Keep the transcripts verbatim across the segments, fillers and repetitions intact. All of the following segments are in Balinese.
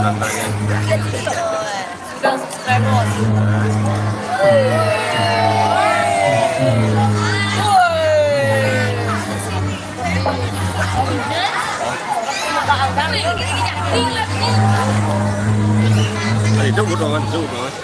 Sudah subscribe, Bos. Itu butuh kan, itu butuh kan.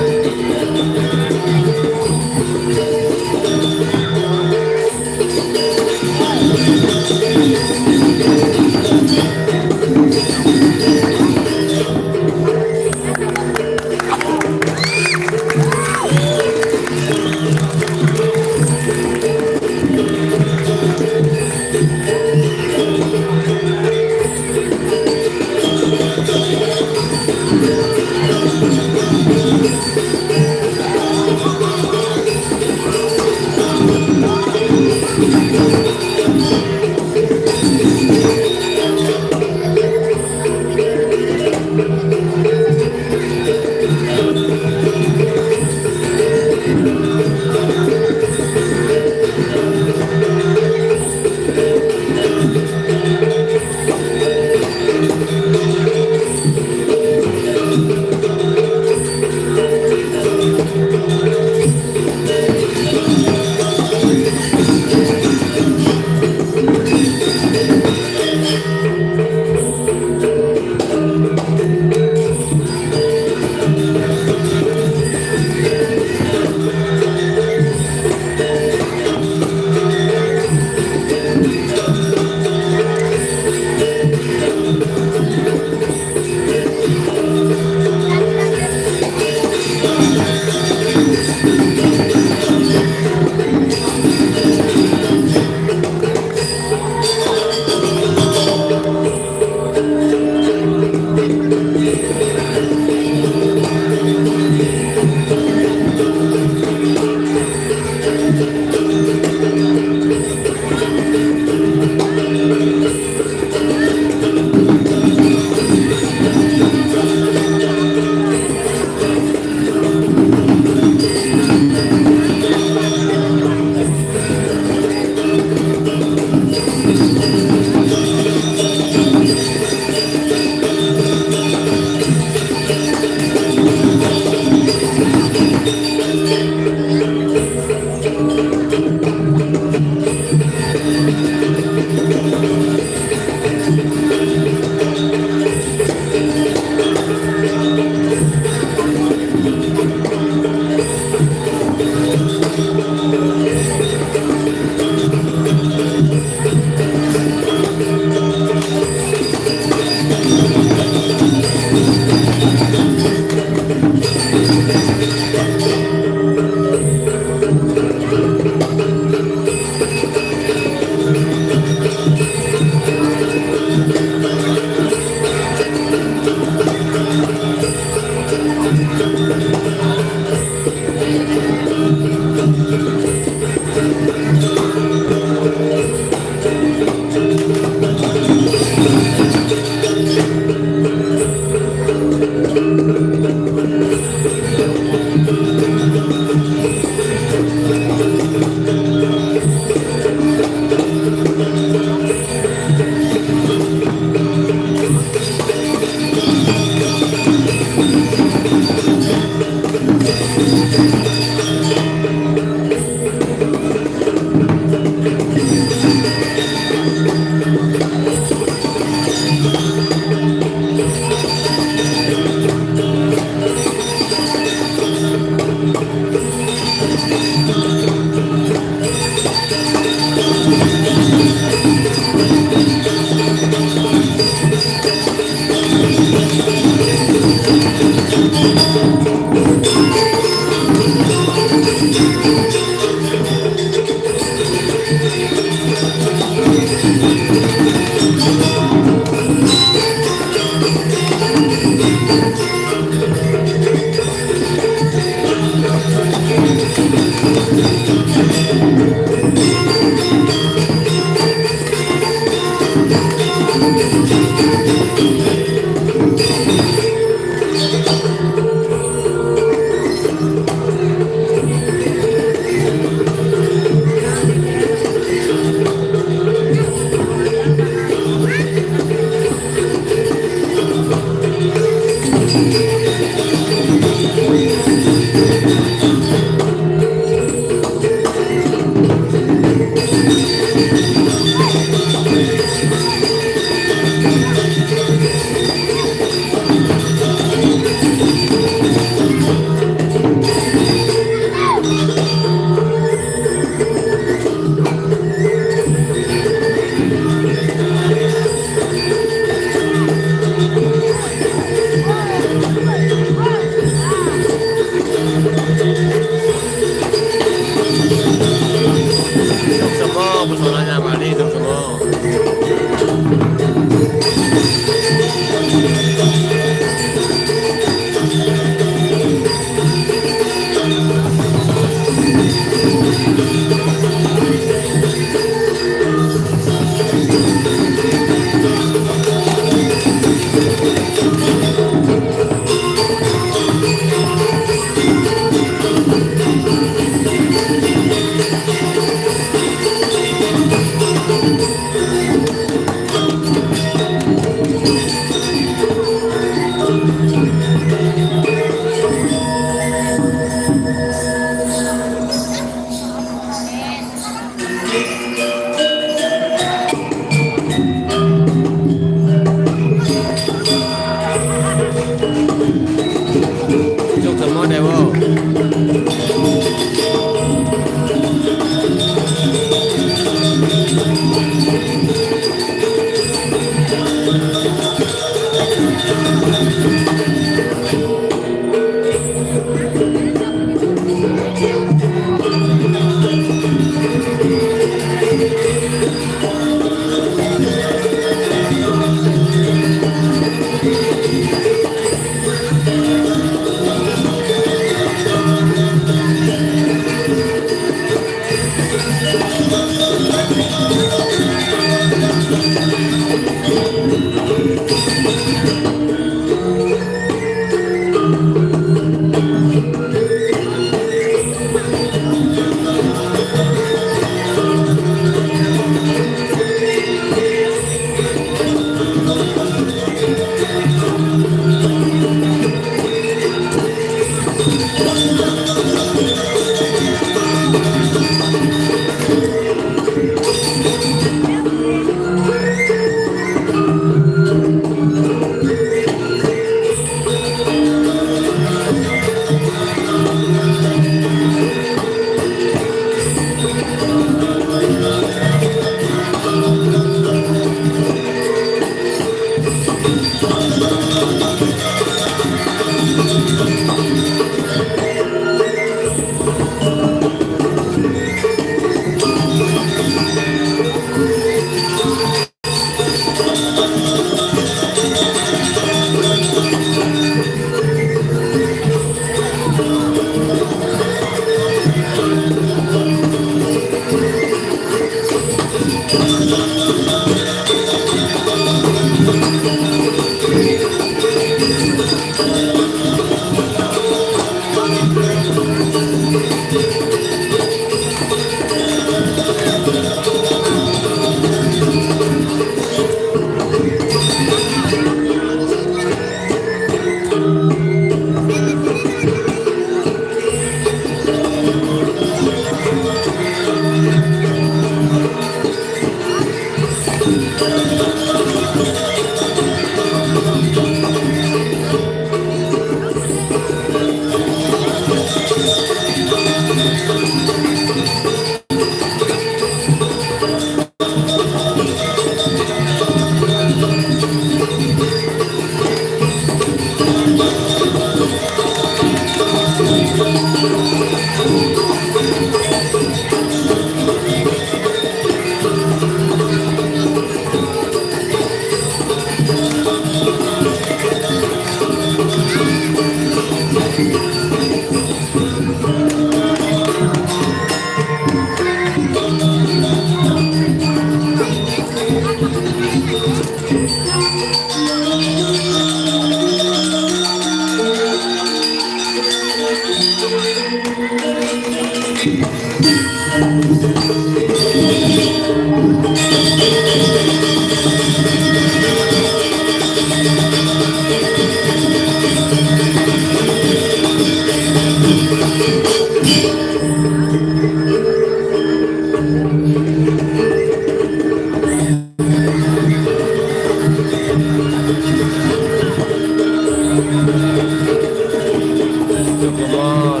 Cukup, Mor.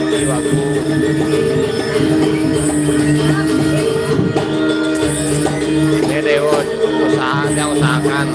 Di waktu. Ini deh, Won. Usaha, dia usahakan.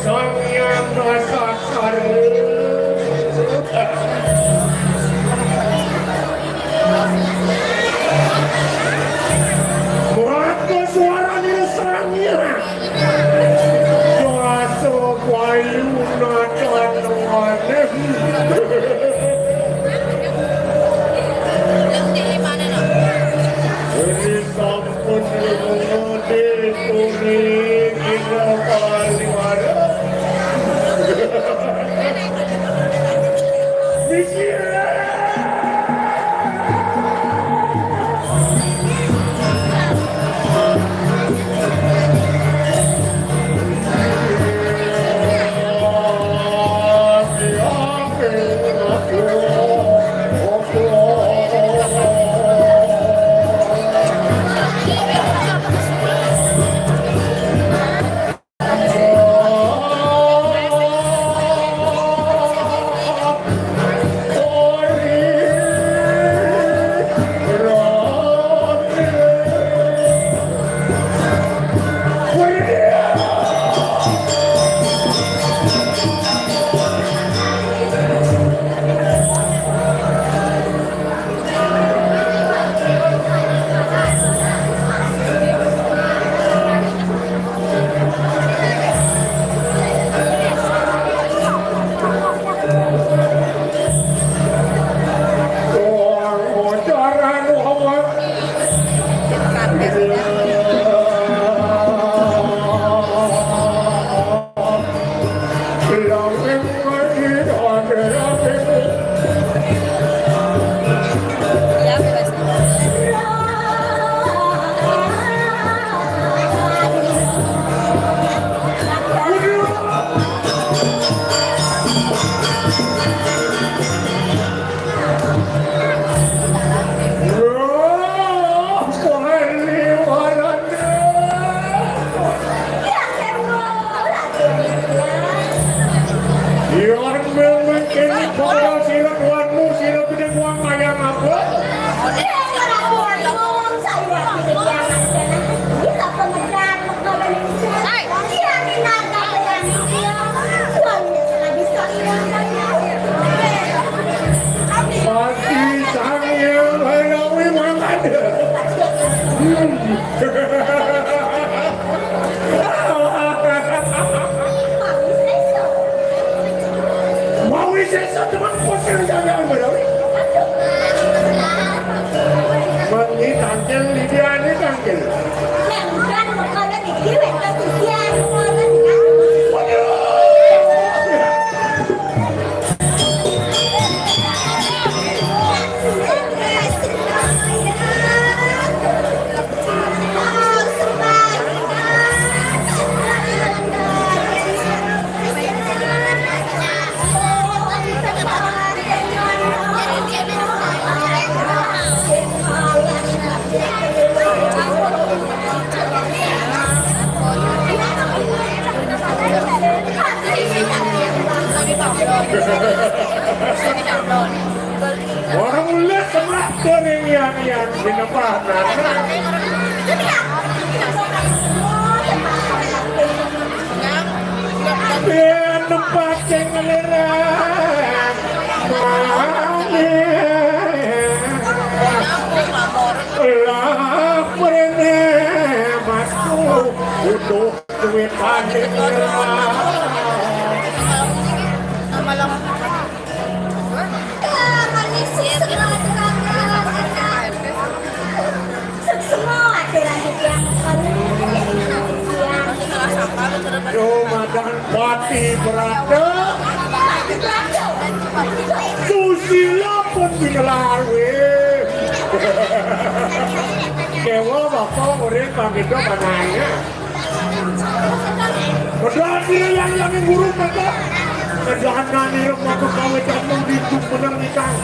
Sang Hyang Basakkara. Maka suarane Sang Hyang. Rasa payu nata wanem. Ini sampun lumode turi kita pariwara. Mikir. Yan memang kene para sira tuanmu, sira gedhe wong kaya ngapa? Pati Sang Hyang Balawi mangkat. Mawi sesa teman kusir jagaan berawi. Mangi tangkil, lidiane tangkil. Orang ulet sebelah kering yang yang dinepahan. Yen nempating nglirik. Lah mrene masku butuh duit paling. Yo madan pati brata. Susila pun dikelari. Dewa bapak murid panggitu kananya. Berarti yang yang guru kata. Kedanan irung waktu kawitan mung ditu menang nikang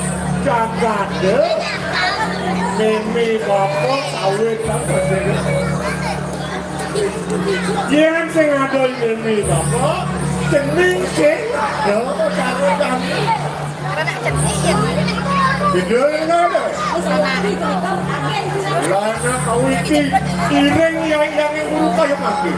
jagat. Mimi bapak kawitan masih. Yen sing adol mimi bapak, cening sing adol karo kami. Beda ngono. Lah nek kawiti iring yang yang guru kaya mati.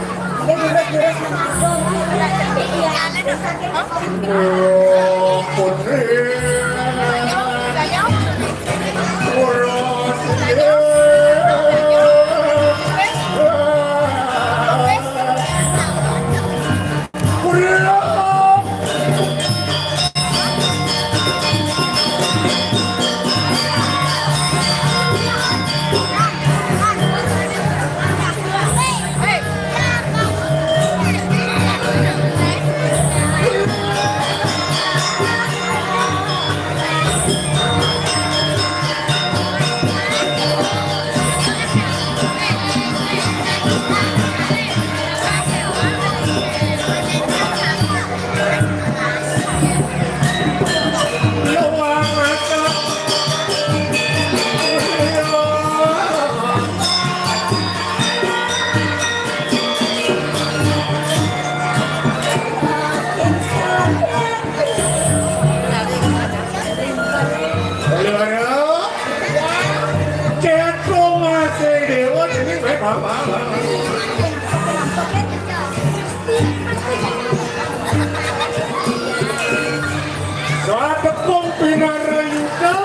Sadepung pinara yuda,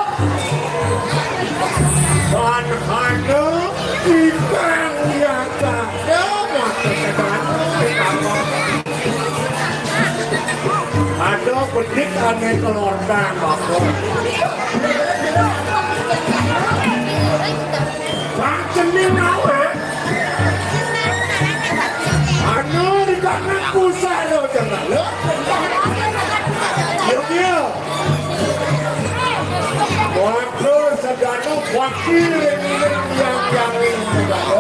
tan hana ikang yang kada mata sedana ditambah. Ada bedik ane kelortan, Bapak. Bang cening awak. Anu dikana pusaro jangan lo. Yo, yo. Waktu sedana wakil yang yang yang lo.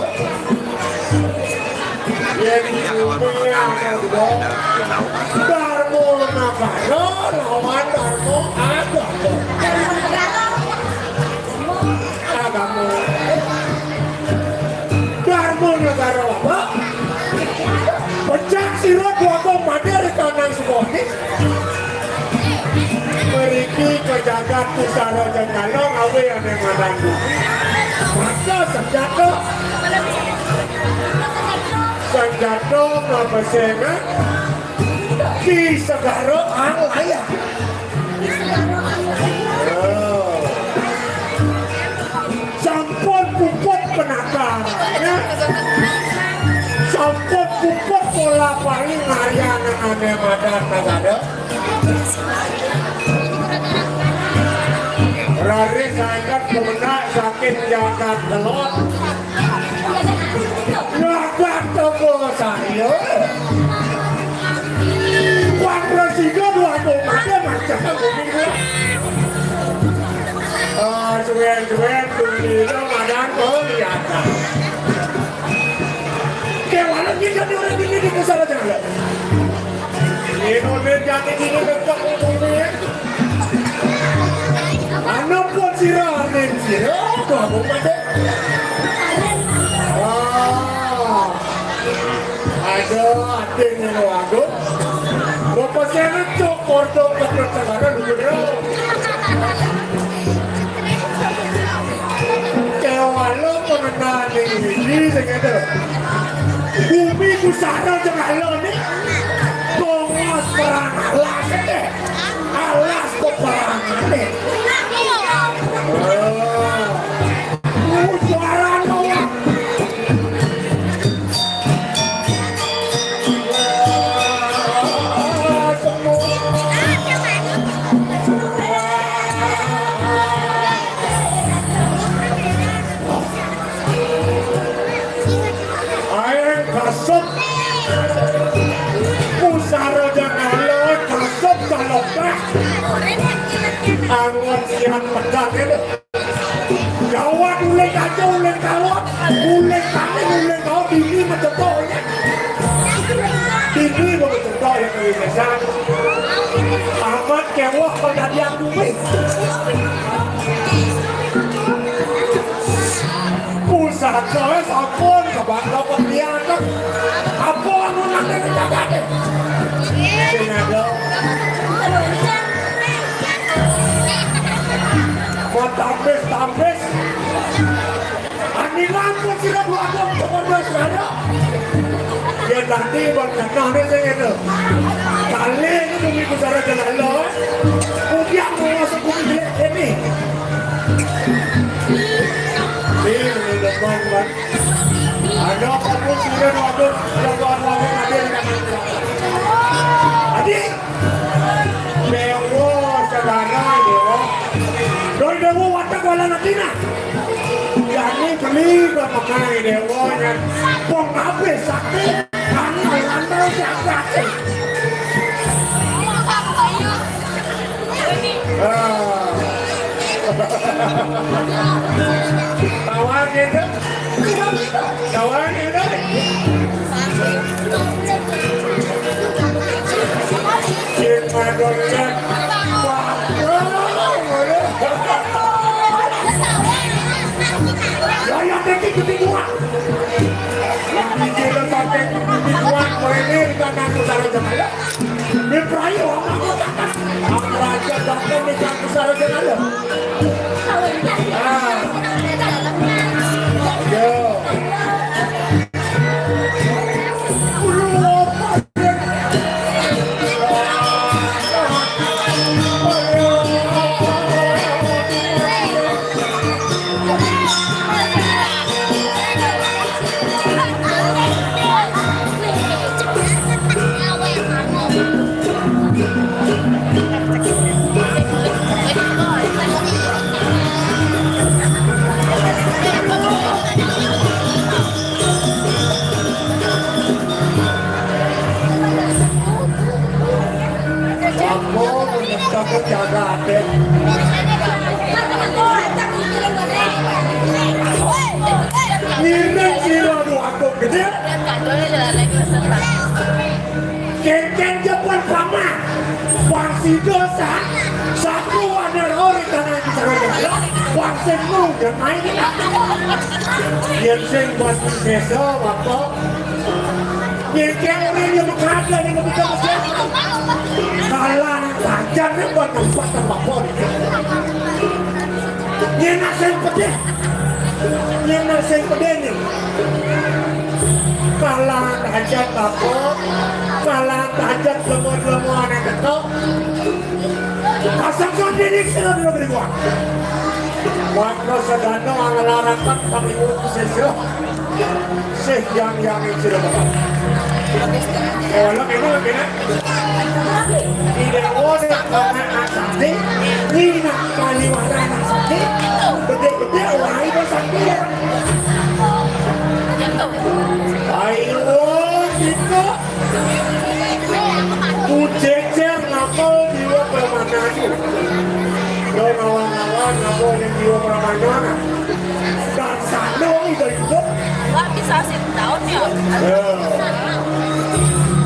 Yang punya Darmo Nagara lawan Darmo Agama. Agama. Darmo Nagara apa? Pecak sira dua kong mati ari kanang sekolah. Mriki ka jagat Pusara Jengkala ngawe ane madan bumi. Maka senjata. Senjata ngabesengan di segara ang layang. Oh. Sampun puput penakar. Ya. Sampun puput pola paling ngarian ane madan nagara. Raris angkat kemenak sakit jagat telon. Lagat toko saya. Wan Presiden dua koma ada macam begini. Ah, suwen-suwen dunia madan kelihatan. Kayak mana kita di orang ini di pusara jalan. Ini udah jadi ini dekat umumnya. Anu pun sira, anin sira, tuh aku mati. Ah, ada atin yang aku. Bapak saya cok kordo ke pertengkaran dulu. Kewalo mengenai ini, saya kata, bumi Pusara Jengkala ni, bongos perang alas, eh, alas peperangan, eh. Oh. Oh, suara no. Ae kasut. Pusara Jengkala kasut kalopah. Anggon siap pedang ini. Gawat uling kaca, uling kawat, uling kami, uling kau dini mencetok ya. Dini mencetok ya kami besar. Amat kewah kejadian bumi. Pusaka sampun kebangga pembianan. Apa anu nang dicagate? Sing ada. Mau tampis-tampis. Anu Ilang pun sira buat pokoknya seraya. Ya tadi buat kenal ni saya kata. Kali ni bumi pusara jalan lo. Ujian mau masuk bumi jelek ini. Ni, ni depan, Wan. Ada apa pun sira buat, ada buat, buat, ada yang adik. Dewa saudara dewa. Doi dewa watak wala natina. Jani beli bamakai dewa nyan. Pong ape sakti. Anu landau siapa? Ah. Tawar gitu. Kawan ini. Sing madon kan. Ya, ya, thank you, thank you. Ini kita pakai, ini kuat, ini kita ngaku salah jemaah. Ini perayu, apa? Apa raja datang, ini ngaku salah jemaah. Ah. Yo. Aku menyebabkan jaga ape. Ngiring sira dua aku gede. Kengkeng jepan paman. Bang Sido sa-, satu ada ora tanah di sana. Bang Senu dan main. Yen sing bos sesa, Bapak. Yen kene yen mengada yen mengada. Kalah tajam yen buat tempat tempat pon. Yen nak sing pedih. Yen nak sing pedih yen. Kalah tajam apa? Kalah tajam semua-semua anak ketok. Pasang kau diri sila dulu beri gua. Waktu sedana ngelarakan kami sesok. Sih yang yang itu loh. Eh, lo kena, lo kena. Tidak boleh karena asli, ini nak kali warna asli. Betul-betul lain asli ya. Ayo, kita. Ku jejer ngapal jiwa permanane. Lo ngawang-ngawang ngapal yang jiwa permanane. Bangsane wong iso hidup. Wah, bisa sing taun ya. Ya.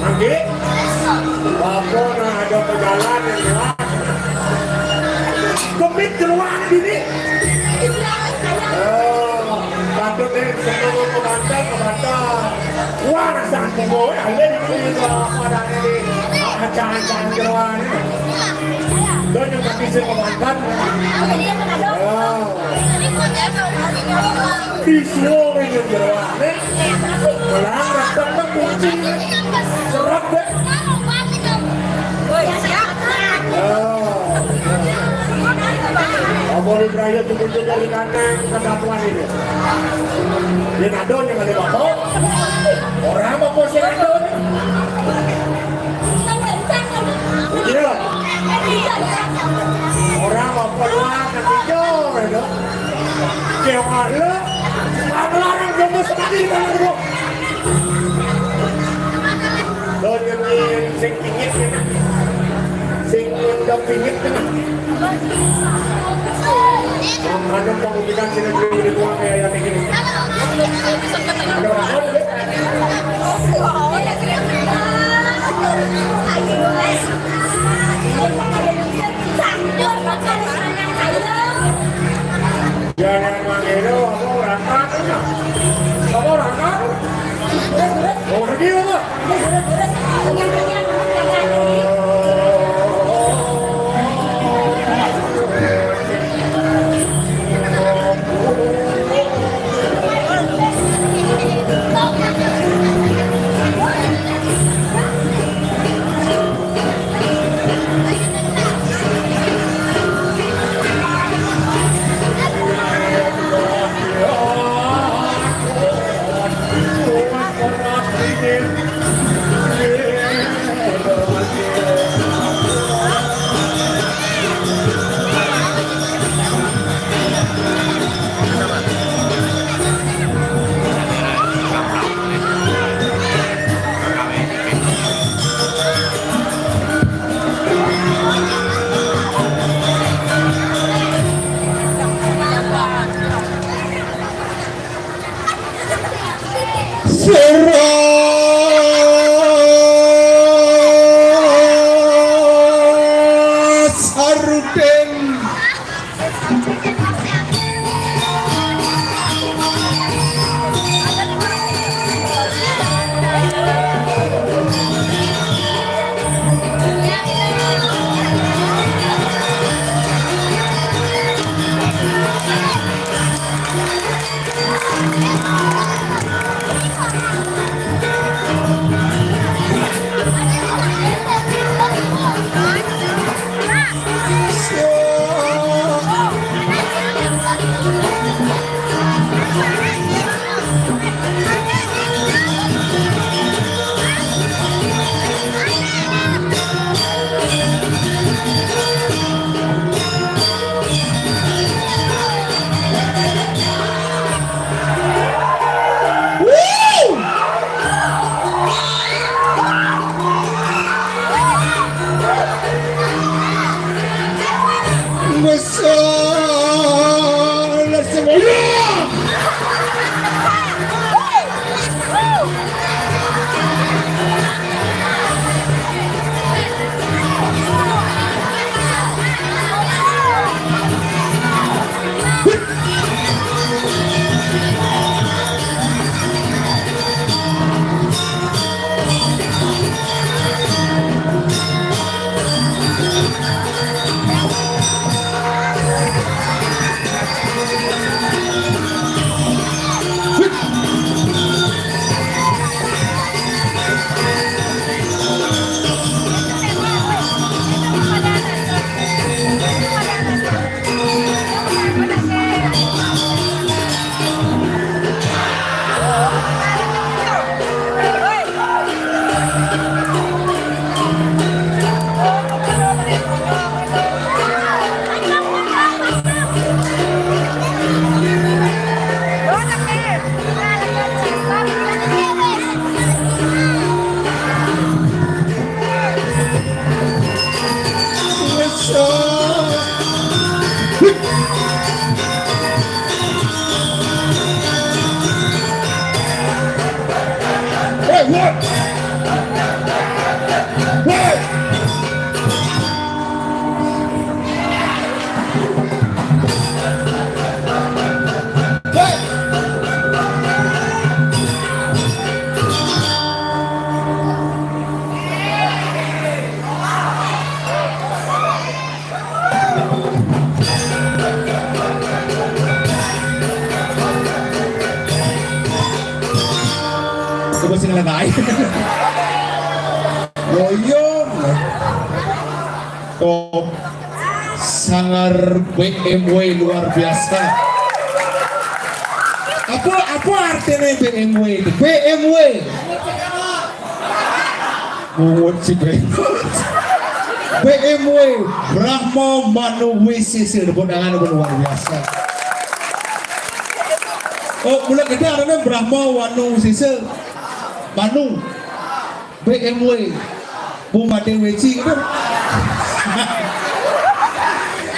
Mangke. Apa nah ada pejalan yang luas. Kemit jeruan dini. Ya. Patut nih, semua mau ke Banten, ke Banten. Wah, rasa aku mau, ya, ada di sini, kalau apa ada ini. Acang-acang jeruan. Dan yang kaki saya ke Banten. Ya. Visual ini jeroane. Melarang rapat kunci. Serap deh. Oh. Apa lu beraya tuh muncul dari kanan ke satuan ini? Dia nadon yang ada bapak. Orang apa sih nadon? Iya. Orang apa luar ketiga, ya. Kewala, ngelarang jomblo sekali di tanah gua. Lo yang sing pingit ya. Sing udah pingit ya. Mana mau bikin sini dulu di gua kayak yang ini. Ada orang ada. Jangan manggil apa orang kata. Apa orang kata? Oh, pergi apa? sing lengai. Loyong. Top sangar B M W luar biasa. Apa apa artinya B M W itu? B M W. Mungut si Benot. B M W Brahma Manu Wisesa, tepuk tangan pun luar biasa. Oh, mula kita ada Brahma Manu Wisesa. Manu. B M W. Bu Made Weci gitu.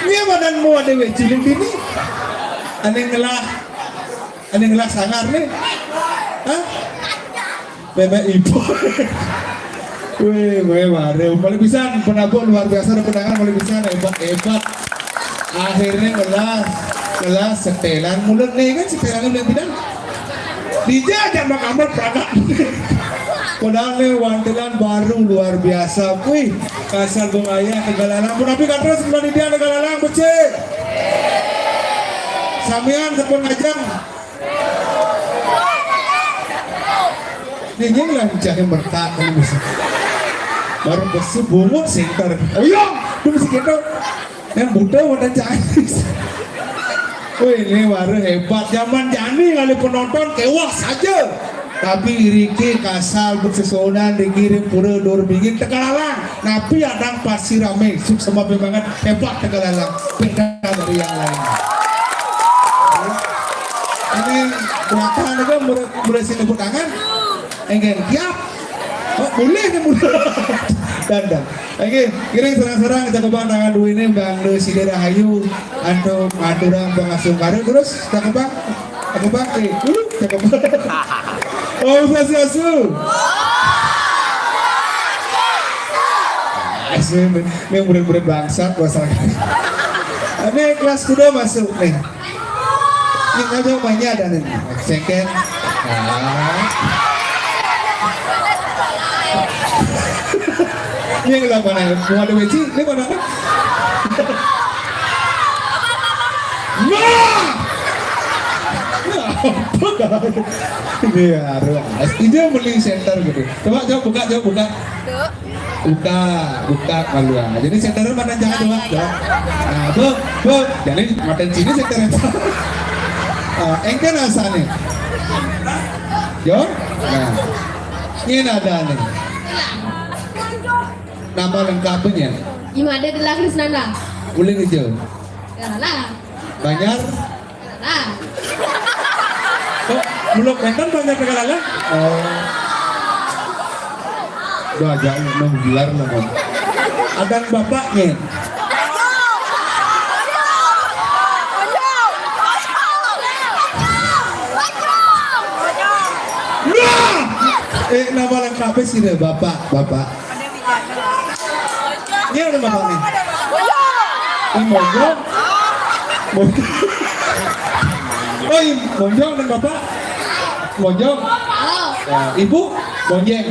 Ini mana mau ada Weci di sini? Aneh ngelah. Aneh ngelah sangar nih. Hah? Bebek ibu. Wih, wih, waduh. Paling bisa penabur luar biasa, ada penangan paling bisa hebat, hebat. Akhirnya ngelas, ngelas setelan mulut nih kan setelan udah bilang. Dijajak Mak Ahmad berangkat. Padahal nih wantilan baru luar biasa. Wih, kasar bung ayah Tegalalang. Pun tapi kan terus bulan dia Tegalalang becik. Samian sepun ajang. Ini lah cahaya mertak ini bisa. Baru besu bungut singkar. Oh iya, dia mesti gitu. Yang buta wadah cahaya. Wih, ini baru hebat. Zaman jani kali penonton kewas saja. Tapi iriki kasal bersesonan dikirim pura dor bingin Tegalalang. Napi adang pasti rame. Suk sama banget. Hebat Tegalalang. Beda dari yang lain. Ini belakang itu mulai, mulai sini tepuk tangan. Enggak tiap. Oh, boleh nih mulai. Dan dan. Oke, kiring serang-serang kita kembang tangan dua ini Bang Lu Sida Rahayu antum aturan pengasuh karir terus kita kembang. Kita kembang eh dulu kita kembang. Oh, Swastiastu. Asli, ini murid-murid bangsat masalah. Ini kelas kuda masuk nih. Ini aja banyak ada nih. Second. Ah. Ini yang mana? Mau ada weci? Ini mana? Nah! Ini aduh. Dia beli center gitu. Coba, coba buka, coba buka. Buka, buka malu ah. Jadi center mana jangan coba, coba. Nah, bu, bu. Jadi mata sini center. Ah, engke rasanya. Yo? Nah. Ini ada nih. Nama lengkapnya? Imada Gelah Krisnanda. Uling hijau. Galala. Banjar. Galala. Kok belum nonton Banjar Galala? Oh. Udah aja nang bilar lah, Bang. Ada bapaknya. Wah! Eh, nama lengkapnya sih deh, Bapak, Bapak. Ini ada Bapak nih. Ini Monjong. Monjong. Oh, iya, Monjong dan Bapak. Monjong. Ya, Ibu Monjeng.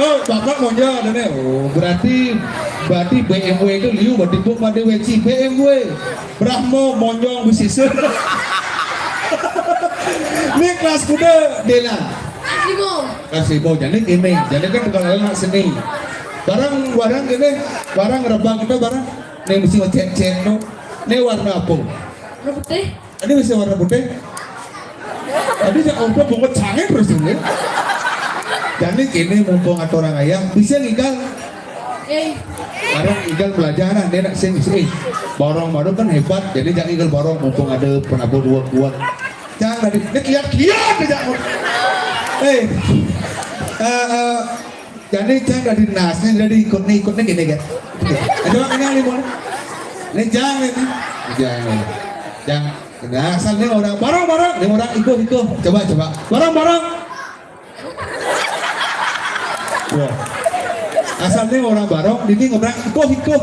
Oh, Bapak Monjong ada nih. Oh, berarti berarti B M W itu liu berarti Bu pada weci B M W. Brahmo Monjong Wisesa. Ini kelas kuda Dela. Kelas lima. Kelas lima. Jadi ini, jadi kan tukang lain seni. Barang barang ini, barang rebang itu barang. Ini mesti ngecek-cek no. Ini warna apa? Warna putih. Ini bisa warna putih. Tadi saya udah bungut sange terus ini. Jadi kini mumpung ada orang ayah, bisa ngigal. Eh. Barang igal belajar nah, dia nak sing sih. Borong baru kan hebat, jadi jangan igal borong mumpung ada penabur dua kuat. Jangan tadi, ini lihat lihat aja. Eh, eh, eh, jadi jangan tadi nasnya jadi ikut nih ikut nih gini kan. Coba ini lima. Ini jangan ini. Jangan. Jangan. Nah, asal nih orang barang-barang, nih orang ikut-ikut. Coba coba. Barang-barang. Wah. Asal nih orang barang, ini orang ikut-ikut.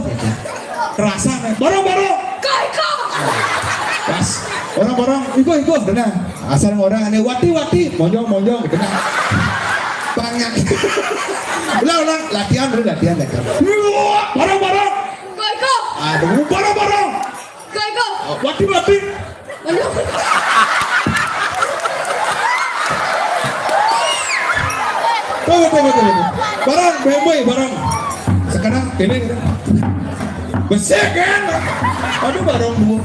Kerasa nih. Barang-barang. Kau ikut. Pas. Orang-barang ikut-ikut, benar. Asal orang ini wati-wati, monjong-monjong, benar. Banyak. Ulang-ulang, latihan dulu, latihan, latihan. Wah, barang-barang. Kau ikut. Aduh, barang-barang. Kau ikut. Wati-wati. Aduh. Betul, betul, betul. Barang, bemboy, barang. Sekarang ini, ini. Besar kan? Aduh, barang dua.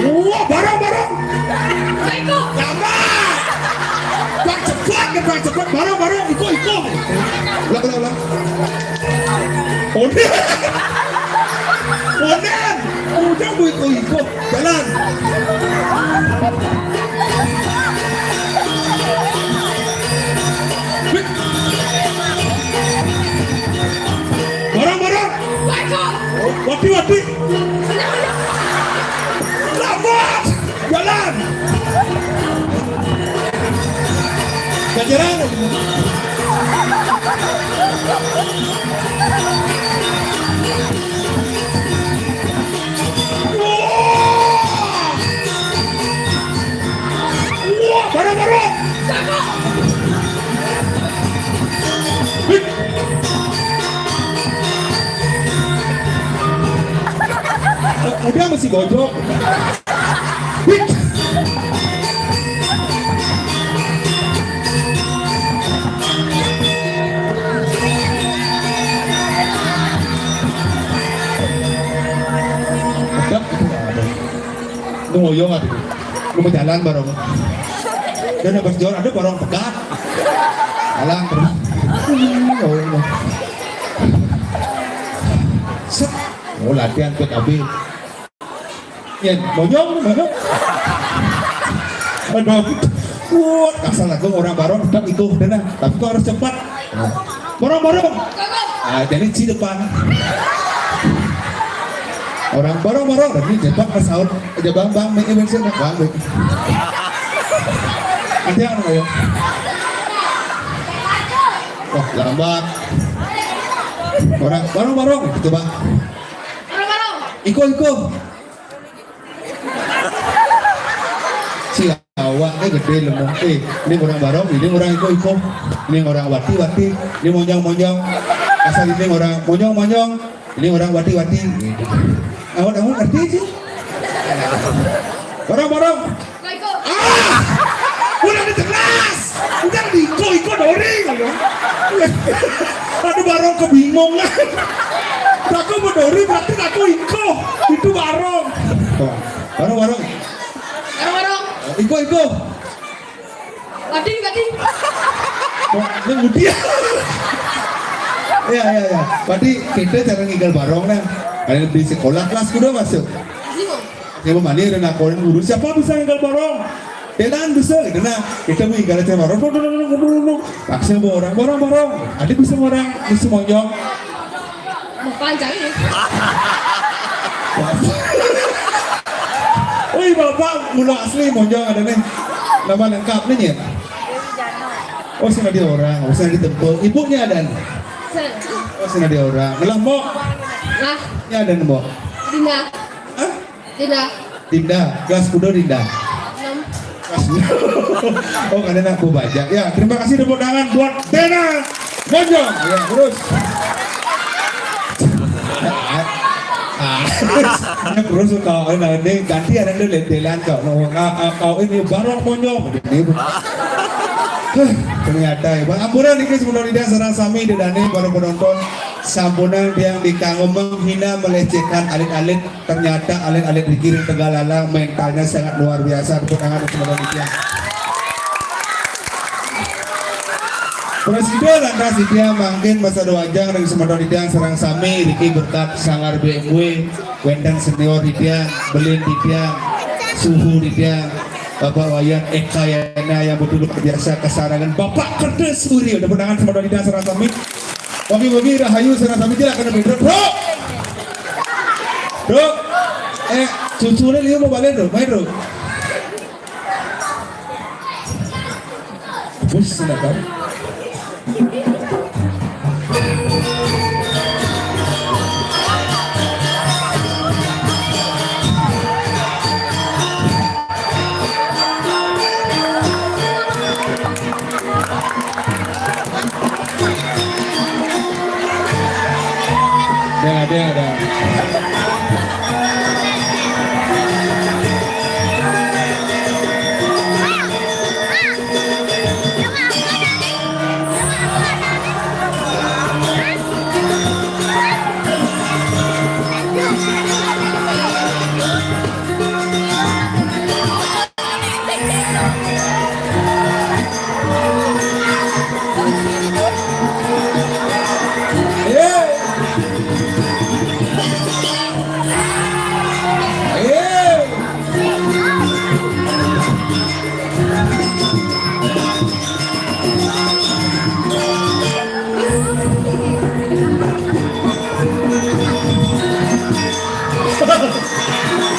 Wah, barang, barang. Tambah. Bang, cepat, bang, cepat. Barang, barang. Iko, iko. Ulang, ulang, ulang. Onen. Onen. Udah, Bu, iko, iko. Jalan. Barang, barang. Wati, wati. Lambat. Jalan. Ganjaran. Wah! Wah, barang-barang! Hih! Udah masih bojok. Hih! Sedap gitu. Lu ngoyong atuh. Lu mau jalan bareng. Dan habis jalan ada barang pegat. Jalan terus. Oh, iya. Set. Oh, latihan P K B. Ya, monyong, monyong. Aduh. Wah, kasar lagu orang bareng tetap itu, deh, nah. Tapi kok harus cepat. Nah. Bareng-bareng. Ah, jadi di depan. Orang bareng-bareng, tapi cepat ke sahur. Aja bang, bang, make bensin, bang, make. Nanti yang ayo. Wah, lambat. Orang bareng-bareng, coba. Iko, iko. Si awak ni gede lemong. Eh, ini orang bareng, ini orang iko-iko. Ini orang wati-wati, ini monjong-monjong. Asal ini orang monjong-monjong, ini orang wati-wati. Awak-awak ngerti sih. Bareng-bareng. Ah! Udah ada jelas. Udah di iko, iko dori. Aduh, bareng kebingungan. Aku mau dori, berarti aku iko. Itu bareng. Bareng, bareng. Bareng-bareng. Iko, iko. Bading, bading. Wah, ini mudia. Ya, ya, ya. Berarti kita cara ngigal bareng, nah. Kayak di sekolah kelas kuda masuk. Asli, Bang. Siapa mani ada nakorin guru, siapa bisa ngigal bareng? Tenan bisa gitu, nah. Kita mau ngigal aja bareng. Tuh, tuh, tuh, tuh, tuh, tuh. Paksa bawa orang, bareng-bareng. Ada bisa orang, bisa monyong. Mau panjang ini. Wih, Bapak, mula asli, monyong ada nih. Nama lengkap nih, ya? Oh, sini dia orang, oh, sini dia tempel. Ibunya ada nih? Sen. Oh, sini dia orang. Ngelah, Mbok. Lah. Ini ada nih, Mbok. Dinda. Hah? Dinda. Dinda. Kelas kuda Dinda. Enam. Kelas enam. Oh, kalian aku baca. Ya, terima kasih tepuk tangan buat Dena Monjong. Ya, terus. Ah, ah. Ini terus kau, nah, ini ganti ada dulu, Delan kau. Nah, ah, ah, kau ini bareng Monjong. Ini. Huh, ternyata ya, Bang. Amburan iki semono tidak sareng sami dedane para penonton. Sampunang tiang dikanggo menghina, melecehkan alit-alit. Ternyata alit-alit iki ring Tegalala mentalnya sangat luar biasa. Tepuk tangan untuk semono tiang. Presiden lantas tiang mangkin masa dua jang ring semono tiang sareng sami, riki berkat Sanggar B M W, wenten senior tiang, belin tiang, suhu tiang, Bapak Wayan Eka Yana yang betul luar biasa kesarangan. Bapak Kerdes Suryo, tepuk tangan sama Donita sareng sami. Bagi-bagi rahayu sareng sami, silakan lebih, Bro. Bro. Eh, cucune liu mau balik, Bro. Main, Bro. Bus, silakan. Dah, dah, dah.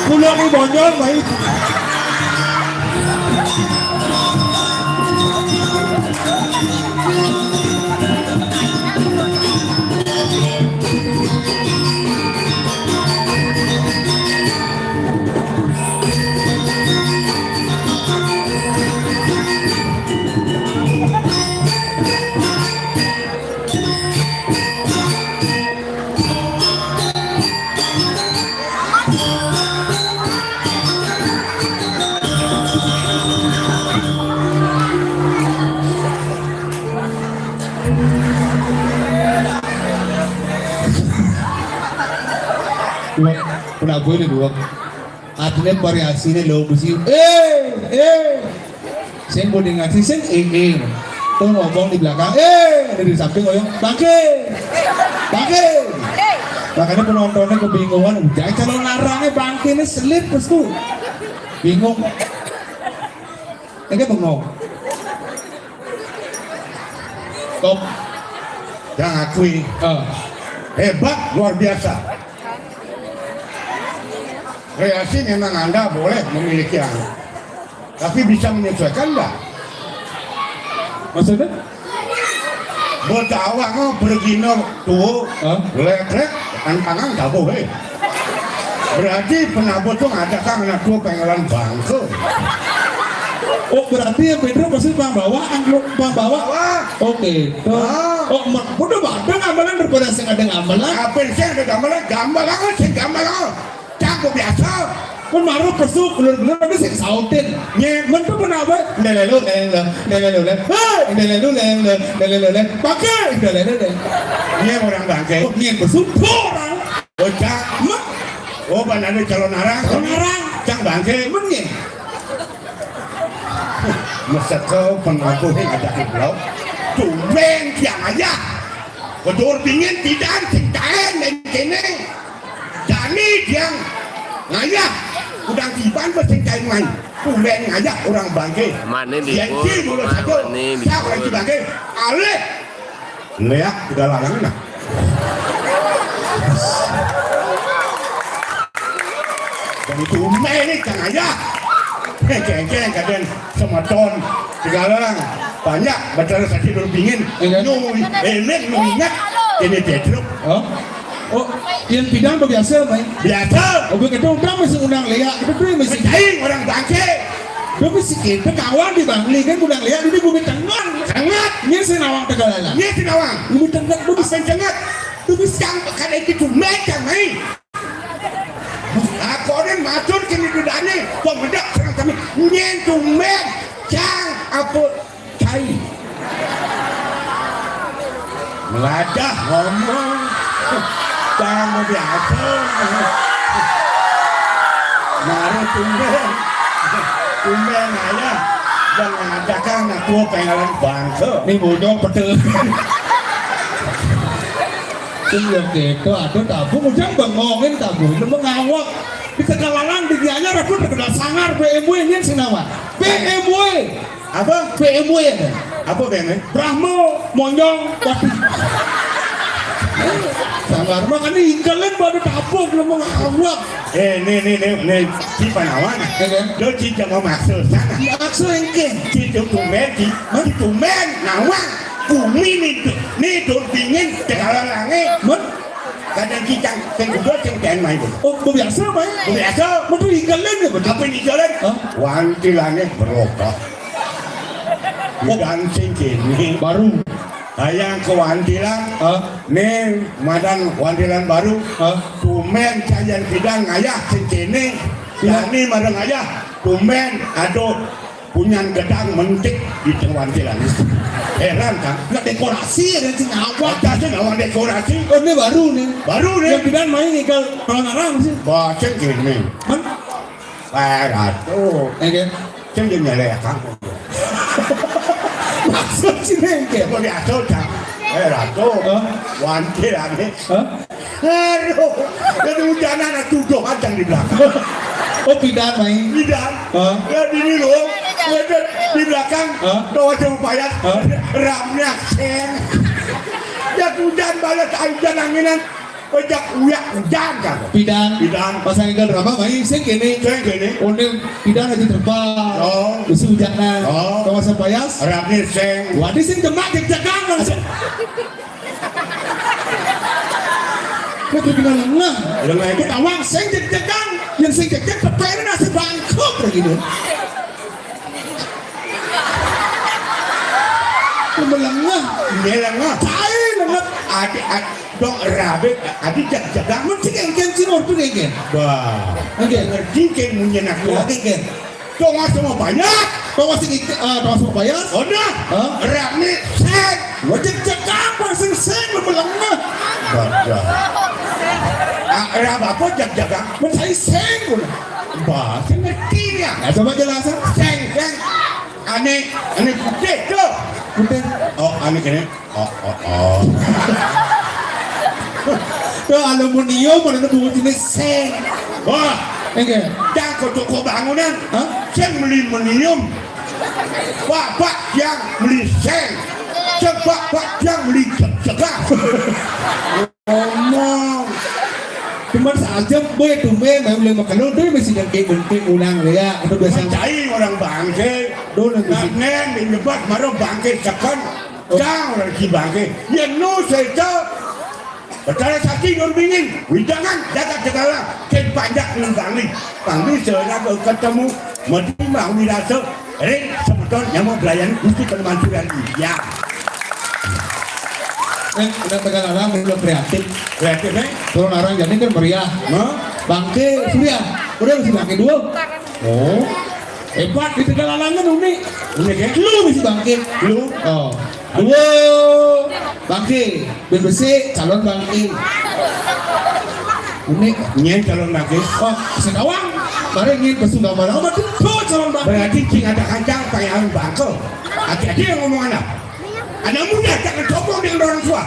Pulang ni bonjol, baik. Dua, pernah gue ini dua. Artinya variasinya lo mesti, eh, eh. Sing bodeng ngaji, sing, eh, eh. Tuh ngomong di belakang, eh, ada di samping ngomong, "Bangke! Bangke!" Makanya penontonnya kebingungan, "Udah calon larangnya bangke ini selip, bosku." Bingung. Ini bengong. Top. Yang akui. Ah. Hebat, luar biasa. Kreasi memang Anda boleh memiliki anak. Tapi bisa menyesuaikan nggak? Maksudnya? Bocah awak mau pergi no tuh, hah? Letrek, tantangan tabuh, eh. Berarti penabur tuh ngadakan anak tuh pengelan bangke. Oh, berarti yang Pedro pasti pambawa, angklung pambawa. Wah. Oke, tuh. Ah. Oh, ma-, udah ada gamelan daripada sing ada gamelan. Apa sih ada gamelan? Gamelan, sing gamelan. Cangko biasa. Pun maru pesuk, gelur-gelur, ada sing sautin. Nye, men tuh kenapa? Ndelelu, ndelelu, ndelelu, ndelelu. Hei, ndelelu, ndelelu, ndelelu, ndelelu. Pakai, ndelelu, ndelelu. Nye orang bangke. Oh, nye pesuk, orang. Bocah. Mak. Oh, pan ada calon arang. Calon arang. Cang bangke. Men nye. Meseke pengabuh yang ada di pulau. Tumben tiang aja. Kedur dingin tidak sing kain dan kene. Jani tiang ngayah. Udang tiban mesti kain main. Tumben ngayah orang bangke. Mana di Yang gua? Ci dulu Mana satu. Nih di Siapa gua? Lagi bangke? Aleh. Leak udah larang nah. Dan itu mene kang ayah. Kengkeng kadang semeton segala banyak bicara saja dulu dingin. Iya. Nu enek nu ingat ini Pedro. Oh. Oh, yang bidang biasa, Mai. Biasa. Oh, gue ketemu masih undang Lea, itu tuh masih. Mecahin orang bangke. Tapi si kita kawan di Bangli kan udah lihat ini bumi tengah. Tengah. Ini si nawang Tegalala. Ini si nawang. Bumi tengah, bumi tengah. Tapi siang kada itu meja, mai. Aku orang matur kini dudane, pemedak serang kami. Nyen tumben, cang apa cai. Meladah ngomong. Cang biasa. Mari tumben. Tumben aja. Jangan ajakan aku pengelan bangsa. Ini bodoh betul. Iya gitu, aduh tabu, ujang bengongin tabu, itu mengawak. Di Tegalalang di dianya aku terkenal sangar B M W ini sinawa. B M W. Apa? B M W ya? Apa B M W? Brahmo, monyong, waduh. Sangar makanya ingkelen pada tabu, belum mengawak. Eh, nih, nih, nih, nih, si Panawan. Iya. Dia cinta mau masuk sana. Maksud engke. Cinta tumben, di, di tumben, nawang. Bumi ni, ni dur dingin, tegalang langit. Men? Kadang cicang, sing kudu, sing ten main. Oh, biasa main? Biasa. Metu ikelin ya, betul. Apa ni jalan? Hah? Wantilane berubah. Dan sing kene. Baru. Hayang ke wantilan. Hah? Ning madan wantilan baru. Hah? Tumben cayan bidang ayah sing kene. Iya. Dani marang ayah. Tumben, aduh, punyan gedang mentik di tengah wantilan. Heran kan? Nggak dekorasi ada sing awak. Ada sing awak dekorasi. Oh, ini baru nih. Baru nih. Yang bidang main nih kalau orang-orang sih. Bacen kene. Men? Pak Ratu. Oke. Sing dia nyelek kan. Maksud sih nih, kayak mau diatur, Cak. Eh, Ratu. Hah? Wantilan nih. Hah? Aduh, jadi hujanan, ada tuduh aja di belakang. Oh, pidan main. Pidan. Hah? Ya, di ini loh. Ada di belakang. Hah? Doa sama payas. Hah? Ramnya seng. Ya, hujan balas, hujan anginan. Ojak uyak hujan kan. Pidan. Pidan. Pasang ikan rama main sing kene. Sing kene. Onde pidan aja terbang. Oh. Besi hujanan. Oh. Kawasan payas. Ramnya seng. Waduh, sing demak, jeg-jegang langsung. Kowe kudu lengah. Lengah iki. Ketahuan sing jeg-jegan, yang sing jeg-jeg pepene nasi bangkrut lagi tuh. Kowe melengah. Ini lengah. Cai lengah. Adi, adi, dong rabe, adi jeg-jegan. Mesti kayak gini sih, ortu kayak gini. Wah. Oke. Ngerti kayak munyi nak. Oke, oke. Tonga sama banyak. Tonga sing ik-, ah, tonga sama bayar. Ono. Hah? Rame sing. Wajib cekak, wong sing sing lu melengah. Badah. Ah, ora apa-apa, jag-jagang. Mencari sing. Bah, sing ngerti ya. Ya, coba jelasin. Sing, sing. Ane, ane putih tuh. Putih. Oh, ane kene. Oh, oh, oh. Tuh aluminium, mana tuh bunyi sing. Wah, enggak. Yang ke toko bangunan, hah? Sing beli aluminium. Bapak yang beli sing. Sing bapak yang beli cekak. Ngomong. Cuma saja, boy, tumben, main boleh makan lu, tuh masih yang kayak bunting ulang ya, atau biasa. Cai orang bangke. Dulu masih. Neng, di nyebat, maro bangke, sekan. Cang lagi bangke. Yen nu seca. Betara Sakti Nur Bingin, widangan jagat segala, ken panjak nang Bangli. Bangli seorang ketemu, mati mau dirasa, ring sebeton nyamuk belayan, gusti penemansuran. Iya. Eh, udah tegal alam, udah kreatif. Kreatif, eh? Turun arang jadi kan meriah. Hah? Bangke, Surya. Udah, mesti bangke dua. Oh. Hebat, di Tegallalang kan unik. Unik, ya? Lu mesti bangkit. Lu? Oh. Dua. Bangkit. Bébék besik, calon bangkit. Unik. Nyen calon bangkit. Oh, sedawang. Mari nyen pesu gambar. Oh, betul. Tuh, calon bangkit. Berarti cing ada kancang, pakai alun bangko. Hati-hati yang ngomong anak. Anak muda jangan sombong dengan orang tua.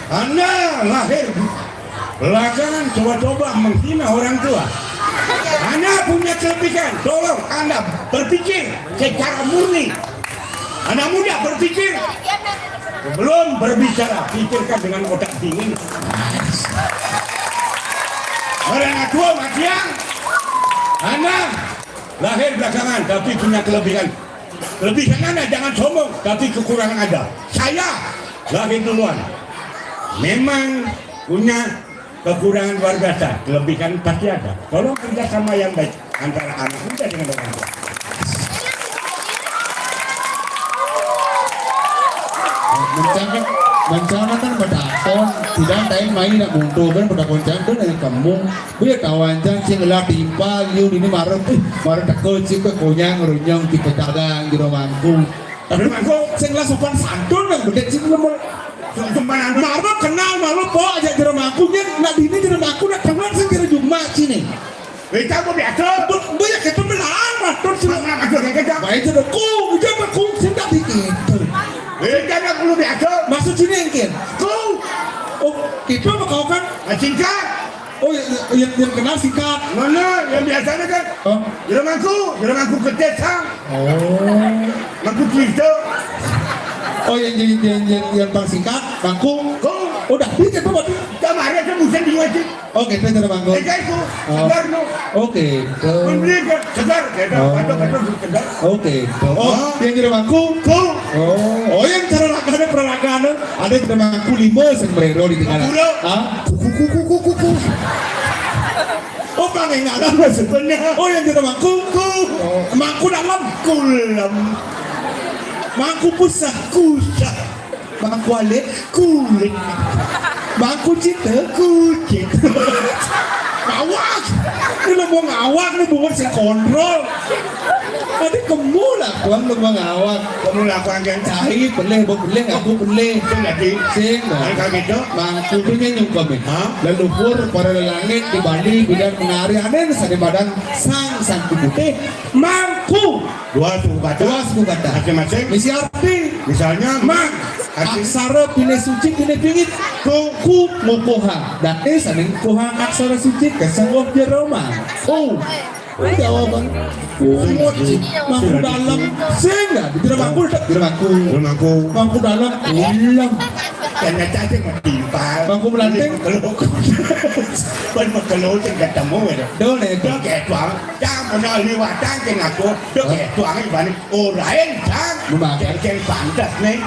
Anda lahir belakangan coba-coba menghina orang tua. Anda punya kelebihan, tolong Anda berpikir secara murni. Anak muda berpikir sebelum berbicara, pikirkan dengan otak dingin. Orang tua matian, Anda lahir belakangan tapi punya kelebihan. Kelebihan Anda jangan sombong, tapi kekurangan ada. Saya lahir duluan. Memang punya kekurangan luar biasa, kelebihan pasti ada. Tolong kerjasama yang baik antara anak muda dengan orang tua. Mencangan, mencangan kan bertakon, tidak time main nak mundur kan bertakon cantik dari kamu. Biar tahu aja sih ngelah timpal, you ini marah, eh, marah takut sih ke konyang, runyong, tipe dagang, jero mangkung. Tapi mangkung, sing lah sopan santun yang gede sih belum. Sopan santun. Marah kenal malu po aja jero mangkung, ya, nak dini jero mangkung, nak teman sih jero Jumat sini. Wis aku biasa. Mbok, mbok ya ketu menahan, Mas. Terus sing Mas, Mas, Mas, Mas, Mas. Bae jero ku, udah aku sing tak dikit. Eh, jangan aku lu biasa. Maksud sini engkin. Ku. Oh, itu apa kau kan? Ah, singkat. Oh, yang, yang, yang kenal singkat. Mana? Yang biasanya kan? Oh. Jero mangku, jero mangku gede sang. Oh. Mangku Kristo. Oh, yang, yang, yang, yang, yang paling singkat, mangku. Ku. Udah, dikit tuh, Pak. Kemarin tuh musim di Oke, kita jero mangku. Oke, itu. Oh. Segar, no. Oke, itu. Mending ke segar, ya, Oh. Atau kata segar. Oke, itu. Oh, Hah? Yang jero mangku? Ku. Oh, oh, yang cara ragane, peragane. Ada jero mangku lima sing merero di tengah. Kulo. Hah? Ku, ku, ku, ku, ku, ku, ku. Oh, pangengaran maksudnya. Oh, yang jero mangku? Ku. Oh. Mangku dalam? Kulem. Mangku pusat? Kusak. Mangku alit? Kulit. Mangku cita? Kucit. Ngawak. Ini lo mau ngawak nih, bungut sing kontrol. Tadi kemu lah, Bang, lo mau ngawak. Kemu lah, Bang, yang cai, pelih, bu pelih, aku pelih. Itu lagi. Sing, nah. Yang kami itu? Mangku punya nyungkem, eh. Hah? Leluhur para lelangit di Bali, bidan menari, aneh, sane badan sang, sang putih. Mangku. Dua suku kata. Dua suku kata. Masing-masing. Misi arti. Misalnya, Mang. Arti. Aksara pilih suci, pilih pingit. Ku. Ku ngukuhang. Dadi sane ngukuhang aksara suci kesengguh jero mangku. Jawaban. Ku. Mangku dalam. Sing dah. Jero mangku, jero mangku. Jero mangku. Mangku dalam. Kulem. Kena cacing mati. Mangku melanting. Kalau. Kan kalau sing ketemu, ya. Dole, Dok. Oke, Bang. Jangan pernah liwatan ke aku. Dok, Hah? Itu angin bani. Orain, Bang. Memang. Kengkeng pantas, nih.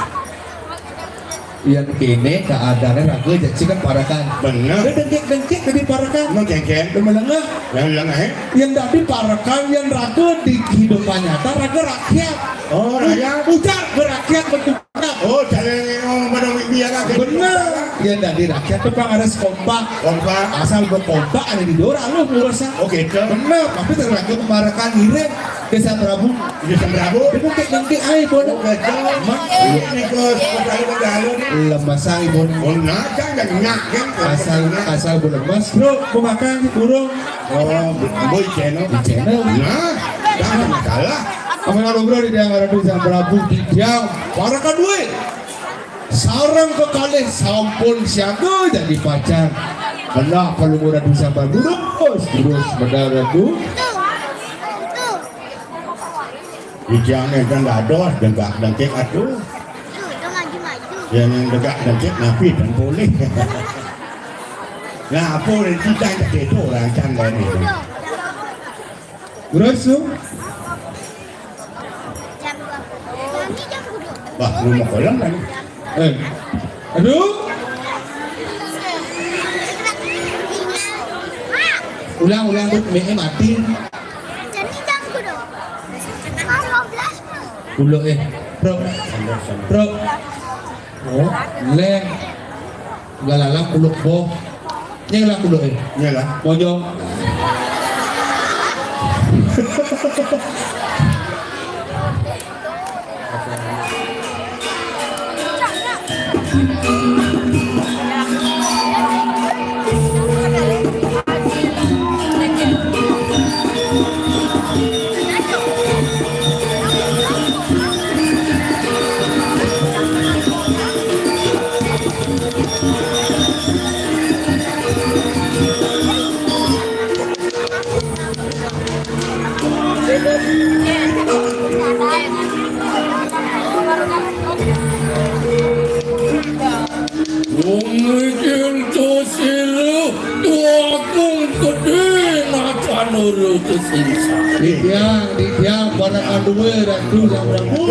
Yang kene keadaannya raga jadi kan parakan. Bener. Dia dengkik-dengkik jadi parakan. Emang kengkeng? Dia melengah. Yang lengah, eh? Yang tadi parakan, yang raga di kehidupan nyata, raga rakyat. Oh, rakyat. Ujar ke rakyat bentuk Oh, cara yang ngomong pada biar kan. Bener. Ya, dari rakyat tuh, Bang, harus kompak. Kompak. Asal berkompak, ada di dora, lu ngurus, ah. Oh, gitu. Bener, tapi tergantung kemarakan ngiring. Desa Prabu. Desa Prabu. Dia pakai nanti air, bodoh. Oh, gitu. Mak. Ini ke sekolah udah lalu nih. Lemas air, bodoh. Oh, nah, kan nggak nyak, kan? Asal, asal belum lemas, bro. Mau makan di burung. Oh, boy channel. Di channel. Nah, jangan masalah. Amin, bro, di Desa Prabu, di Diau. Para kedua. Sareng kekalih sampun siaga jadi pacar. Belah pelungguran bisa bagus, terus benar aku. Ijang enten dados degak dengkik atuh. Yang degak dengkik napi dan boleh. Nah, apa yang kita itu orang can lain itu. Terus tu? Wah, rumah kolam kan? Eh. Aduh. Ulang, ulang tu, meh mati. Ulo eh. Bro. Bro. Oh, leh. Galalang kuluk boh. Nyeng lah kuluk eh. Nyeng lah. Mojong. Wong iki entuk silu, tuakung gedhe, macan urut sing sakit. Titiang, titiang, para kaduwe, Ratu Sang Prabu.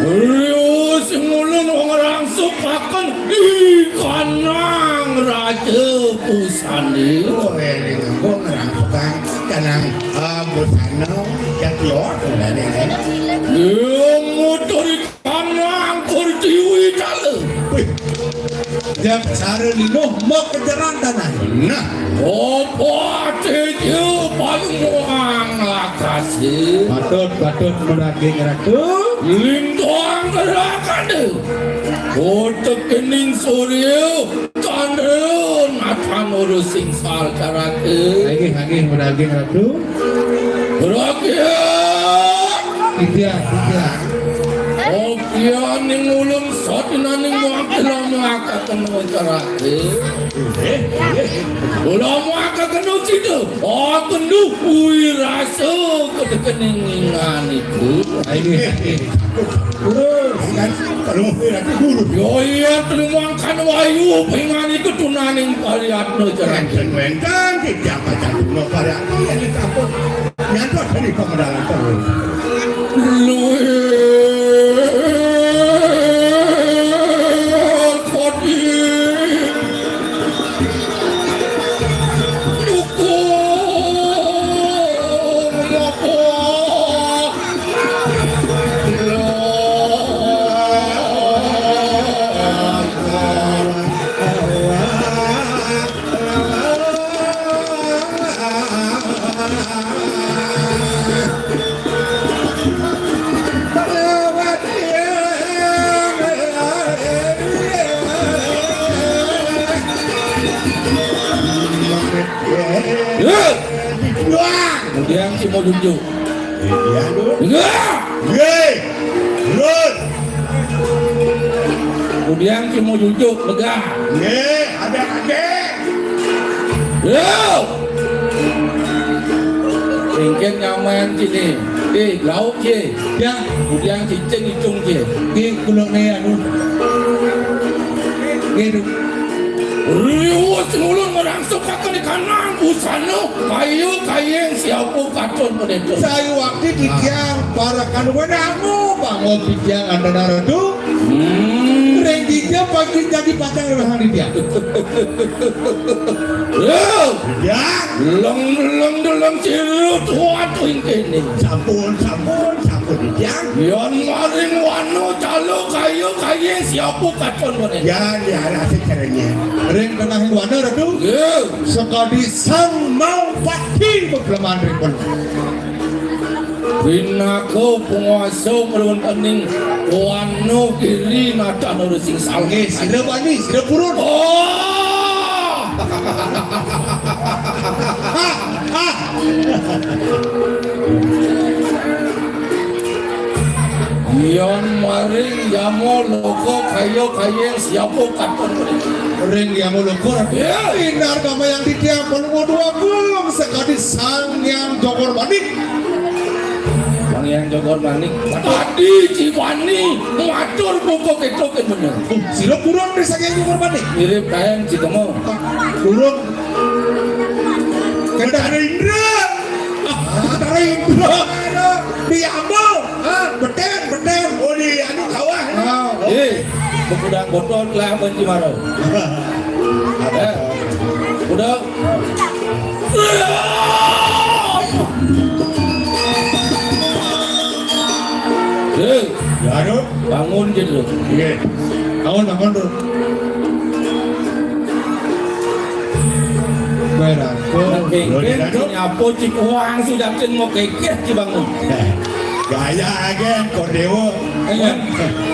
Rius ngulun wong rangsukaken ikanang raja pusane. Oh, eling engko ngrangsukan kanang, ah, busana jatiya, sebenarnya. Yang mutur ikanang pertiwi dalam. Wih. Jab sare linuh mok kejeran tanah. Nah. Apa tejo paling muang lakase? Patut, patut meraging ratu. Lintang gerakane. Kotek kening surya, candra, natan urus sing sal carake. Lagi, lagi meraging ratu. Rakyat. Tidak, tidak. Oke, ning ulun satinaning wakil lama akakeno carake. Ulama akakeno cita. Atendu kuwi rasa kedekening inganiku. Ayo, ayo. Terus. Kan, kalau mau berarti guru. Yo iya, telu mangkan wayu, pingan iku tunaning pariatna jaran. Wénten, wénten, titiang pacang tuna pariatna, yén ditampun. Nyantos dari pemendalan terus. Luwih kodi. Dukung apa? Kemudian si mau junjuk. Iya, Dul. Iya. Nggih. Terus. Kemudian si mau junjuk, megah. Nggih, ada kakek. Yo. Mungkin nyaman sini. Eh, lauk sih. Ya, kemudian cicing icung sih. Nggih, kula ne anu. Nggih, Dul. Riwus ngulun merangsukaken kanan busana kayu kayeng siapu katon menetus. Sayu wakti titiang parakan wenangmu bangun titiang andana ratu. Hmm. Ring titiang pagi jadi pacang rahang titiang. Lho. Ya. Leng, leng, leng, sirut, waduh, ing kene. Sampun, sampun, sampun, Dijang. Yon maring wanu calu kayu kaye siapu katon wene. Ya, ya, asik caranya. Ring tengahing wana, Ratu. Nggih. Sakadi sang mau pati pagleman ripun. Pinaka panguwasa ngruwentaning wana kiri natana sing saleh. Nggih, sira bani, sira purun. Oh! Yan maring Yama Loka kaya kayeng siapa katon ring Yama Loka. Ya. Inar kamayang titiang Palungguh Agung sakadi Sang Hyang Jogor Manik. Sang Hyang Jogor Manik. Tadi Ciwani matur buka ketok bener. Oh, sira purun ring Sang Hyang Jogor Manik. Mirip kaen Citemo. Purun. Betara Indra. Betara Indra. Di Ambon. Hah? Beten, beten. Oh, di anu kawah. Ah. Eh, bekudang botol lah benci maro. Eh, udah. Eh, ya, aduh. Bangun gitu. Iya. Bangun, bangun, Dul. Berangkul. Nang kengkeng, nyapu cik uang sudah cing mau kekeh ci bangun. Gaya agen, kok dewa. Iya.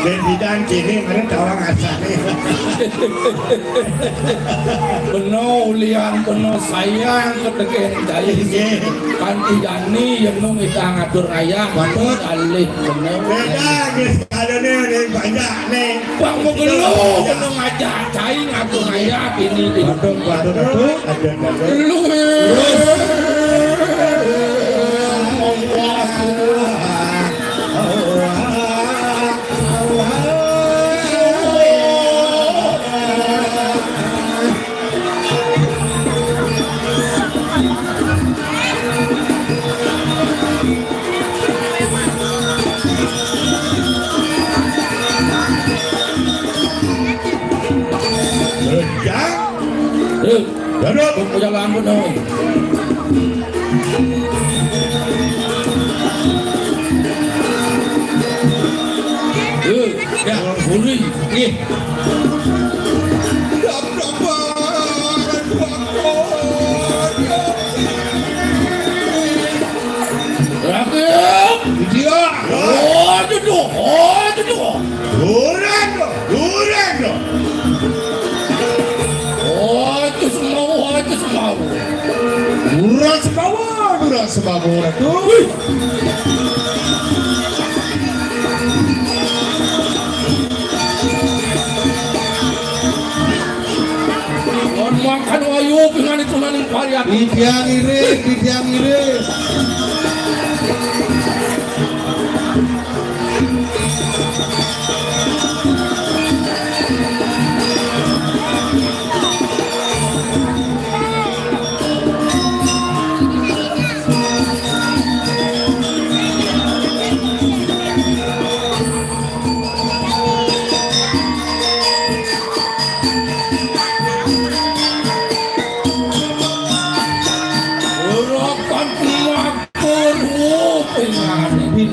Dan bidan kini, mana tawang asane. Beno ulian, beno sayang, ketekin jai. Iya. Kanti jani, yenung ita ngatur ngayah. Patut. Alih, beno. Beda, guys. Adane ning banyak ning. Bang Megelo kena ngajak cai ngaku ngayap ini di. Waduh, waduh, waduh. Ada, ada. Lu. Jang. Eh, duduk. Jalan benar. Eh, ya, buri. Nih. Rakyat. Iya. Oh, duduk. Oh, duduk. Duran, duran. Oh, itu semua, oh, itu semua. Duran semua, duran semua, duran. Wih. Kon makan wayu pingan itu maning varian. Titiang iring, titiang iring.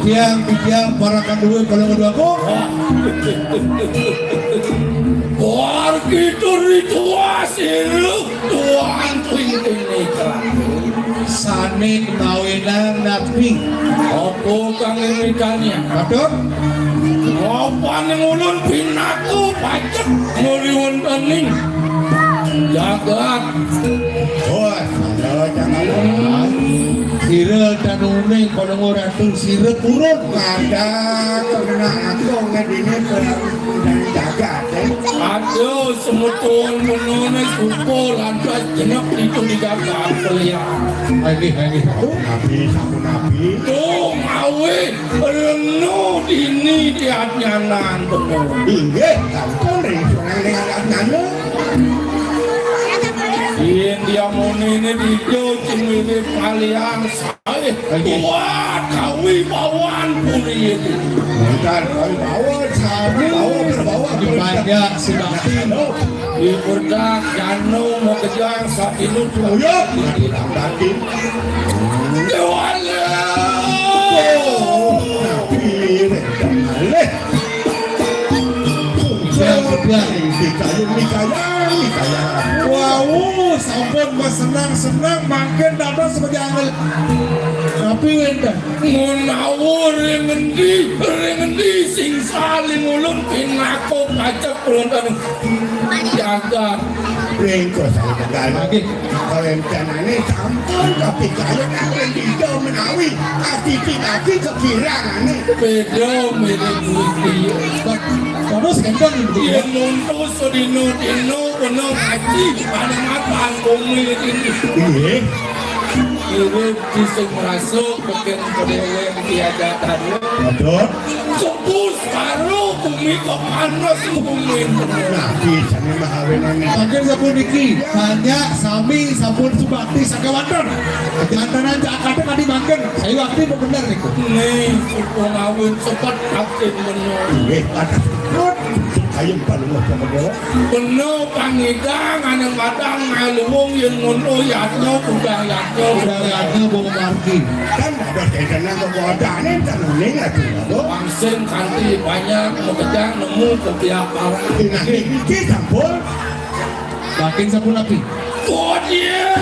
Tiang, tiang, para kanduwe, para kanduwe aku. Wargi turi tuas iru tuan tuing-tuing. Sane kawinang napi? Apa kang ngrikani? Aduh. Apa ning ulun pinaku pacek nguriwentaning jagat. Oh, salah, jangan. Sira danuning padha ngoratu, sira purun. Ada kena aku ngedini perang dan jagat, eh. Aduh, semeton menone kumpul lantas jenek itu di jagat pelian. Ayo, ayo. Nabi, sampun nabi. Tuh, mawe. Reno dini diadnyanan temu. Inggih, sampun ring sunang ring adnyana. Yen dia munine dijo cemili paliang sae. Inggih. Kuat kawibawan puri itu. Bukan kawibawan, sawi bawa berbawa. Dipanjak si Bakti. Di Purdak Janu mau kejang saat ini. Uyuk, nanti. Dewala. Oh, nabi, malih. Sudah, sudah. Dikayun, dikayang, dikayang. Wau, sampun bersenang-senang, mangkin dados sebagai angel. Tapi wenten. Menawa ring endi, ring endi sing saling ulun pinaka pacek ulun anu jagat. Ring kosang tegal. Nggih. Kawentenane sampun kapikayun ring dida menawi ati-ati kekirangane. Beda mirip kuwi. Terus enten gitu ya. Yen nuntu sedina-dina kena ngaji, panematan bumi ini. Nggih. Urip di sing merasuk, mungkin kedewek diajatan. Betul. Kebus baru bumi kok panas bumi. Nah, di sana mah awenane. Mangkin sapuniki, hanya sami sampun subakti sakewanten. Jantanan cak kadang adi mangkin, saya wakti bener niku. Nih, suku ngawin sepet akin menyo. Nggih, panas. Ayo palungguh sama dewa. Beno pangidang aneng padang ngaluwung yen ngono yatno budang yatno budang yatno bung margi. Kan ada setan kekuatan enten uning ati lho. Wangsin kanthi banyak mekejang nemu kebiak parah. Nah, iki sampun. Makin sampun lagi. Kodya.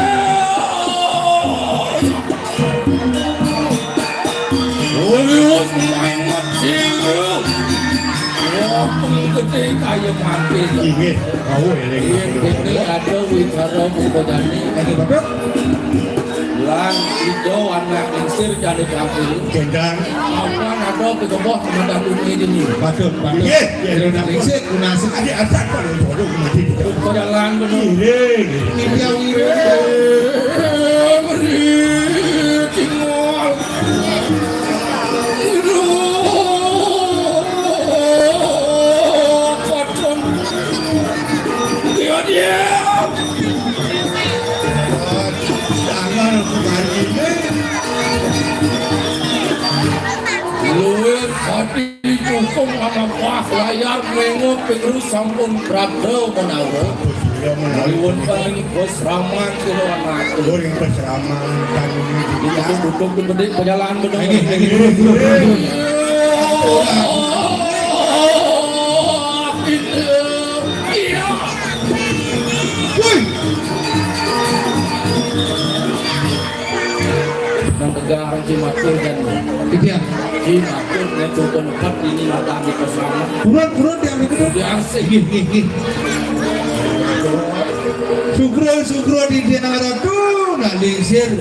Wis main mati. Wong gedhe kaya mati. Inggih, mau eling. Yen kene ada wicara mukodane. Anu, Bapak? Lan ijo anak lingsir jane kambing. Gendang. Apa ada kegeboh teman bumi ini? Patut, patut. Nggih, nggih. Gendang lingsir, kunasik. Adi asak kok, bodoh, mati. Jalan bener. Ngiring. Ngiring, ngiring. Cingol. Dia, dia. Jangan kembali. Luwih hati. Didukung ana wah layar mengo pingru sampun prapta menawa. Nuwun paling bos raman kula anak. Goreng bos raman kan ini. Duduk di bedik pejalan bener. Lagi, lagi, duduk, duduk, duduk. Iya. Woi. Nang tegar Haji Matur dan Iya. Haji Matur nek coba nepat ini makan di pesawat. Buruan, buruan, dia ambil dulu. Dia asik. Gih, gih, gih. Sugro, sugro di dia ratu, nak lingsir.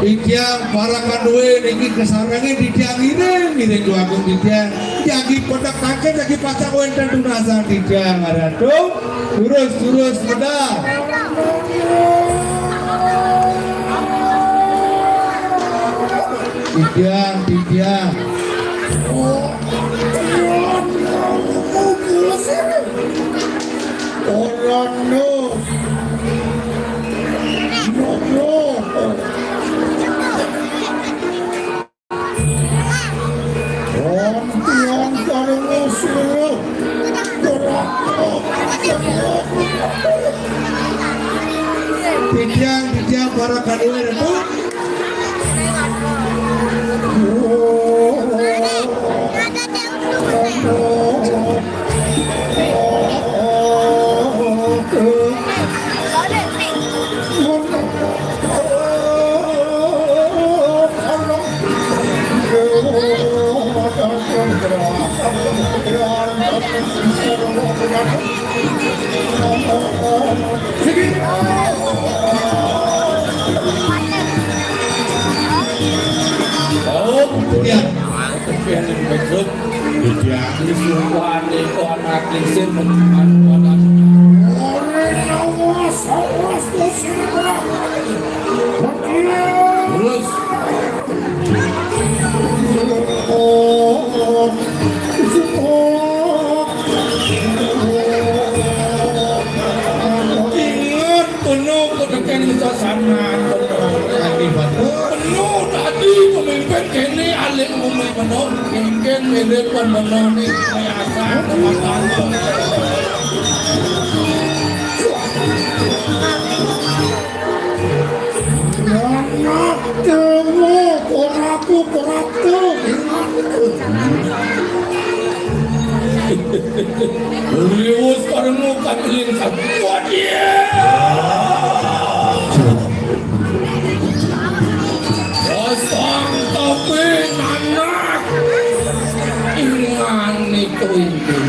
Ikiang para kanduwe niki kesarange di tiang ngiring, ngiring dua agung di tiang. Jagi pedak tangke, jagi pacak wenten tunasan di tiang ratu. Terus, terus, medal. Titiang, titiang. Orang no. No, no. Wong tiang karena suruh gerak. Titiang, titiang para kaduwe, Ratu. Oh, ya. Kepian yang betul. Iya. Ini sumpah nih, kok anak lisin, anu, anu. Orang awas, awas, awas. Terus. Inget, penuh ketekan kita sana, penuh. Penuh tadi pemimpin kene alik bumi penuh, mungkin mirip pun penuh nih, kayak asal tempat. Anak dewa, koraku, koraku. Liwus karemu katiling satu. Wadia. Pasang tapi nanak. Ingan itu ini.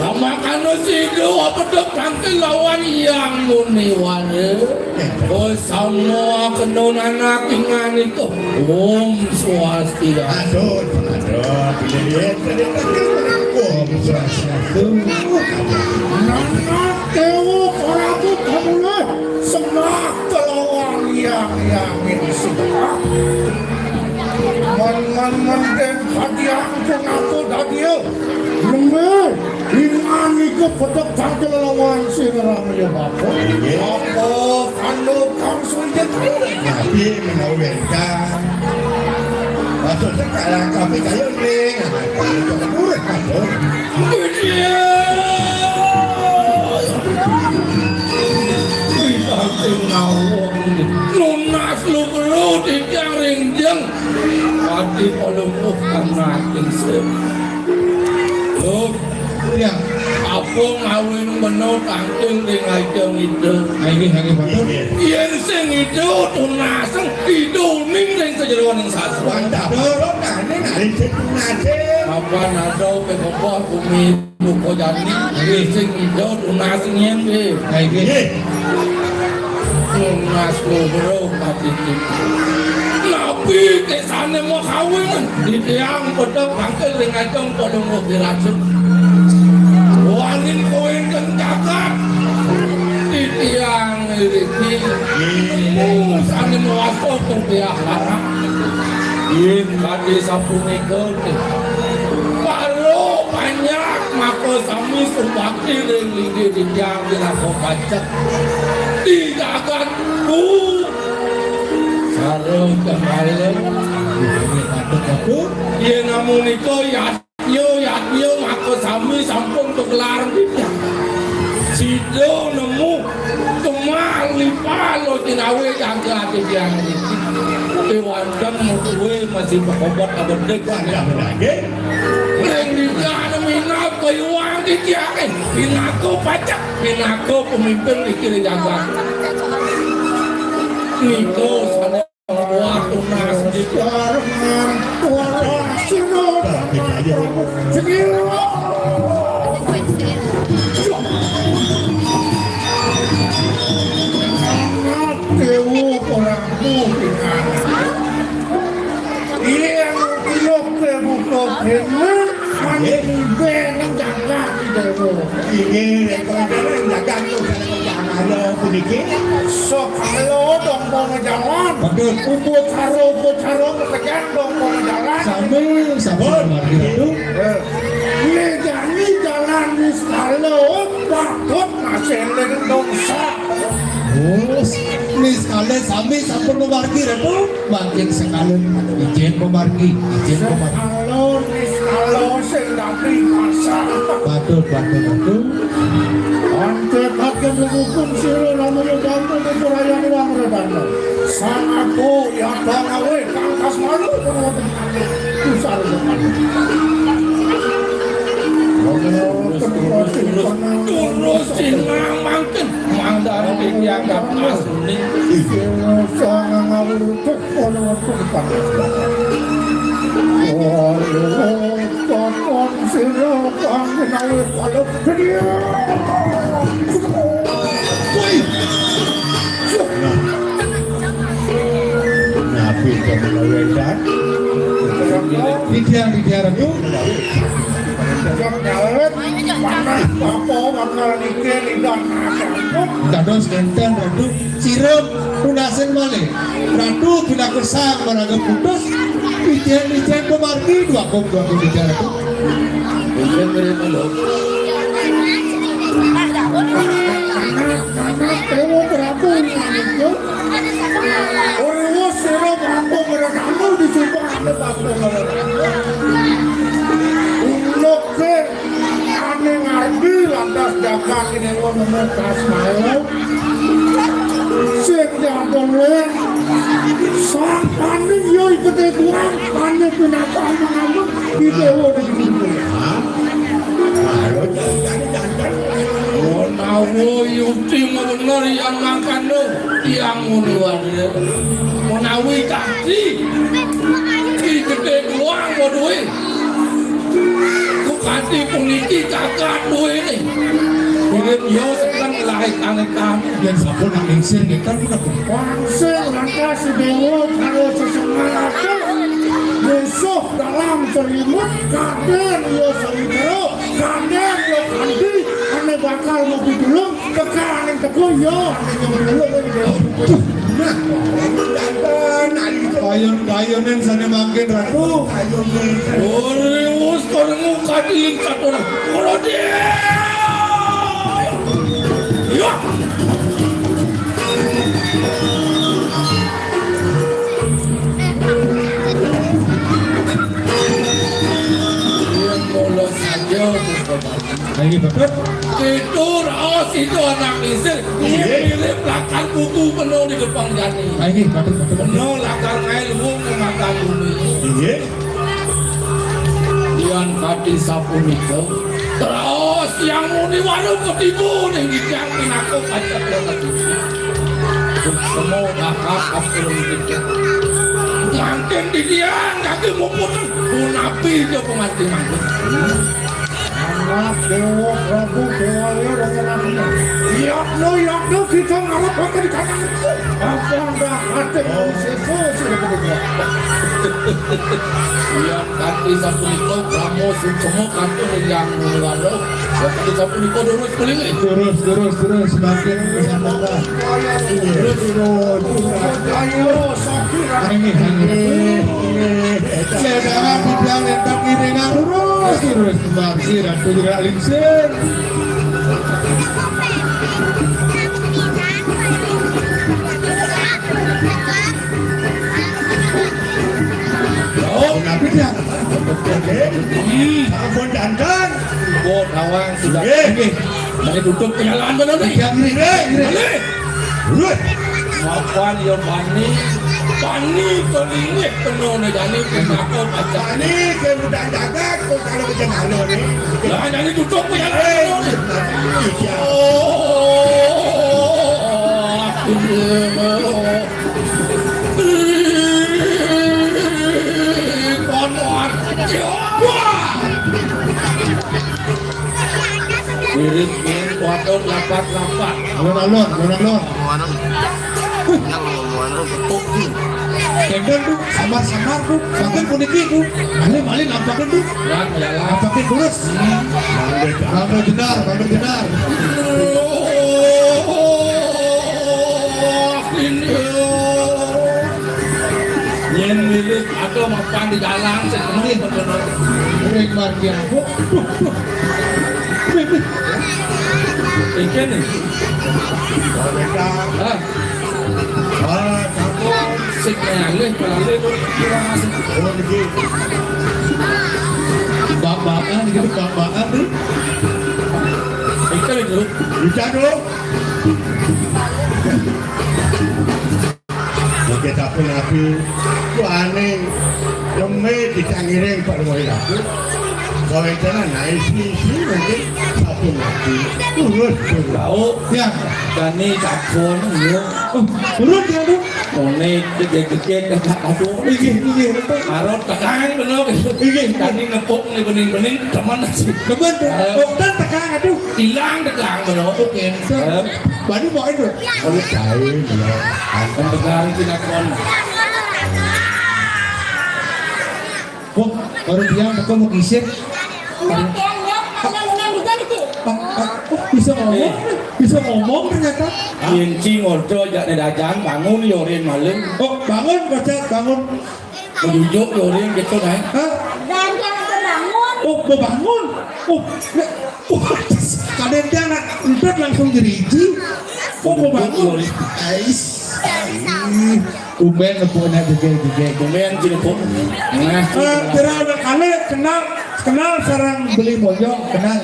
Nama kanu sidu apa dek nanti lawan yang muni wale. Oh, semua kenun anak ingan itu. Om Swastiastu. Aduh, aduh, pilih dia, pilih dia. Om Swastiastu. Nanak dewa koraku kamule semua kelawan yang yang ini semua. Man man man den hadiah pun aku dadio. Nembe. Ingan iku pedhek cangkil lawan sing ramya bapak. Apa kandha kang sulit? Nabi menawi wénten. Maksud sekarang kami kayo ning. Urip kabeh. Nunas lukru titiang rinjeng. Pati palungguh kang nating sip. Loh, ya, apa ngawin meno tangking ring aja ngida. Nggih, nggih, Batur. Yen sing ngida tunaseng, ngida uning ring sajeroning sastra. Mantap. Loro kane nak ring tunase. Apa nado pengkopoh bumi buka jani. Nggih, sing ngida tunaseng yen, nggih. Nggih. Tunas loro katiti. Nabi kesane mau kawin, titiang padha bangkil ring ajeng padha ngopi racun. Wangin kowe ing jagat, titiang ngriki. Nemu sane mewasta kopiah larang. Yen kade sapunika, karo banyak maka sami sumbakti ring linggih titiang pinaka pajek. Di jagatku. Sareng kembali. Patut aku. Yen namunika yatnya, yatnya maka sami sampun kekelar. Sida nemu kemah lipa lo tinawe jangka ati tiang niki. Kewanten mutuwe masih pekobot abedik. Wadah lagi. Ring dija minat kayuang titiange. Pinaka pajek, pinaka pemimpin iki ring jagat. Nika sane wah tunas dija. Wah, sira. Dewa ora mungkin. Iya, lho, dewa kok bener. Mane mbe nang jalan, dewa. Iki, nek kowe jalan, jalan, lho, jalan, jalan, lho, puniki. Sok, lho, dong, mau jalan. Betul. Upacara, upacara, pekerjaan, dong, mau jalan. Sami, sami, oh, margi itu. Eh, ini jani jalan di Salo, patut masih eling dongsa. Oh, niskala sami sampun mamargi, Ratu. Mangkin sekalian izin mamargi, izin mamargi. Sekalo niskala sing dadi pasang. Batul, batul, batul. Ante kakek menghukum sira namanya bantu kekurayan wang redana. Sang aku yang bangawe kang kasmaru. Pusar. Terus, terus, terus, terus, sinang mangkin. Mandar dianggap asli. Sangang ngawur tek, ono waktu depan. Waduh, kokon Sira kang menawi kala gedhe. Woi. Nah. Nah, beda menawi, Cak. Tidian, tidian, Ratu. Yang dalet, panah bapa bakal niki lidah anak. Dados enten, Ratu. Sirup punasen malih. Ratu pinaku sang maraga putus. Ijen-ijen pemargi dua kop dua kop ijen Ratu. Ijen mirip lho. Anak-anak Dewa Prabu menika. Ora sira Prabu Merenanu disumpah ane Prabu Merenanu. Uluk ke ane ngardi lantas jagat ini nemu tas mau. Sing nyambung wong. Sang paning yo ikete kurang, paning binatang mengamuk di dewa di gunung. Hah? Ayo, jangan, jangan, jangan. Menawi yukti bener yang mangkane, tiang muni wae. Menawi kaki, iki gedhe doang waduhe. Kok kanthi puniki cacat duwene. Wirid ya seken lahir kanekan. Yen sampun nak lingsir nggih kan menawi. Wangsul rangka Sidewa karo sesemar musuh dalam selimut, kadang ya sawitara, kadang ya kanthi, ane bakal mau pitulung, kekaning teko ya, ane nyuwun tulung. Aduh, nah, nah, itu. Payon-payonen sane mangkin, Ratu. Ore wis kono kadiling katon. Ora dia. Ya. Mula saja. Ayo, Bapak. Itu raos itu anak lingsir. Iya. Mirip lakar buku penuh di depan jani. Ayo, Bapak, Bapak. Penuh lakar ngae luwung ke mata bumi. Iya. Yan kati sapunika. Terus yang muni waru ketipu ning gijang pinaku kaca ketipu. Semua bakal kapung gijang. Mangkin di dia kaki muput. Punapi dia pengantin mangkin. Anak Dewa Prabu Dewa Loro ngelamnya. Yakno, yakno kita ngarep bakal di kanan. Apa ndak ada manusia sosok kedua. Iya, kaki sapunika, Brahmo Sukmo, kaki yang mulwala. Kaki sapunika, durus kuling. Terus, terus, terus, semakin bersama. Terus, terus. Ayo, sakit. Ini, ini. Sekarang di belakang, ngiringan terus, terus. Bangsi, Ratu Gerak Lingsir. Oh, tapi dia. Hmm. Ampun, dandan. Oh, nawang sudah. Nggih. Nggih. Mari tutup penyalahan bener nih. Yang ini, nggih, ini. Balik. Wah. Mapan ya bani, bani kelingit penuh nih jani pinaka kaca. Bani ke udah jagat kok kalau kita malu nih. Lah jani tutup ya. Eh, iya. Oh. Kono. Wah. Wirid-wirid kuatur lapat-lapat. Alon-alon, alon-alon. Gendong, Bu, samar-samar, Bu. Sampeyan puniki, Bu. Malih, malih nampakin, Bu. Lan, ya, lan. Nampakin terus. Mangga jenar, mangga jenar. Yen wirid ada mapan di dalang sing kemrih bener. Ring margi aku. Iki nih. Hah? Ah, kamu sing ngalih, ngalih, kurang asik. Oh, niki. Bak-bakan gitu, bak-bakan nih. Iki nih, Dok. Bisa, Dok. Oke, tapi nabi ku aneh, leme tidak ngiring Pak Roy aku. Kau itu nah, isi-isi mungkin satu. Urut. Tahu. Ya. Dani takon, ya. Oh, urut ya, Duh. One, degek-degek, aduh. Iya, iya. Marot tekan, bener. Iya. Dani nepuk nih, bening-bening, teman sih. Teman, Duh. Eh. Oh, kan tekan, aduh. Hilang tekan, bener. Oke. Eh. Bani mau itu. Oh, lain, ya. Kan tekan, tinakon. Wah, baru dia, aku mau kisir. Iya, kan, ya. Kalau yang di jalan itu. Ah, ah, oh, bisa ngomong, bisa ngomong ternyata. Inci ngodo jak ne dajan bangun yorin maling. Oh, bangun, Kocak, bangun. Menunjuk yorin gitu, Nay. Hah? Dan jangan terbangun. Oh, mau bangun. Oh, ya. Oh, kadang dia anak entut langsung diriji. Oh, mau bangun. Yorin. Ais. Ih. Tumben nepuk nak jegeg-jegeg. Tumben ci nepuk. Nah, eh, kira anak kali kenal, kenal sareng Beli Mojo, kenal.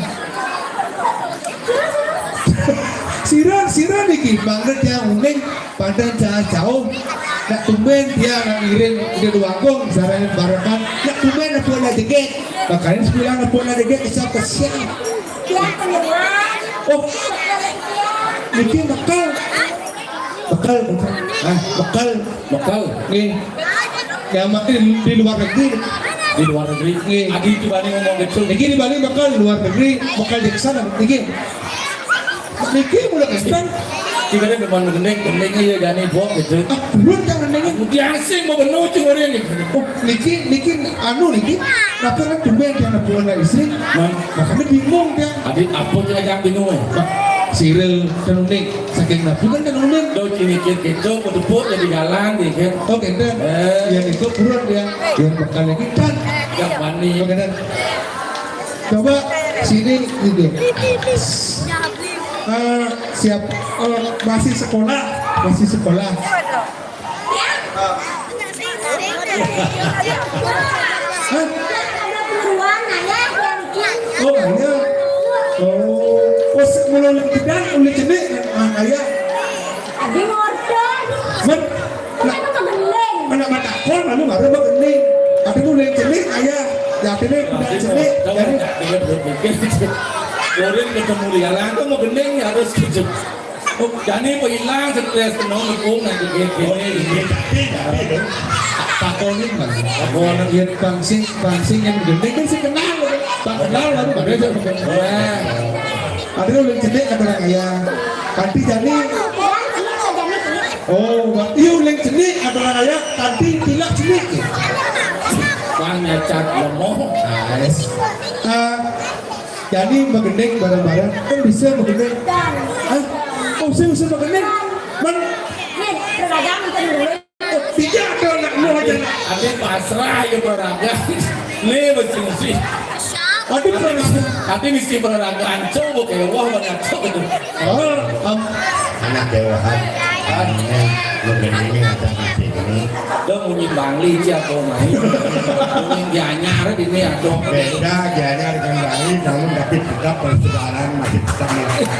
Sira, sira niki mangga tiang uning, panten cah jauh. Nak tumben tiang nak ngiring di Duagung sareng barengan. Nak tumben nepuk nak jegeg. Makanya sebilang nepuk nak jegeg, siap ke siap. Tiang penyerang. Oh. Niki mekel. Bekel, bekel. Ah, bekel. Bekel. Nggih. Ya, mati di, di luar negeri. Di luar negeri. Nggih. Adi di Bali ngomong gitu. Niki di Bali bekel, luar negeri, bekel di sana. Niki. Niki mulai Kristen. Kita kan depan gending, gending iya jani bok gitu. Ah, belum jangan gending. Aku di asing mau bener cuma ini. Oh, niki, niki anu niki. Kenapa kan tumben dia anak buah istri? Man. Makanya bingung dia. Adit apa aja bingung. Siril tenun nih. Saking nabi kan kan unin. Do ci mikir gitu, bedepuk jadi galang gitu. Oh, kenten. Eh. Ya, itu buruan dia. Yang bakal lagi kan. Yang wani. Oh, kenten. Coba sini gitu. Eh, siap. Eh, masih sekolah, masih sekolah. Hah? Oh, iya. Oh, pas mulai uling jedang, uling jenik, ah, iya. Adi ngorder. Men, nah, kan apa gendeng? Mana mata kol, lalu baru apa gendeng? Tapi itu uling jenik, iya. Ya, ini udah jenik. Jadi, Korin ketemu di jalan, kamu gendeng ya harus gitu. Oh, jani apa ilang stres kena ngepung nanti gini. Oh, iya, tapi, tapi, loh. Takonin, Bang. Takonin. Yen bangsing, bangsing yang gede kan sih kenal, loh. Tak kenal, baru pada aja. Wah. Ada uling jenik kata orang kaya. Kanti jani. Oh, wa-, iya uling jenik kata orang kaya. Kanti tilak jenik. Bang nyacat lemah. Nice. Eh, Jadi magending bareng-bareng kan bisa magending. Hah? Oh, saya bisa magending. Man, tidak ada anak lu aja. Ati pasrah ya beragam. Nih, mesti, mesti. Ati mesti beragam. Coba kayak wah, banyak coba. Oh, am. Anak dewahan. Aneh, magending ada mati ini. Dong, bunyi Bangli, ci, atau main. Bunyi Gianyar ini, atau beda Gianyar dengan Bangli, namun tapi tetap persaudaraan masih tetap melekat.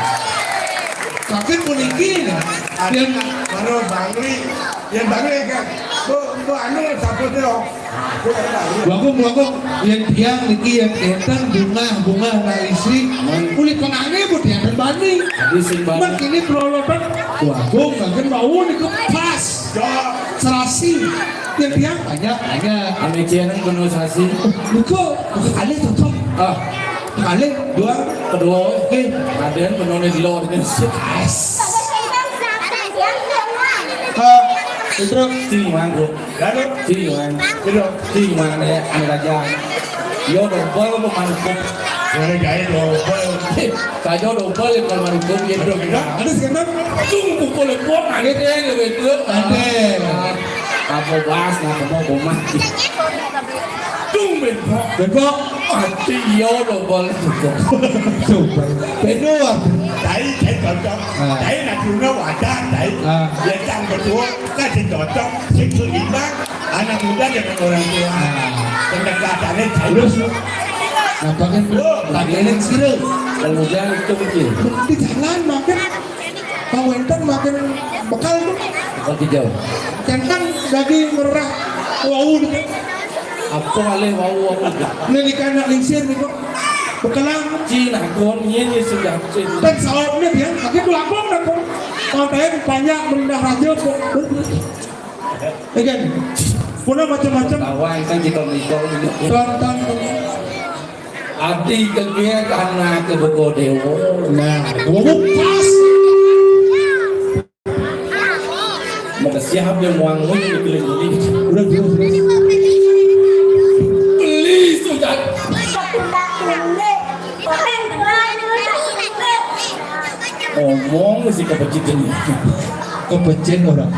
Tapi puniki, nah, ada baru Bangli, yang Bangli kan, bu, bu anu, siapa tuh? Bagong, bagong, yang tiang niki yang kenten bungah, bungah na istri. Kulit pengange bu tiang bani. Adi sing bani. Mat ini perolotan. Bagong, makin bau niku pas. Serasi. Yang tiang banyak, banyak. Ame cianeng penuh sasi. Niku, kali cocok. Ah. Kali, dua. Kedua. Oke. Aden penuh di luar. Pas. Ah, itu. Cing, mangkuk. Lalu? Cing, man. Gitu. Cing, man, ya, anu raja. Yo, dobel apa manukup? Mana jahit dobel? Saja dobel ya kalau manukup, ya. Aduh, kita ada sekarang. Cung, pukul itu, ada deh, lebih itu. Ada. Apa bahas, nah, kamu mau mati. Cung, benpok. Benpok. Mati, yo, dobel, cukup. Cukup. Benua. Tadi, saya cocok. Ah. Tadi, nak guna wadah, tadi. Ah. Dia cang betul. Kan si cocok, si seimbang, anak muda dengan orang tua. Pendekatannya jauh. Terus, nampakin, oh, tageleng sira. Kalau hujan itu kecil. Di jalan makin, Pak Wenten makin bekal tuh. Bekal hijau. Centang daging merah, wau gitu. Apa alih wau, wau? Ini ikan nak lingsir nih kok. Bekelang. Cina kon, ini sudah cina. Dan saatnya dia, akhirnya pelakon dah kon. Sampai banyak mendah raja kok. Again. Puna macam-macam. Kawan kan kita mikau ini. Tantang. Ati kegiat anak ke bego dewa. Nah, gua pas. Maka siapa yang mau ngomong di keliling ini? Udah, udah, udah. Please, udah. Ngomong si kepecit ini. Kepecit orang.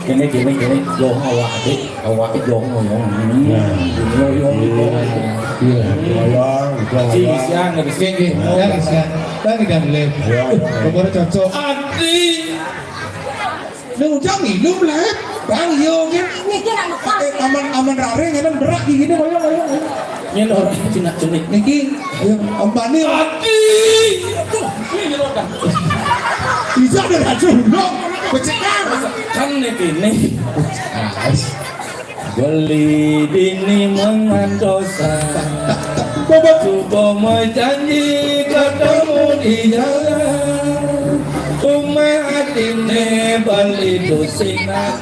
Kene, kene, kene, yo awak deh, awak yo ngoyong. Nah. Ngoyong, ngoyong. Iya, ngoyong, ngoyong. Sing siang, sing nggih. Ya, siang. Bang, ikan lem. Ya, ya. Nomor cocok. Adi. Lu udah minum lah, Bang, yo, kan? Niki nak lepas. Eh, aman, aman rare, ngene berak gini, ngoyong, ngoyong, ngoyong. Ini orang cina cenik. Niki, ayo, Om Pani. Adi. Aduh, ini roda. Bisa ada racun, dong. Pecekan. Kan ini, ini. Beli bini mangan dosa. Coba janji ketemu di jalan. Umai atine beli dosina.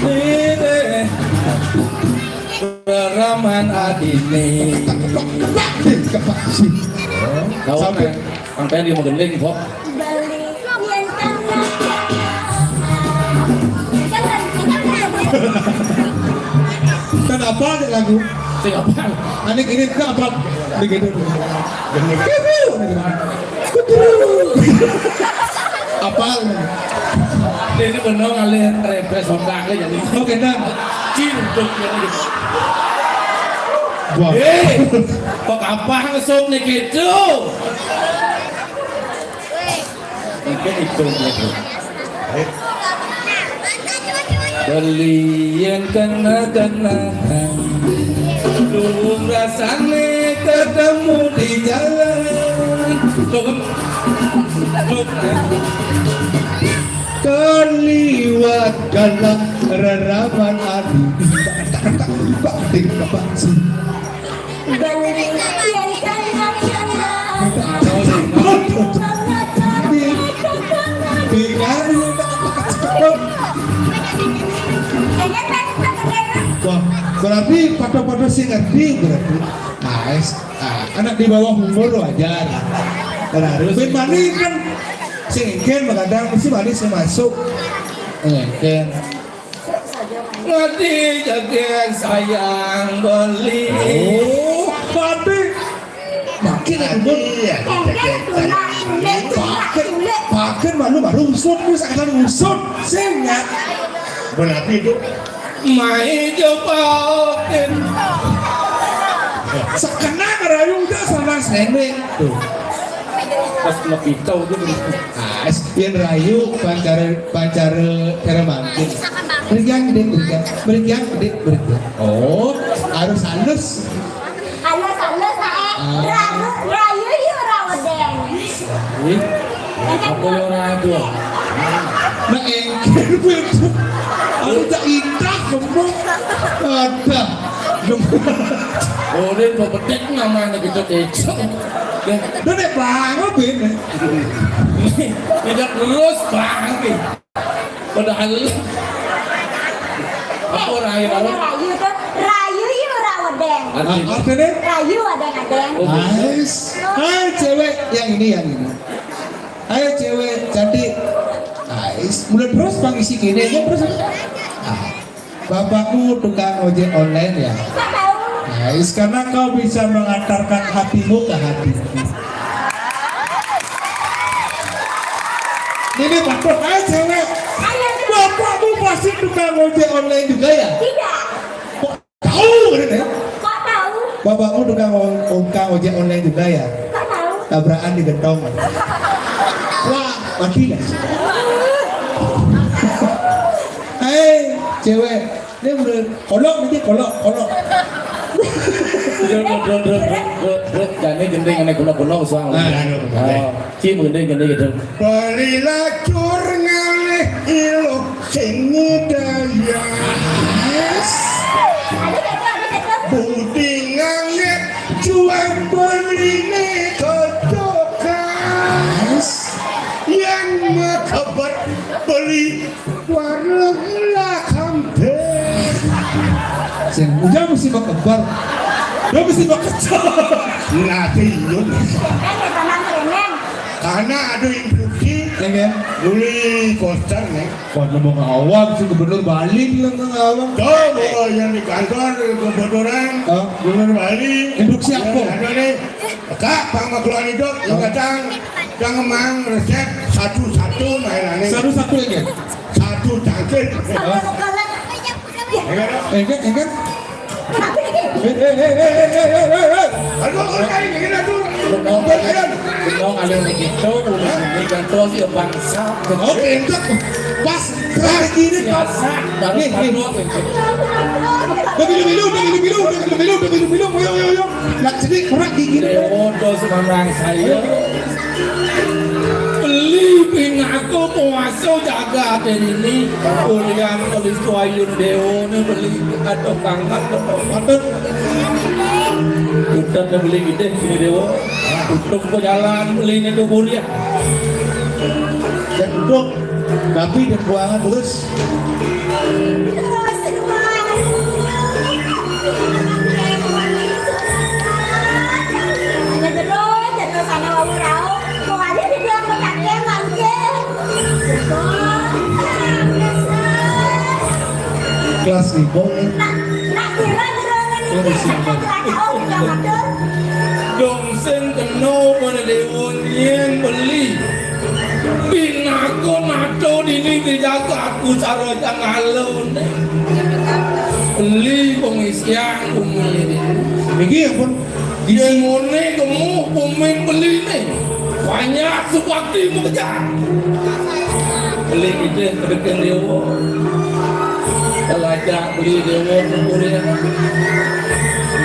Ire. Raman atine. Sampai Sampai dia menggending, Bob. Beli yang tengah. Kan apa ada lagu? Sing apa? Anik ini kan apa? Begitu. Begitu. Apa? Ini benar ngalih repes otak jadi. Oke, dah. Cintuk ya. Wah. Eh, kok apa langsung nih gitu? Mungkin itu gitu. Belian kena-kena. Dulu rasane ketemu di jalan. Tuh, tuh. Keliwat dalam reraman adi. Balik yang kena-kena. Tinggal. Wah, berarti pada-pada sih ngerti berarti. Nice. Ah, anak di bawah umur wajar. Berarti ben mani kan sing engken kadang mesti mani sing masuk. Engken. Ngerti jageng sayang beli. Oh, mati. Makin aku pun. Iya, kita, kita. Pakai, pakai malu baru usut, bisa kata usut. Sing ya. Berarti itu mai jopakin. Sakena ngerayu udah sana nenek. Tuh. Pas mau pisau tuh. Ah, es pian rayu pancara, pancara cara mangkin. Berikian gede, berikian. Berikian gede, berikian. Oh, harus halus. Halus, halus, eh. Ah. Rayu, rayu, yuk, rawedeng. Ih, apa ya orang itu? Nah, engkel betul. Aku tak indah, gemuk. Ada. Gemuk. Oh, ini mau bedek namanya gitu, kecil. Ya. Udah deh, bangun, Ben. Tidak terus, bangun. Padahal apa rayu, apa? Rayu tuh, rayu yuk rawedeng. Artinya? Artinya? Rayu adeng-adeng. Oh, nice. Hai cewek, yang ini, yang ini. Hai cewek cantik. Nice. Mulai terus pangisi kene aja terus. Ah. Bapakmu tukang ojek online ya? Nice, karena kau bisa mengantarkan hatimu ke hatiku. Ini bapak, hai cewek. Bapakmu pasti tukang ojek online juga ya? Tidak. Kok tahu, gitu ya? Kok tahu? Bapakmu tukang on-, tukang ojek online juga ya? Kok tahu? Tabrakan di gentong. Wah, mati dah. Hei, cewek. Ini bener. Kolok, ini kolok, kolok. Dul, dul, dul, dul, dul, dul, dul. Jane gending ngene kolok-kolok, suang. Ah, anu, oke. Oh, ci gending, gending gitu. Beli lacur ngalih ilok sing daya. Yes. Budi ngalih jual Mesti bakal kebar. Dia mesti bakal kecil. Nah, itu iya. Kan ya, Paman Kreneng. Karena ada instruksi, ya kan? Beli koster, nih. Wah, nama ngawag si Gubernur Bali, bilang ngawag. Tuh, oh, yang di kantor kebetulan. Hah? Gubernur Bali. Instruksi apa? Ada nih. Kak, Pak Makluan itu, yang datang, yang emang resep satu-satu mainannya. Satu-satu ya, kan? Satu cangkir. Hah? Enggak, enggak. Eh, eh, eh, eh, eh, eh, eh, eh. Aduh, aduh, aduh, aduh, aduh. Aduh, aduh. Benong, aduh, begitu, udah ini kan terus ya bangsa. Oke, enggak. Pas, terakhir gini, pas. Biasa, baru nih, nih. Satu, gitu. Udah milu-milu, udah milu-milu, udah milu-milu, udah milu-milu. Ayo, ayo, ayo. Nak sedih, kurang gigi. Dewa dos mamang saya. Beli pinaka kuasa jagat ini. Ulian tulis tuayun dewa ni beli atau pangkat atau patut. Udah beli gede sini dewa. Untuk berjalan beli ni tu kuliah. Dan untuk tapi dan buangan terus. Kelas lima nih. Dong sing kena mana dewa nyen beli. Pinaka nato dini di jagat pusara jangalun. Beli pengisian bumi ini. Niki ya pun. Demone gemuk bumi beli nih. Banyak subakti bekerja. Beli kita kedekin dewa. Kalau ajak beli dewa kumpulnya.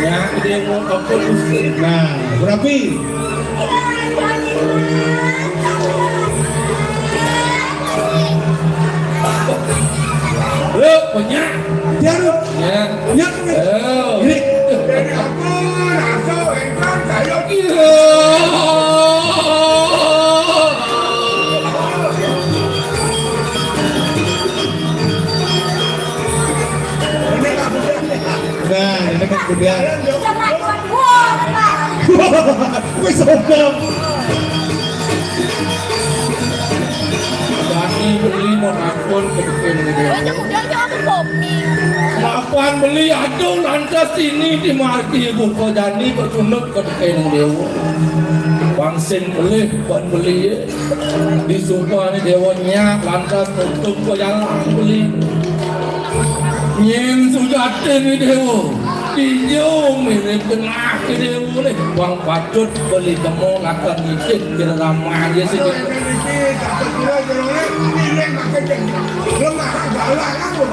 Nyak dewa apa mesti. Nah, berapa? Lu punya? Dia lu. Ya. Ya. Oh. Ini. Jadi apa? Rasa engkang saya. Iya. Nah, ini kan kemudian. Wis sogap. Dani beli mau ngakon ke depan gitu. Aja udah aja aku kopi. Mapan beli aduh lantas ini di margi buka Dani bercunduk ke depan dewa. Wangsin beli, pan beli. Disumpah ni dewa nyak lantas nutup ke jalan beli. Nyen sujatin ni dewa. Ijo mirip genah ni dewa ni. Wang patut beli temu lakukan nitip kira ramah aja sih.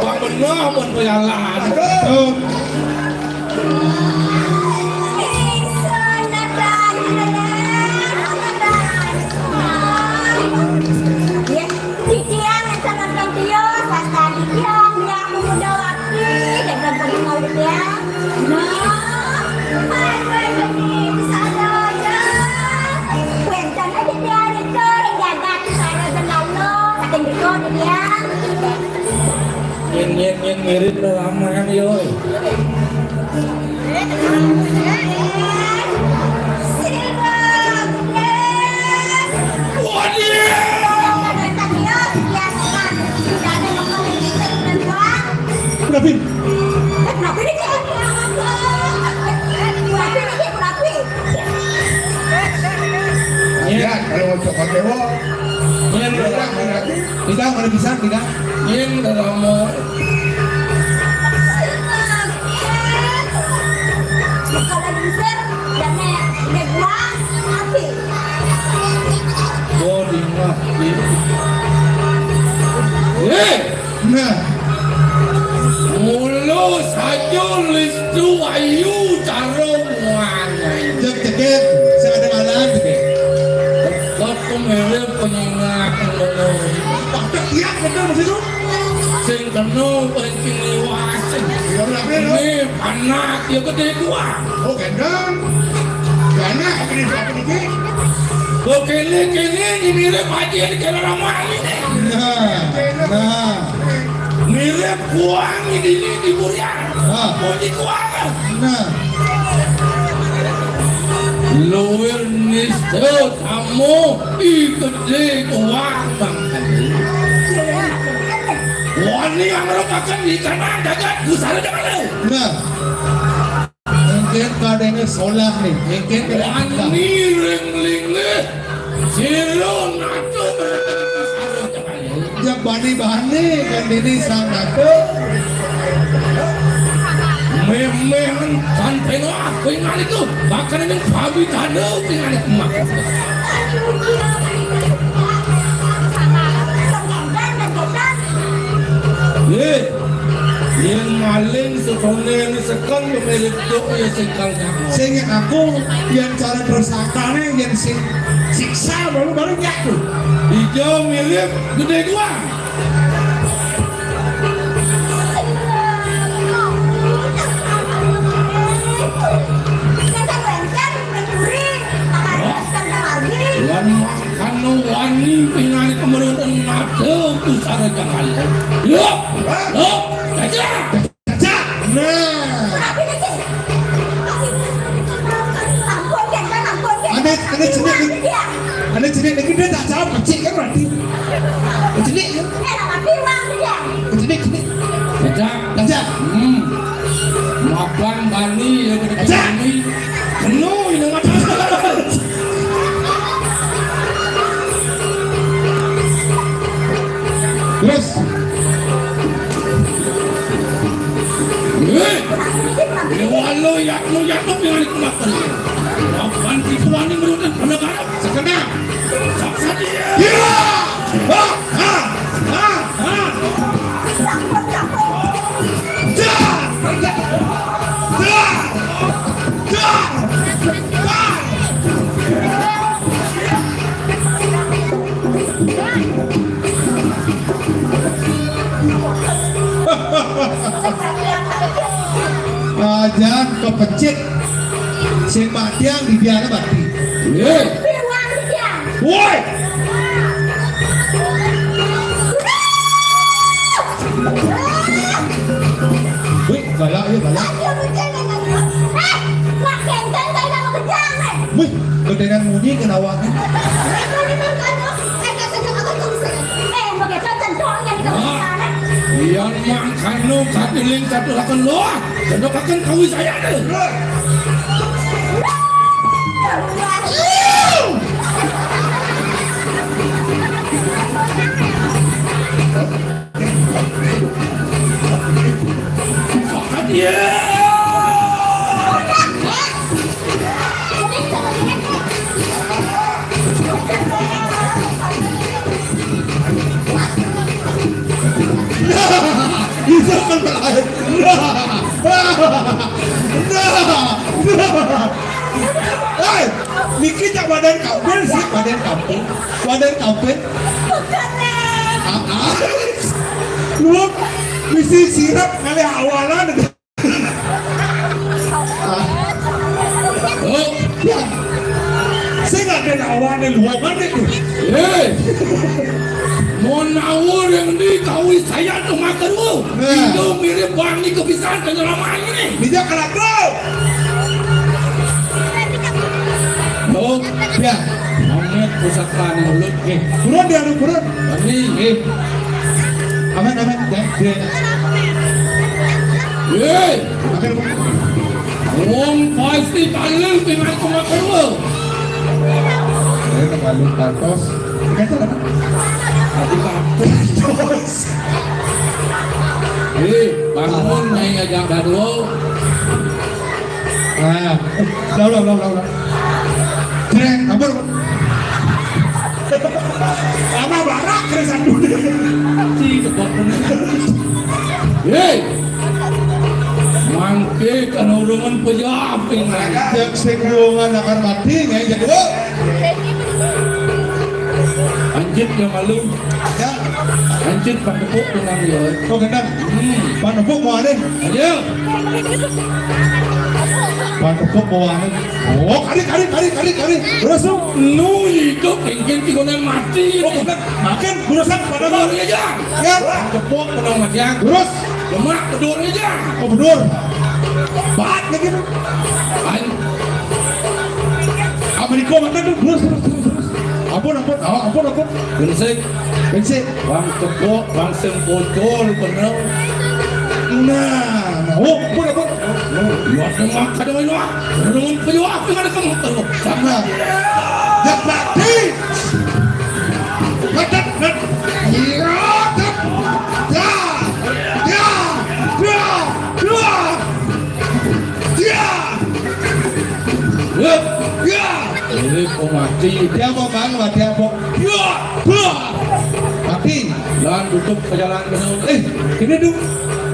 Wang benar pun pejalan. Titiang yang sangat titiang, pas tadi tiang, yang aku muda lagi, dan pergi mau tiang. Nah, hai, hai, hai, bisa ada aja. Kuentan aja tiang itu, yang jaga di sana dan lalu, saking gitu, tiang. Nyen, nyen, nyen, mirip lelamaan, yo. Waduh. Kenapa? Ya, kalau mau cokot dewa. Yang Tidak, mana bisa, tidak? Yang lama. Kalau bisa, jangan ada gua, tapi. Oh, dengar. Eh! Nah. Mulu saja listu ayu cara muangai. Cek, cek, cek. Saya ada alahan, cek. Kau mirip penyengat, ngono. Patek siap, betul, betul. Sing kena pancing liwat. Ya, berapa, no? Ini anak, ya, gede gua. Oh, gendong. Ya, anak, apa nih, apa nih, Ki? Kok kene, kene, ini mirip aja, ini kena ramah, ini. Nah, nah. Mirip kuang ini di Burian. Ah. Bunyi kuang. Nah. Luwir nista tamu, i gedé kuang bangkane. Wani yang merupakan di kanan dagat busana jangan. Nah. Engkén kadéngé solah nih, engkén kadéngé. Wani ring linggih, sira nata. Ya bani-bani kan dini sang nata. Méméhan tan péno aku ingan itu, bahkan ini babi tanda ingan itu makan. Yé, yén maling sekoné ini sekon yo mirip tuk ya sekal jago. Sing aku yén cara tersangkané yén sing siksa baru-baru nyak tuh. Ijo mirip gedé gua. Dasar lengser, mencuri, makan es tante lagi. Wan mangkana wani pingan kemerutan nada pusara jangan. Lho, lho, gajah. Gajah. Nah. Tapi ini sih, tapi ini sih, ampun, Ken, kan, ampun, Ken. Ada, ada jenis, ada jenis lagi dia tak jawab, kecil kan berarti. Kecil ya. Eh, nama Firman dia. Kecil, kecil. Gajah. Gajah. Hmm. Mapan bani ya, gajah. Bani. Penuh ini mata. Terus. Hei, dewa lo yak lo yak lo yang ikut makan. Mapan itu wani merutan penegaran. Sekenang. Saksa dia. Iya. Ha, ha, ha, ha. Ajan kepencit. Sing matiang di dia mati. Woi. Wih, galak ya, galak. Wih, kedengan munyi kena awaknya. Iya, yang kanu katuling satu lakon loh. Jendok akan kawi saya deh. Bisa kan berlain. Nah. Nah. Nah. Hei, niki cak badan kampil sih, badan kampil. Badan kampil. Ah, ah. Lu misi sirap kali awalan. Ah. Oh, ya. Sing ada awane luwungan itu. Hei. Mon awur yang di kawi saya tuh makan wo. Nah. Itu mirip wangi kebisan penyelamanya nih. Bisa kena bro. Oh, ya. Amet pusaka nih mulut. Eh, turun dia lu turun. Ini. Eh. Amen, amen. Ya, ya. Hei. Wong pasti paling pingan kemakan lo. Saya terlalu kantos. Kata apa? Aku kantos. Hei, bangun, Nyai Ajang Dadua. Ah, udah, udah, udah, udah, udah. Jreng, kabur. Lama barak, keresan dulu. Ci, kebak bener. Hei! Mangke kan urungan pejaping. Yang sing urungan akan mati, ya, jadi, oh. Anjir, ya malu. Ya. Anjir, Pak Tepuk dengan dia. Oh, gendang. Hmm. Pak Tepuk mau ada. Ayo. Pak Tepuk mau ada. Oh, kari, kari, kari, kari, kari. Terus, tuh. Nu hidup yang Iki tiga mati. Oh, bukan. Makin urusan pada lo. Iya, Jang. Ya. Tepuk, kenal Mas Jang. Terus? Lemak, bedur aja. Oh, bedur. Bat lagi tuh. Ayo. Amerika makan tuh. Terus, terus, terus, terus. Ampun, ampun. Oh, ampun, ampun. Berisik. Berisik. Bang tepuk, bang sempotol, bener. Nah, nah. Oh, ampun, ampun. Wah, tengah, kadang ini, wah. Kadang ini, wah. Kadang ini, wah. Sama. Yak mati. Dak, dak, dak. Iya, dak. Ya. Ya. Ya. Ya. Ya. Ya. Ini kok mati. Dia mau bang, mati apa? Ya. Ya. Mati. Lan tutup perjalanan ke sana. Eh, ini dong.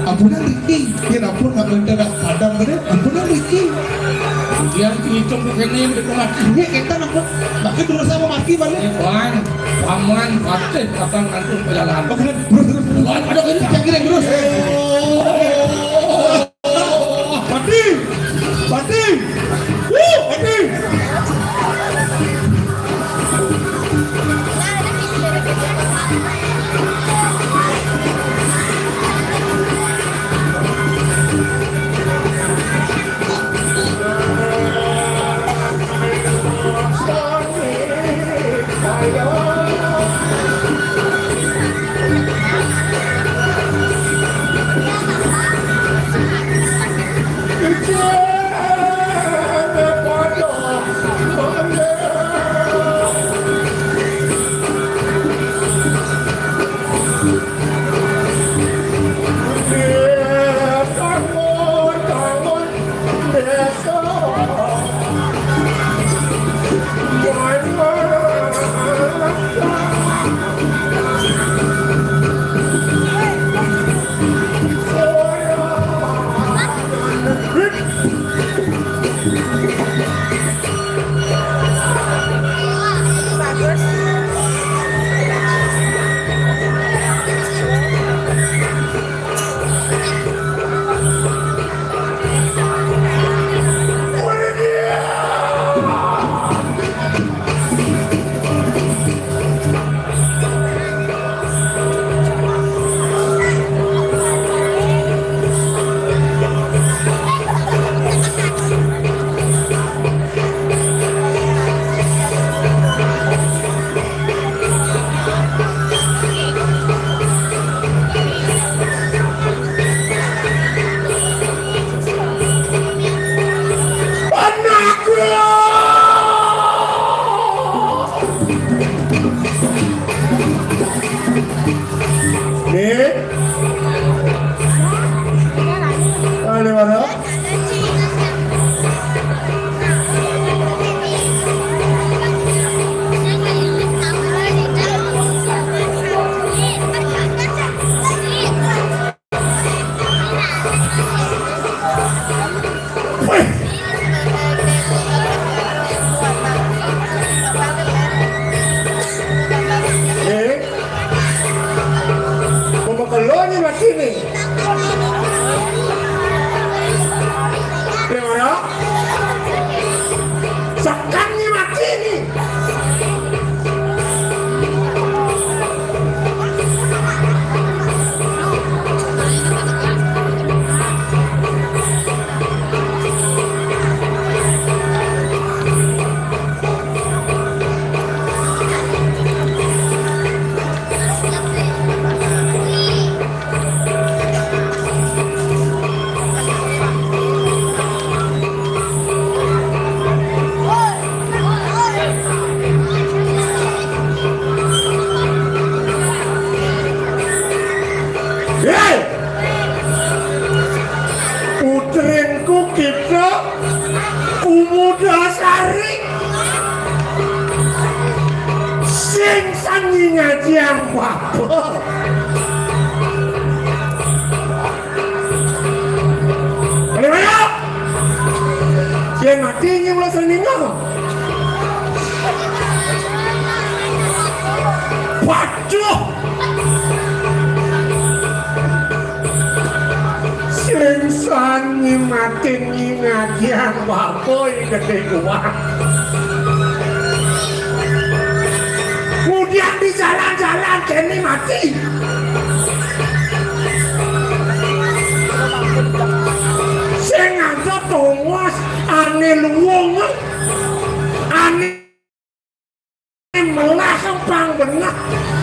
Ampunan Riki. Ya ampun, nggak minta dah. Padam tadi. Ampunan Riki. Dia hitung ke sini, dia kok mati. Ini kita ampun. Maki terus sama maki balik. Ini bang. Paman, patih, patang, ngantung perjalanan. Oh, kena terus, terus, terus. Bang, ada ini. Yang kira terus. Mati. Mati. Wuh, mati. Nih. Ada mana? Eh, como que lo ni imaginen. Primero, sacarme imaginen. Hei! Putrinku kita Kumbudasari sing sani ngajiang bapa. Ayo, ayo. Sing mati nying lo seni. Waduh. Sing sani mati nying ngajiang bapa gedé gua. jalan kene mati. Sing ngantos tongos ane luwung, ane melas empang bener.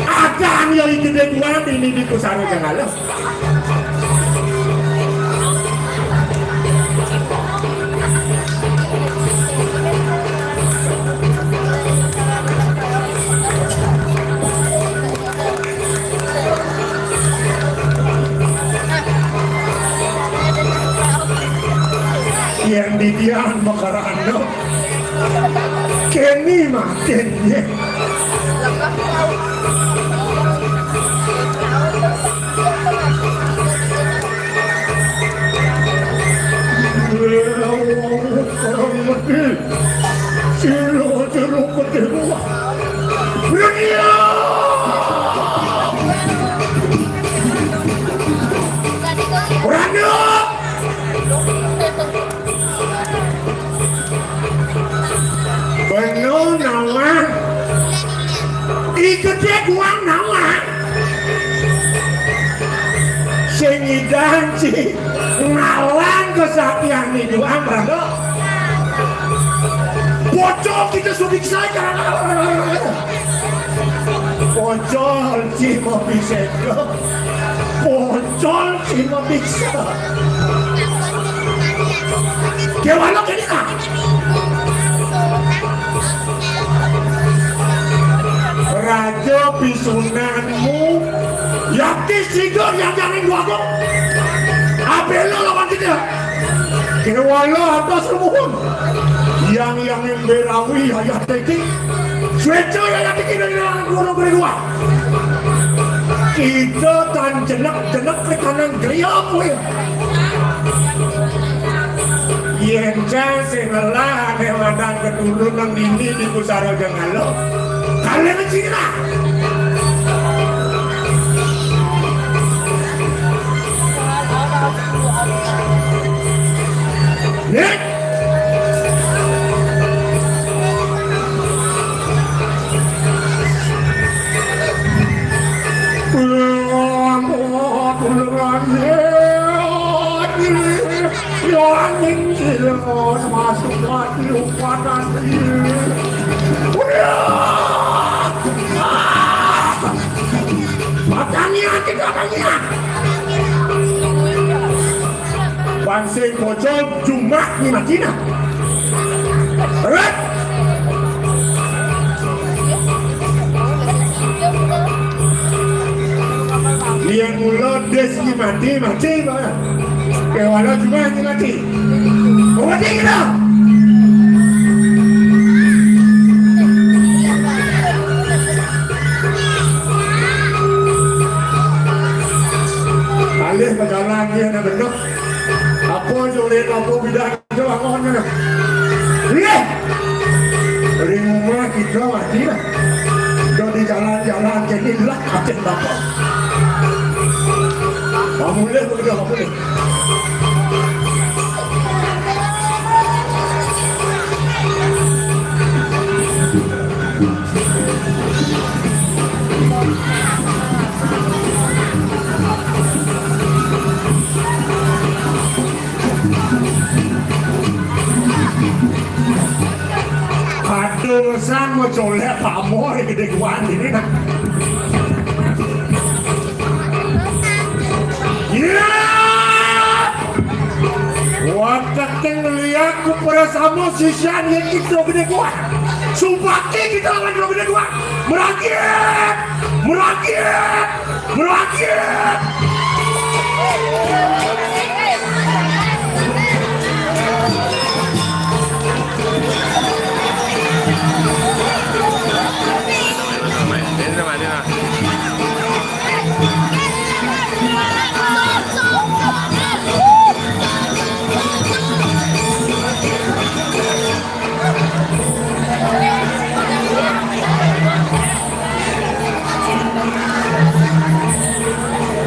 Ada ane ya iki gedhe kuwi ini di pusare Jangalo. Yen didian mekarano. Keni mah, keni. Sira jero kedewa. Ora nduk. Beno nawang. Iki gedhe kuwang nawang. Sing ngidanci ngawang kesaktian niku amrado. Bocah kita sudik saya. Pocol cima piseka. Pocol cima pisa. Dewano kene ta? Raja pisunanmu. Yakti sido yang jangan dua kok. Abelo lawan kita. Kewala atas ruhun. Yang yang berawi ayah teki. Sueco ya yang teki dari dalam guru berdua. Kita tan jenek-jenek ke kanan geriam kuwi. Yen jan sing ngelah nek wadang keturunan ini di pusara Jengalo. Kalian Cina. Nek Matanya, kita tanya. Bangsa bocor jumak ni mati nah. Ret. Dia mula des ni mati, mati bah. Kewala jumak ni mati. Mati kita. Alih pejalan dia nak benar. Apa joleh apa bidan je bangun mana? Leh! Dari rumah kita mati lah. Dah di jalan-jalan jadi lah kacang dapat. Mamulih begitu, mamulih. Kadung san mau colek pamor gede guan ini nah. Iya. Watak yang ngeliat ku para sama sisian yang kita gede guan. Sumpah kita lawan gede guan. Merangkit. Merangkit. Merangkit.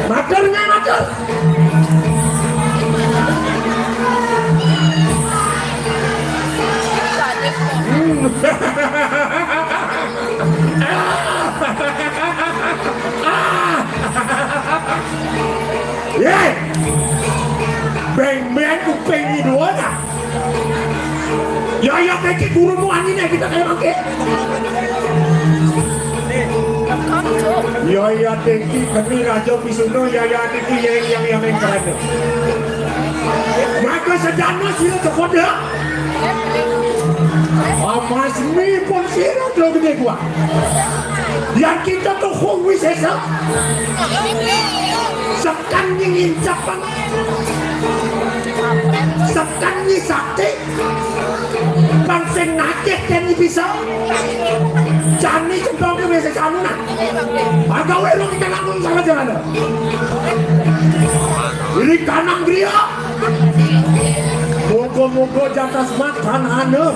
Matur nggih, matur. Hmm. Hei! Beng-beng kuping ini dua dah. Ya, ya, kayak gurumu angin ya kita kayak pakai. Ya, ya, tinggi kami Raja Pisuno, ya, ya, tinggi yang, yang, yang, yang keren. Maka sedana sila cepat dah. Amas mi pun sira do gede gua. Yang kita tuh hong wisesa. Sekan nyingin capang. Sekan nyi sakti. Pang sing nakeh dan nyi bisa. Jani cendong ke wisesa anu nah. Agawe lo kita nganggung sama jalan. Ini kanang griya. Muga-muga jaka semat banhana.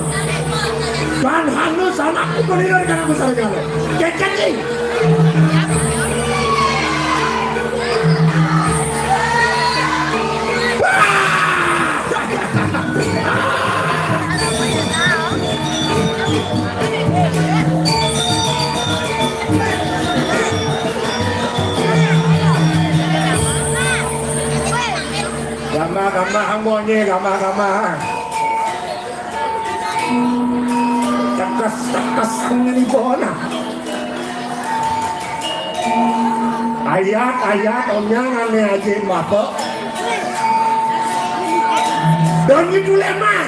Banhana sanakku keliru dengan aku sarjana. Kekeni. Gamah-gamah ambonye, gamah-gamah. Tekes-tekes ngene bona. Ayat-ayat omnya ngane aja bapak. Donyi tuleman.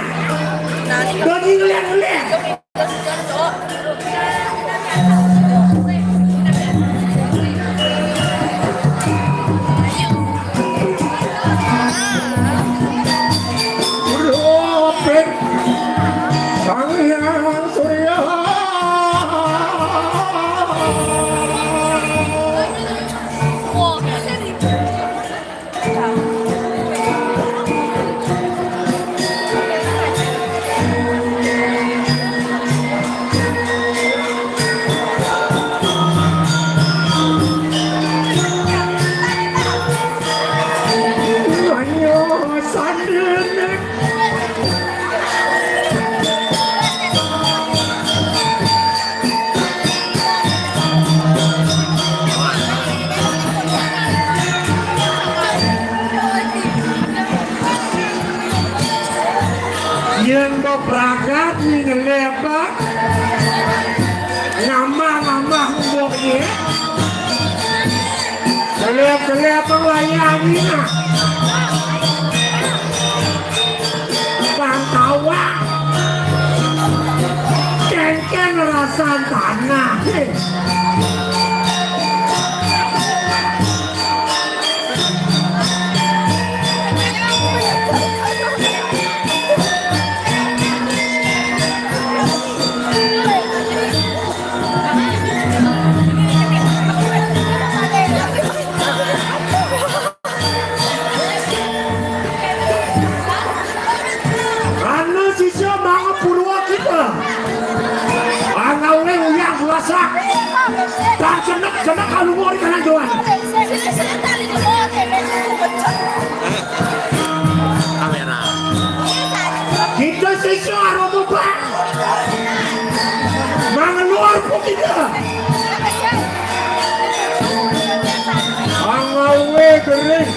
Donyi ngeliat-ngeliat. Propit Sang Hyang Surya. Yen mbok berangkat ning ngelih apa? Ngamah-ngamah mbok ye. Ngelih-ngelih apa wayah ini nah? Pantawa. Kengken rasan tanah. Ana sisya mangepurwa kita. Ana oleh uyang bulasak. Dan jenek-jenek kalumur di kanan doan. Kamera. Kita sisya aroma bak. Mangeluar pun kita. Angawe gering.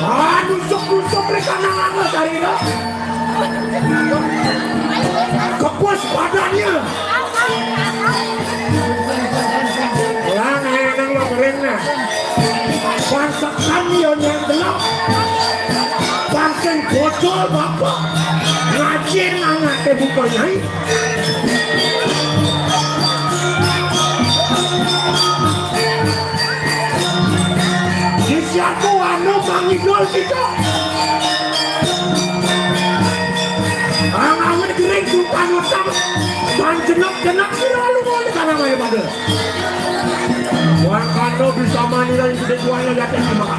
Ah, nusuk-nusuk rek kanang anget hari ini. Kepus badannya. Lang, ayo nang lo keren nah. Pantekan yo nyang delok. Pancen bocor bapak. Ngajin anaknya bukan nyai. Sisiaku anu pangidol kita. Ang awet gering sumpah ngutang. Pan jenek-jenek sira lu mau di tanah maya pada. Wah, kano bisa mani lagi gede kuahnya jatuh di maka.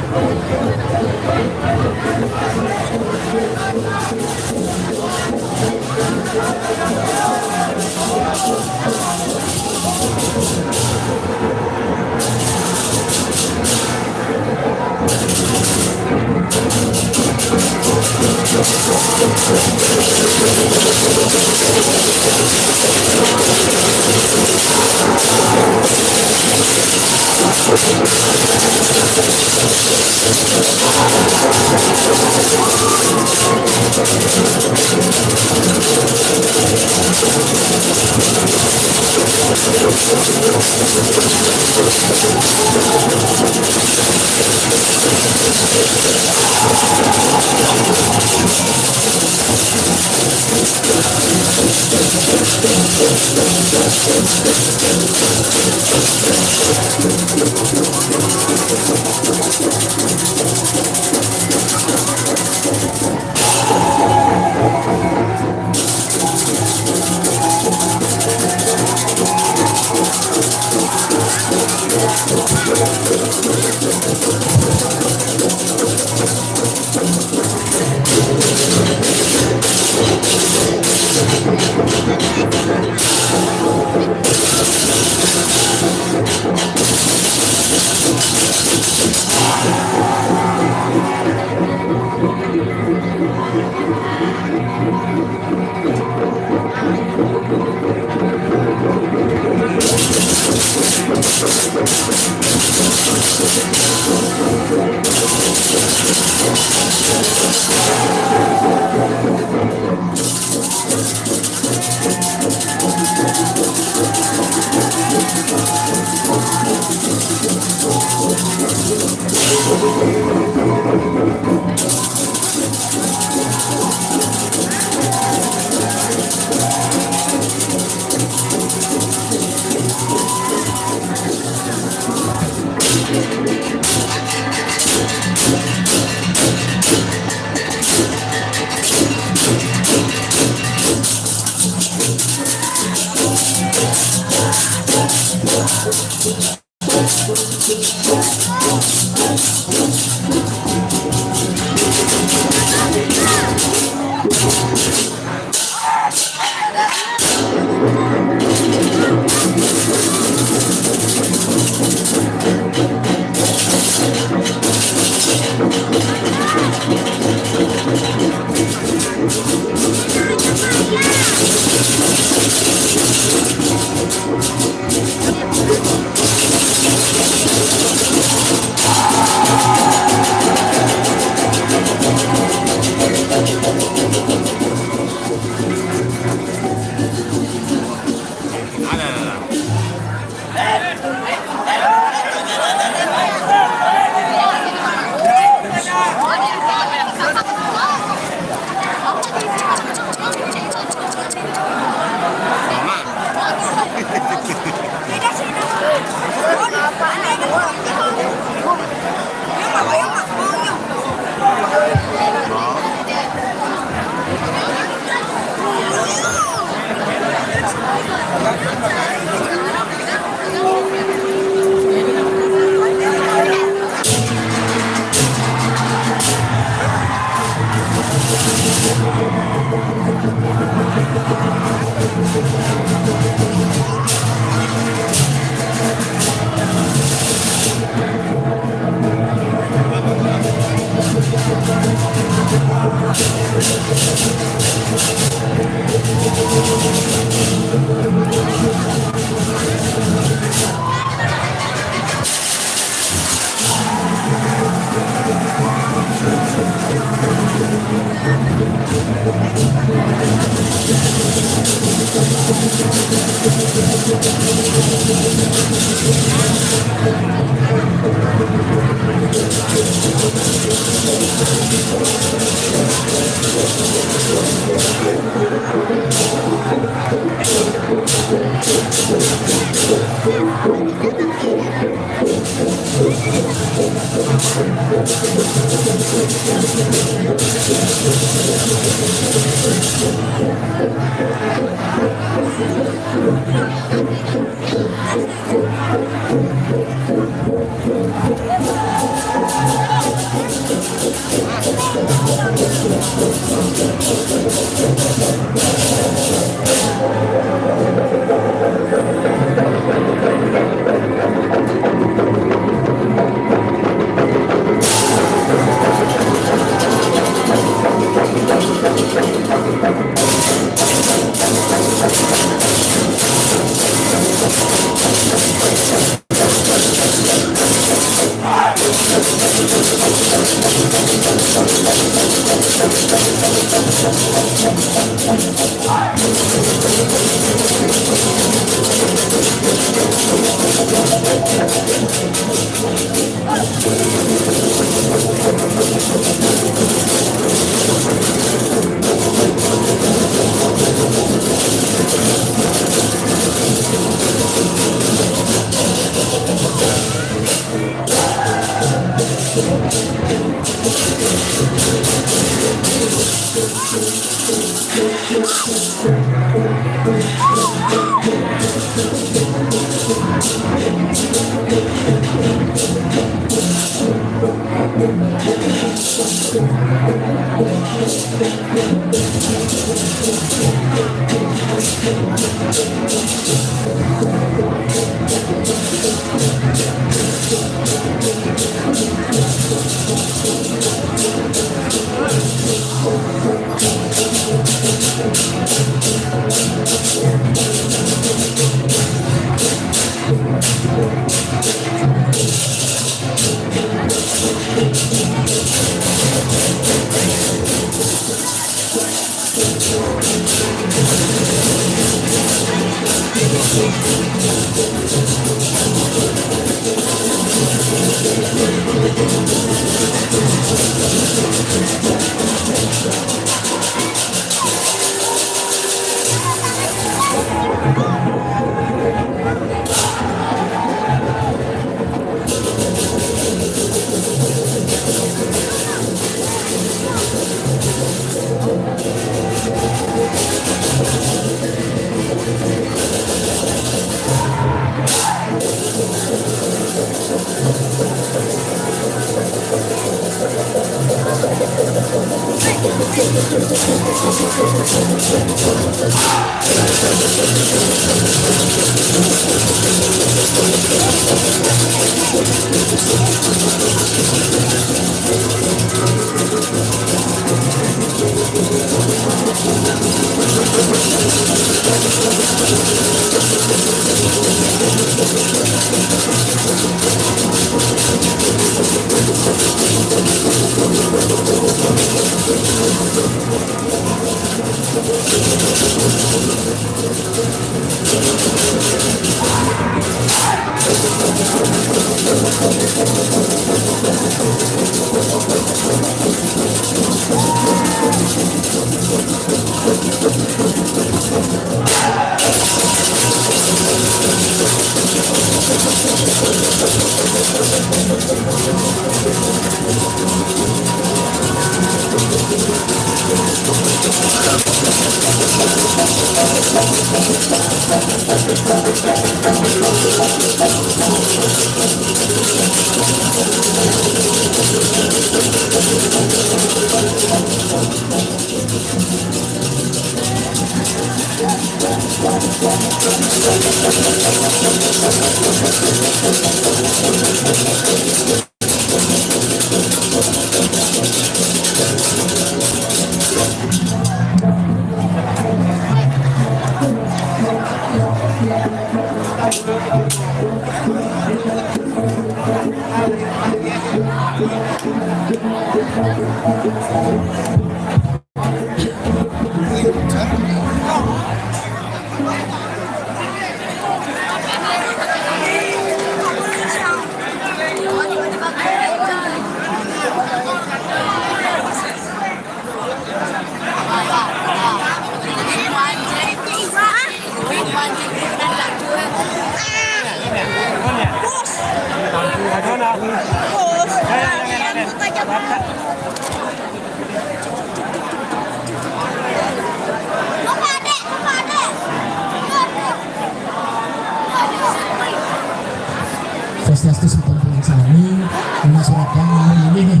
Swastiastu, semeton sami, kula suratkan nomor ini nih.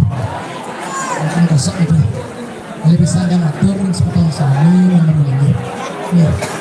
Ini kosong itu. Lebih sanjang atur semeton sami, nomor ini. Nih.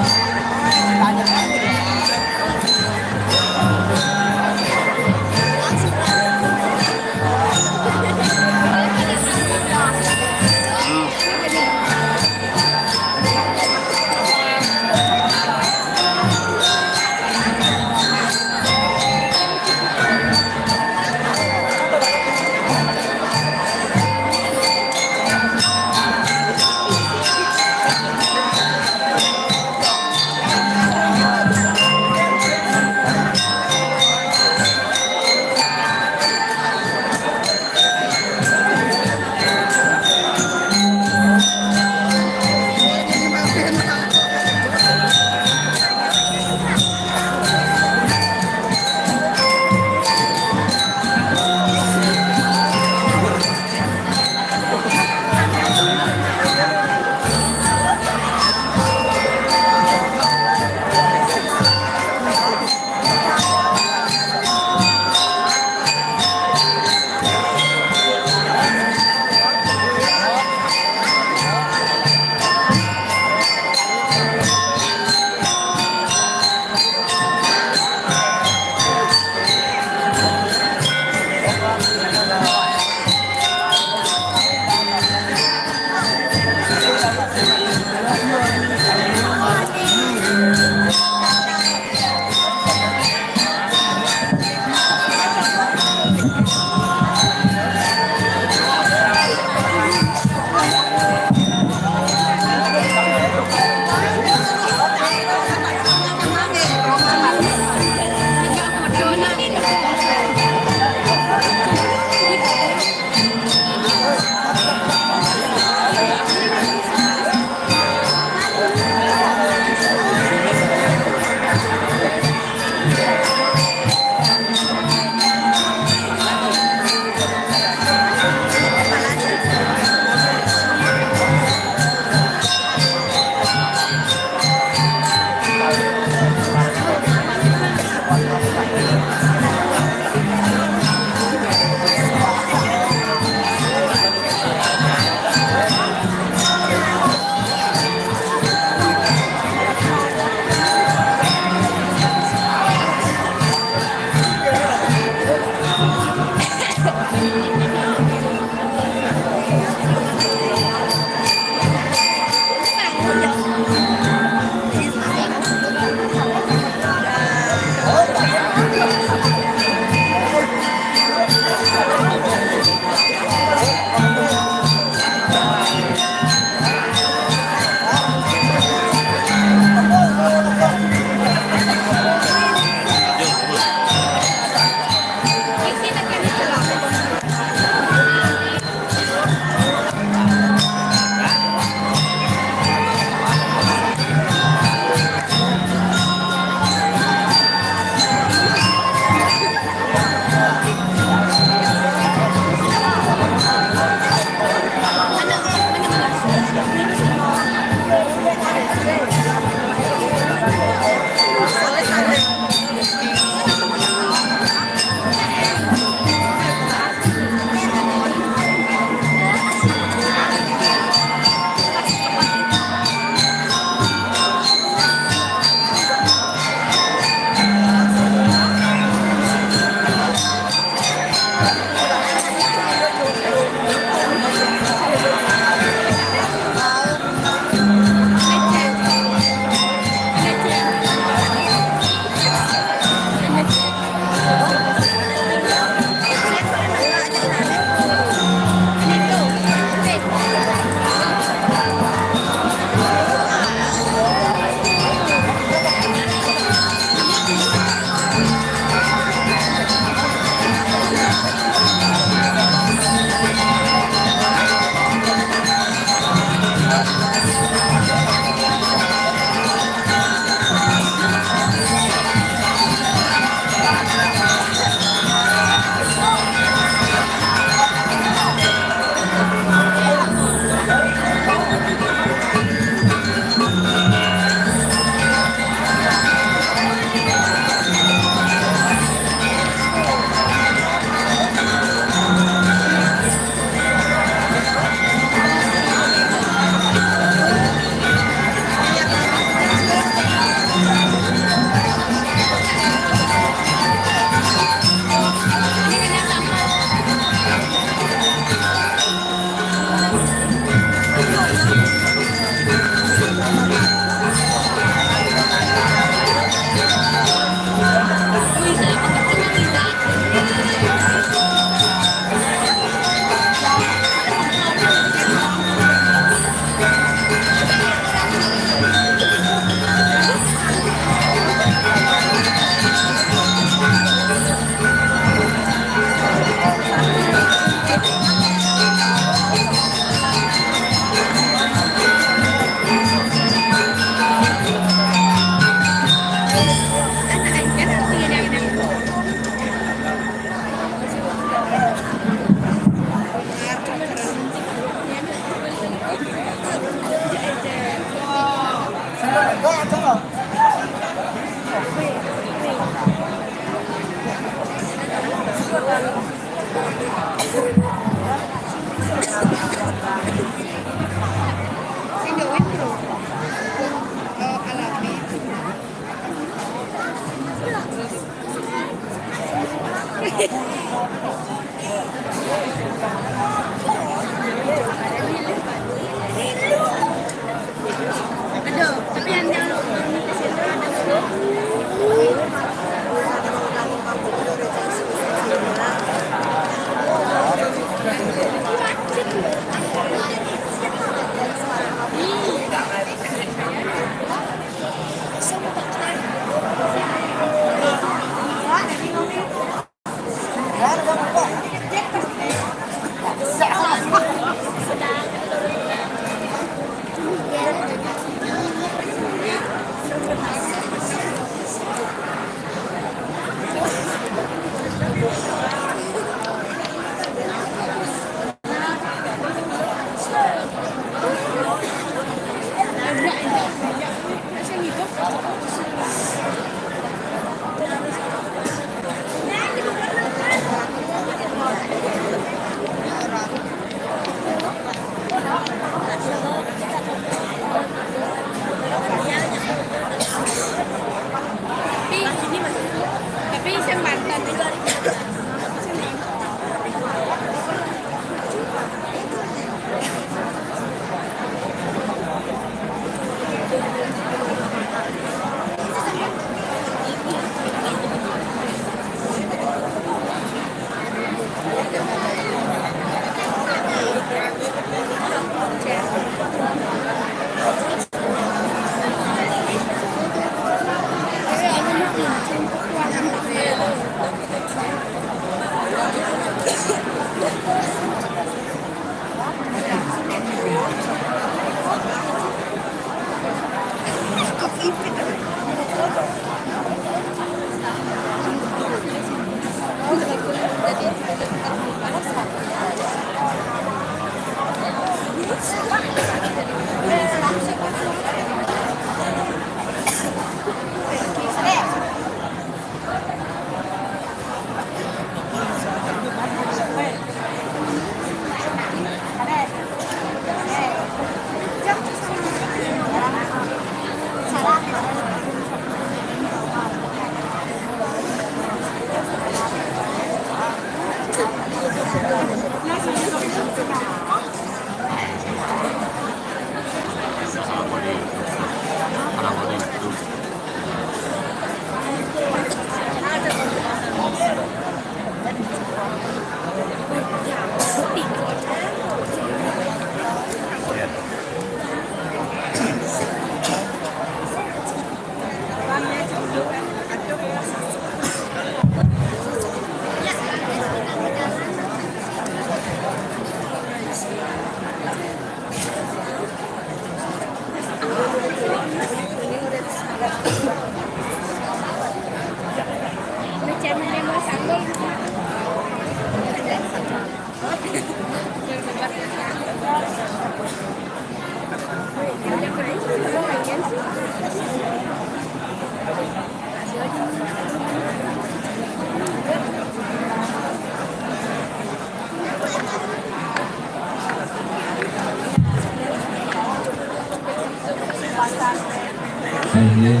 Inggih,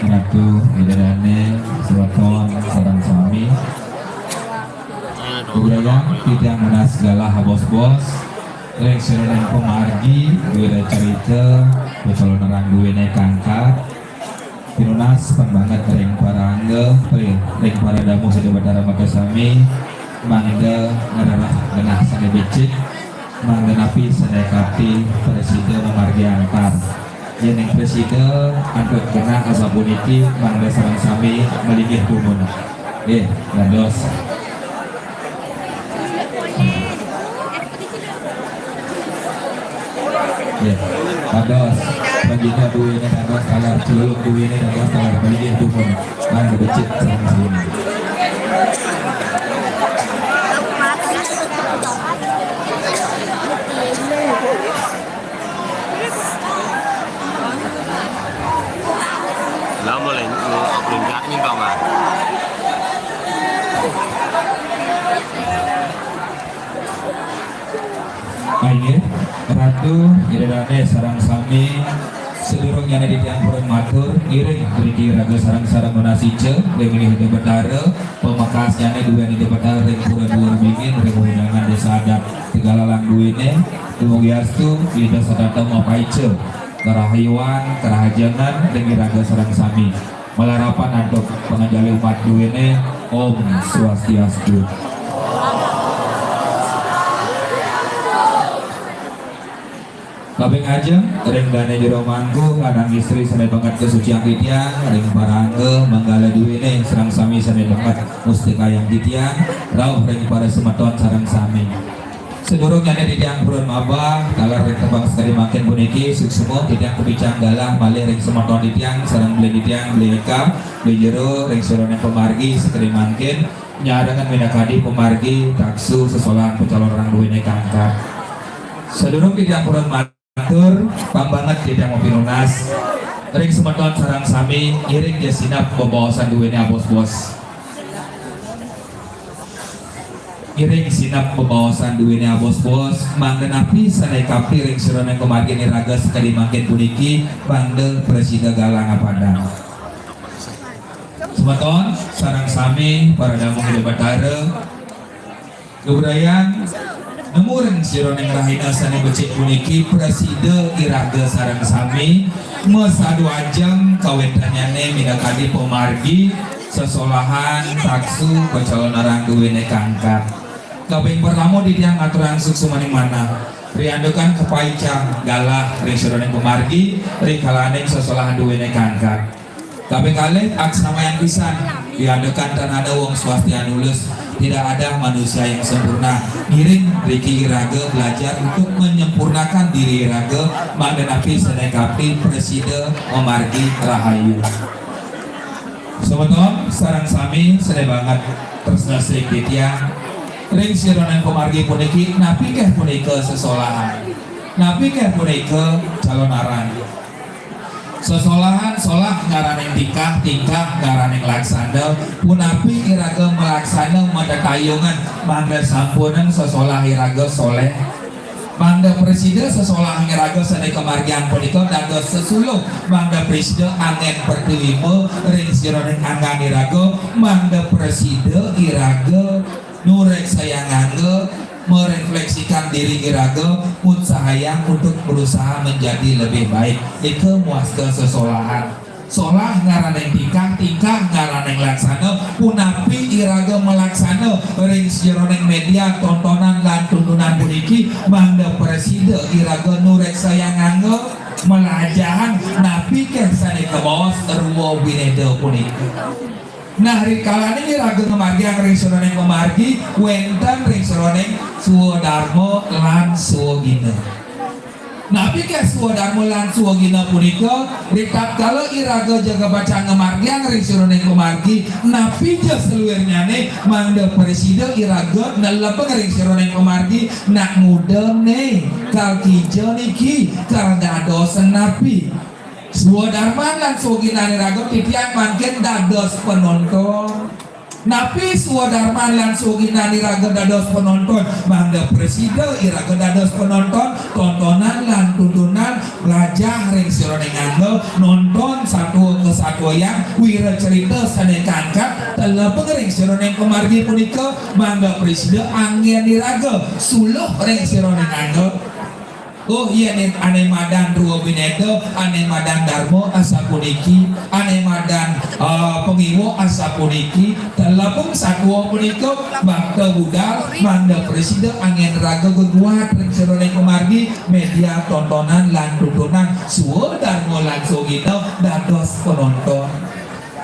Ratu Ida Dané, semeton sareng sami. Bebrayan titiang nunas galah bos-bos, ring sajeroning pamargi, duwé carita, betul nerang duwéné kangkat. Pinunas pang banget ring para angga, ring para damuh Ida Batara makasami, mangda ngrereh genah sané becik, mangda napi sané kati prasida mamargi antar. Yéning prasida antuk genah asapuniki, mangda sareng sami malinggih dumun. Nggih, dados. Nggih. Dados, bajina duwéné dados taler, celuluk duwéné dados taler, malinggih dumun. Mangda becik sareng sami. Lah, mulai, mulai, mulai, mulai, mulai, mulai. Inggih, Ratu, Ida Dané sareng sami, sadurungné titiang purun matur, ngiring mriki raga sareng-sareng nunas ica, ring Ida Betara, pamekasnyané duén Ida Betara ring Pura Duur Bingin, ring wewidangan Désa Adat Tegalalang duéné, dumugi astu, Ida setata mapaica, karahayuan, karahajengan, ring iraga sareng sami. Malarapan antuk panganjali umat duéné, Om Swastiastu. Kaping ajeng, ring dané jero mangku, lanang istri sané banget kasuciang titiang, ring parangga manggala duéné, sareng sami sané banget mustikayang titiang, rauh ring para semeton sareng sami. Sadurungné titiang purun mabah, taler ring tembang sakadi mangkin puniki, suksma titiang kapicang galah malih ring semeton titiang, sareng beli titiang, beli Eka, beli Jero, ring sajeroning pamargi sakadi mangkin, nyarengin minakadi pamargi, taksu, sesolahan pacalonan duéné kangkat. Sadurung titiang purun matur, pang banget titiang mapinunas. Ring semeton sareng sami, ngiring ja sineb bebaosan duéné abos-bos. Ngiring sineb bebaosan duéné abos-bos, mangda napi sané kapti ring sajeroning pamargin iraga sakadi mangkin puniki, mangda prasida galah ngapadang. Semeton, sareng sami, para damuh Ida Betara, lugrayang, nemu ring sajeroning rahina sané becik puniki, prasida iraga sareng sami, masadu ajeng kawéntannyané minakadi pamargi, sesolahan, taksu, pacalonan duéné kangkat. Kaping pertama titiang ngaturang suksmaning manah, riantukan kapaicang galah ring sajeroning pamargi, ring kalaning sesolahan duéné kangkat. Kaping kalih, aksamayang pisan, riantukan tan ada wong swastianulus, tidak ada manusia yang sempurna. Ngiring riki iraga belajar untuk menyempurnakan diri iraga, mangda napi sané kapti prasida mamargi rahayu. Semeton, sareng sami, sané banget tresna sihin titiang. Ring sajeroning pamargi puniki, napi ké punika sesolahan? Napi ké punika calonarang? Sesolahan solah ngaraning tingkah, tingkah ngaraning laksana. Punapi iraga malaksana matetayungan, mangda sampunang sesolah iraga soléh? Mangda prasida sesolahan iraga sané kamargiang punika dados sesuluh, mangda prasida anggén pratiwimba ring sajeroning anggan iraga, mangda prasida iraga nuréksayang angga, merefleksikan diri iraga, ngutsahayang untuk berusaha menjadi lebih baik. Nika mawasta sesolahan. Solah ngaraning tingkah, tingkah ngaraning laksana, punapi iraga malaksana ring sajeroning média tontonan lan tuntunan puniki, mangda prasida iraga nuréksayang angga, mlajahang napi ké sané kabaos rwa winéda punika. Nah, rikalaning iraga ngamargiang ring sajeroning pamargi, wénten ring sajeroning swadarma lan swagina. Napi ké swadarma lan swagina punika? Ritatkala iraga jaga pacang ngamargiang ring sajeroning pamargi, napi ja saluirnyané, mangda prasida iraga nelebang ring sajeroning pamargi, nak ngudiné, kal kija niki, kal dados napi. Swadarman lan swaginan iraga titiang mangkin dados panonton. Napi swadarman lan swaginan iraga dados panonton? Mangda prasida iraga dados panonton, tontonan lan tuntunan, mlajah ring sajeroning angga, nonton satua kasatuayang, wiracarita sané kangkat, telebang ring sajeroning pamargi punika, mangda prasida anggén iraga suluh ring sajeroning angga. Oh, yén ané madan rwa winéda, ané madan darma asapuniki, ané madan, eh, pangiwa asapuniki, telebang satua punika bakta budal, mangda prasida anggén raga geguat ring sajeroning pamargi, média tontonan lan tuntunan, swadarma lan swagina dados panonton.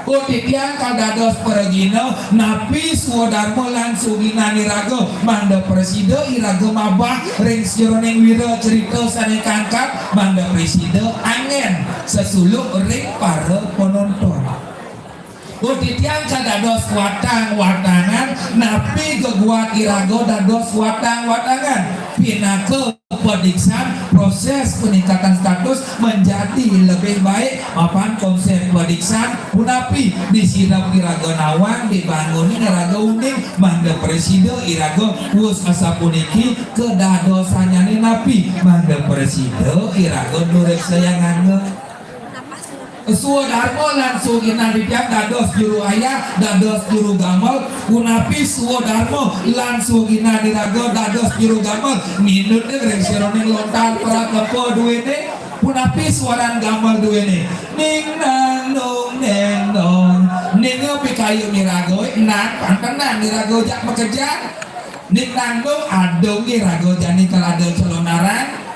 Oh, titiang kal dados pragina, napi swadarma lan swaginan iraga, mangda prasida iraga mabah ring sajeroning wiracarita sané kangkat, mangda prasida anggén sesuluh ring para panonton. Oh, titiang kal dados watang-watangan, Napi geguak iraga dados watang-watangan? Pinaka padiksan proses peningkatan status menjadi lebih baik mapan konsep padiksan punapi disidep iraga nawang dibangun iraga uning mangda presida iraga wus asapuniki kedadosannyané napi mangda presida iraga nureksayang angga. Swadarma lan swaginan titiang dados juru ayah, dados juru gamel, punapi swadarma lan swaginan iraga dados juru gamel, minut ring sajeroning lontar prakepa duéné, punapi swaran gamel duéné. Ning nang nong neng nong. Ning pikayun iraga, nang pantenang iraga jak makejang. Ning nang nong adung iraga jani kalada calonarang.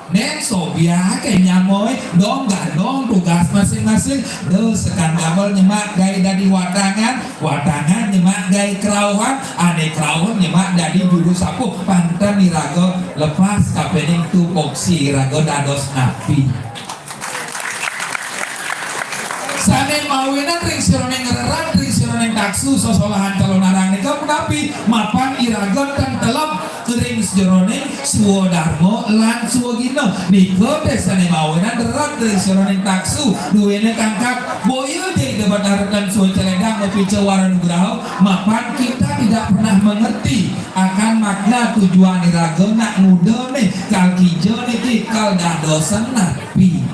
Neng sobiah ké nyamoi, dong gandong tugas masing-masing. Duh, sekan gamel nyemak gaé dadi watangan, watangan nyemak gaé kerauhan, ané kerauhan nyemak dadi juru sapuh. Panten iraga lepas kapining tupoksi iraga dados napi. Sané mawinan ring sajeroning rerat, ring sajeroning taksu sosolahan calonarang nika punapi mapan iraga ten teleb ring sajeroning swadarma lan swagina. Nika té sané mawinan rerat ring sajeroning taksu duéné kangkat boya ja Ida Batara tan swaceledang mapica wara nugraha mapan kita tidak pernah mengerti akan makna tujuan iraga nak nguda né kal kija niki kal dadosan napi.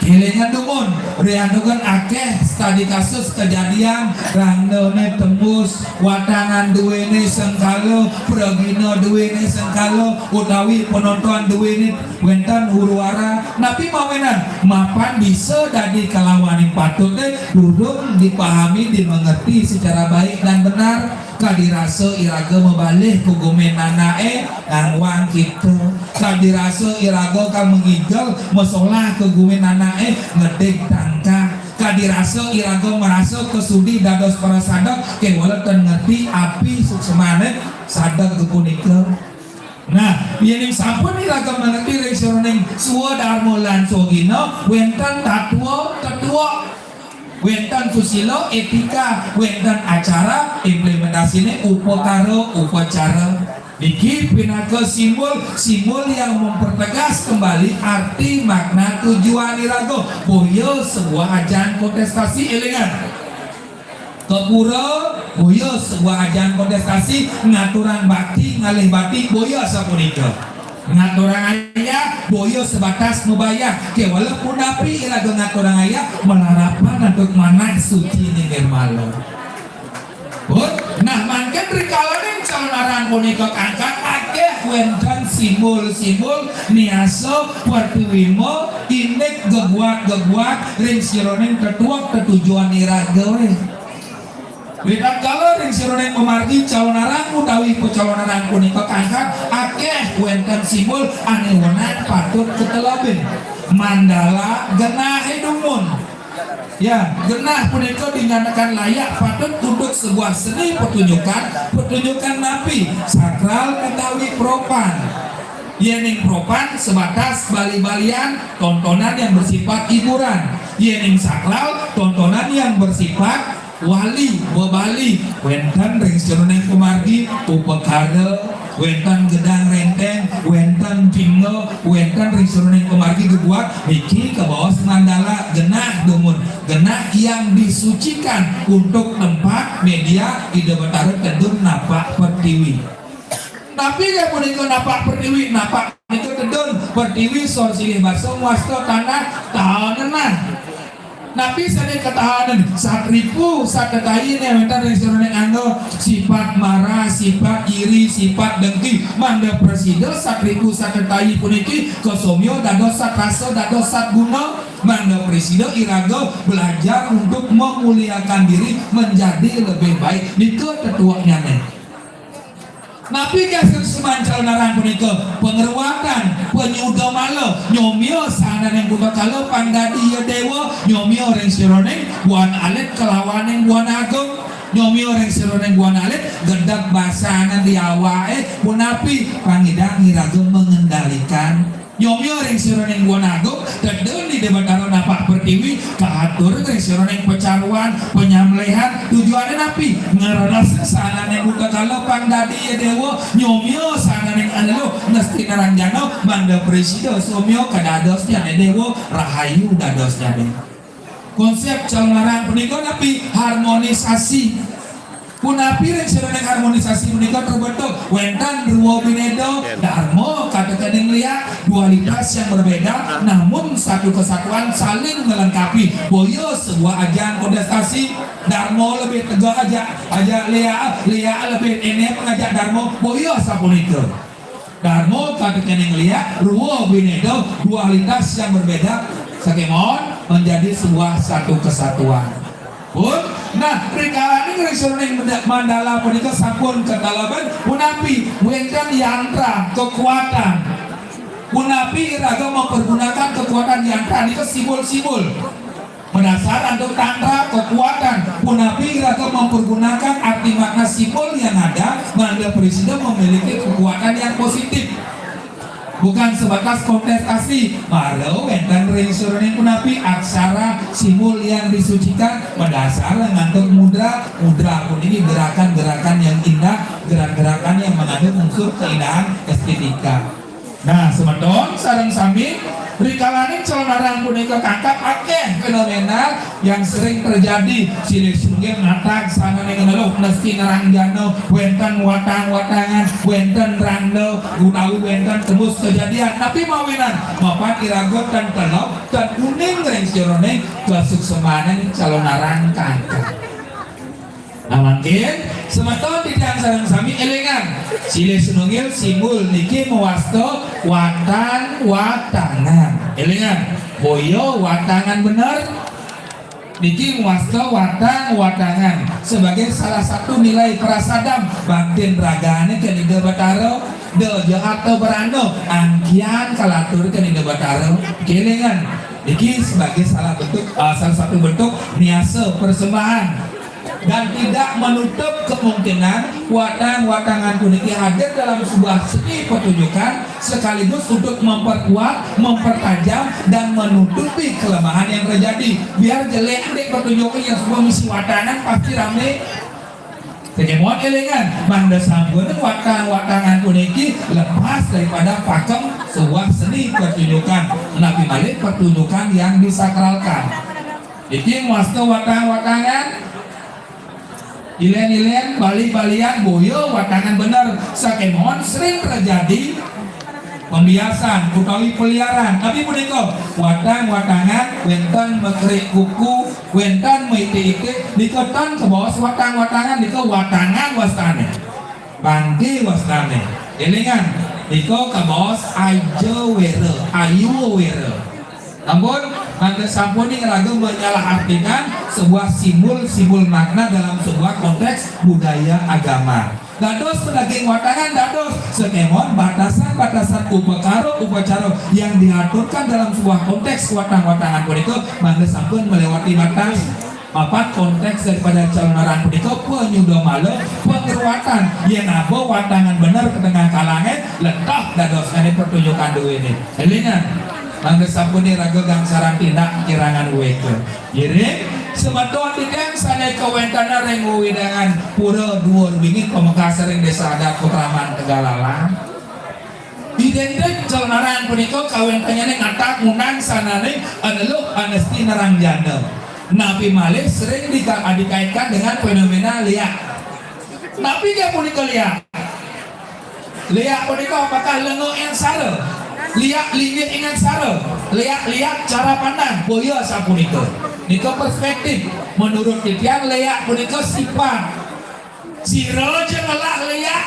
Kélingan dumun, riantukan akéh studi kasus kejadian rangdané tembus, watangan duéné sengkala, pragina duéné sengkala, utawi penonton duéné wénten huru-hara, napi mawinan mapan bisa dadi kalawaning patut, eh, durung dipahami, dimengerti secara baik dan benar. Kadi rasa iraga mabalih ka gumin anaké, ngangwang kita. Kadi rasa iraga kal mangigel masolah ka gumin anaké, ngedig tangkah. Kadi rasa iraga marasa kasudi dados para sadek, kéwala tan ngerti api suksmané sadek punika. Nah, yéning sampun iraga mangerti ring sajeroning swadarma lan swagina, wénten tatwa, tetua, wénten susila, étika, wénten acara, implementasiné upakara, upacara. Niki pinaka simbol, simbol yang mempertegas kembali arti makna tujuan iraga. Boya sebuah ajang kontestasi, élingan. Ka pura, boya sebuah ajang kontestasi, ngaturang bakti, ngalih bakti, boya sapunika. Ngaturang ayah, boya sebatas mabayah. Ké walaupun napi iraga ngaturang ayah, malarapan antuk manah suci nirmala. Pun, nah, mangkin rikalaning calonarang punika kangkat akéh wénten simbol-simbol niasa pertiwima indik geguak-geguak ring sajeroning tetuek tetujon iraga. Ritatkala ring sajeroning pamargi calonarang utawi pacalonarang punika kangkat, akéh wénten simbol ané wenang patut katelebin. Mandala genahé dumun. Ya, genah punika dinyatakan layak patut untuk sebuah seni pertunjukan, pertunjukan napi, sakral utawi propan. Yéning propan sebatas bali-balian, tontonan yang bersifat hiburan. Yéning sakral, tontonan yang bersifat wali, bebali, wénten ring sajeroning pamargi, upakara, wénten gedang rénténg, wénten pingga, wénten ring sajeroning pamargi geguak, niki kabaos mandala genah dumun, genah yang disucikan untuk tempat media Ida Batara tedun napak pertiwi. Tapi ké punika napak pertiwi, napak punika tedun pertiwi sor silih basa wasta tanah taenenah. Napi sané katahanan satripu satetahiné wénten ring sajeroning angga sifat marah, sifat iri, sifat dengki. Mangda prasida satripu satetahi puniki kasomya dados satrasa, dados satguna. Mangda prasida iraga belajar untuk memuliakan diri menjadi lebih baik. Nika tetueknyané. Napi ké suksman calonarang punika? Pangruatan, panyuda mala, nyomia sahananing putakala pang dadi ya déwa, nyomia ring sajeroning buana alit kalawaning buana agung, nyomia ring sajeroning buana alit gedeg basana di awaké, punapi pang nyidang iraga mengendalikan. Nyomia ring sajeroning Buana Agung, tedun Ida Batara napak pertiwi, katur ring sajeroning pacaruan, panyambelihan, tujuané napi? Ngreres sahananing buta kala pang dadi ia déwa, nyomia sahananing aneluh, nesti narang jana, mangda prasida somia kadadosnyané déwa, rahayu dadosnyané. Konsep calonarang punika napi? Harmonisasi. Punapi ring sajeroning harmonisasi punika kabentuk? Wénten rwa binéda, darma katekening liak, dualitas yang berbeda, namun satu kesatuan saling melengkapi. Boya sebuah ajang kontestasi, darma lebih tegas ajak, ajak liak, liak lebih enem ngajak darma, boya sapunika. Darma katekening liak, rwa binéda, dualitas yang berbeda, sakémaon menjadi sebuah satu kesatuan. Pun, nah, rikalaning ring sajeroning menda-, mandala punika sampun kataleban, punapi? Wénten yantra, kekuatan. Punapi iraga mempergunakan kekuatan yantra nika simbol-simbol. Madasar antuk tantra, kekuatan. Punapi iraga mempergunakan arti makna simbol yang ada, mangda prasida memiliki kekuatan yang positif. Bukan sebatas kontestasi, mara wénten ring sajeroning punapi aksara simbol yang disucikan, madasar antuk mudra, mudra puniki gerakan-gerakan yang indah, gerak-gerakan yang mengandung unsur keindahan estetika. Nah, semeton sareng sami, rikalaning calonarang punika kangkat, akéh fenomena yang sering terjadi. Silih sinunggil ngatak sahananing aneluh, nesti narang jana, wénten watang-watangan, wénten rangda, utawi wénten tembus kejadian. Napi mawinan? Mapan iraga tan teleb, tan uning ring sajeroning kasuksmaning calonarang kangkat. Nah, mangkin semeton titiang sareng sami élingang. Silih sinunggil simbol niki mawasta watang-watangan. Élingang, boya watangan bener. Niki mawasta watang-watangan sebagai salah satu nilai prasadam baktin ragané ka Ida Batara, da ja arta brana, angkihan kalatur ka Ida Batara. Kélingan, niki sebagai salah bentuk, ah, salah satu bentuk niasa persembahan. Dan tidak menutup kemungkinan watang-watangan puniki hadir dalam sebuah seni pertunjukan sekaligus untuk memperkuat, mempertajam, dan menutupi kelemahan yang terjadi. Biar jelék deh pertunjukan yang semua misi watangan pasti ramé. Sakémaon élingan, mangda sampun watang-watangan puniki lepas daripada pakem sebuah seni pertunjukan. Napi malih pertunjukan yang disakralkan. Niki mawasta watang-watangan, ilén-ilén, bali-balian, boya watangan bener. Sakémaon sering terjadi pembiasan utawi peliaran. Napi punika? Watang-watangan, wénten makerik kuku, wénten maitik-itik, nika tan kabaos watang-watangan, nika watangan wastané. Bangké wastané. Élingan, nika kabaos aja wéra, ayuwa wéra. Ampun, mangda sampun iraga menyalahartikan sebuah simbol-simbol makna dalam sebuah konteks budaya agama. Dados daging watangan dados, sakémaon batasan-batasan upakara upacara yang diaturkan dalam sebuah konteks watang-watangan punika mangda sampun melewati batas. Mapan konteks daripada calonarang punika panyuda mala, pangruatan, yén aba watangan bener ka tengah kalangan, letah dadosnyané pertunjukan duéné. Élingan, mangda sampun iraga gangsaran tindak kirangan wéka. Ngiring, semeton titiang sané kawéntenan ring wewidangan Pura Duur Bingit pamekas ring Désa Adat Pakraman Tegalalang. Idéntik calonarang punika kawéntenannyané ngatak ngundang sahananing aneluh anesti narang jana. Napi malih sering dika-, dikaitkan dengan fenomena liak. Napi inggih punika liak? Liak punika apakah lenga ing aksara? Liak linggih ing aksara? Liak-liak cara pandang, boya sapunika. Nika perspektif. Menurut titiang, liak punika sifat. Sira ja ngelah liak,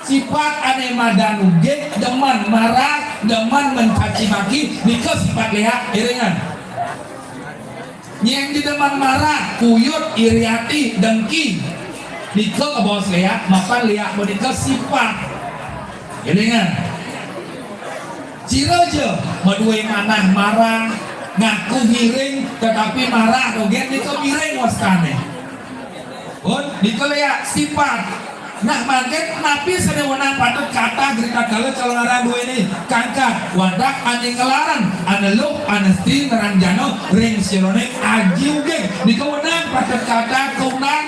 sifat ané madan ugig, demen marah, demen mencaci maki, nika sifat liak. Élingan. Nyén ja demen marah, kuyut, iri ati, dengki, nika kabaos liak, mapan liak punika sifat. Élingan. Sira ja madué manah marah, ngaku ngiring, tetapi marah dogén nika miring wastané. Pun, nika liak sifat. Nah, mangkin napi sané wenang patut kaatah ri tatkala calonarang duéné kangkat? Wantah ané ngelarang, ané luh, ané sti ngeranjana ring sajeroning aji ugig. Nika wenang patut kaatah kaundang.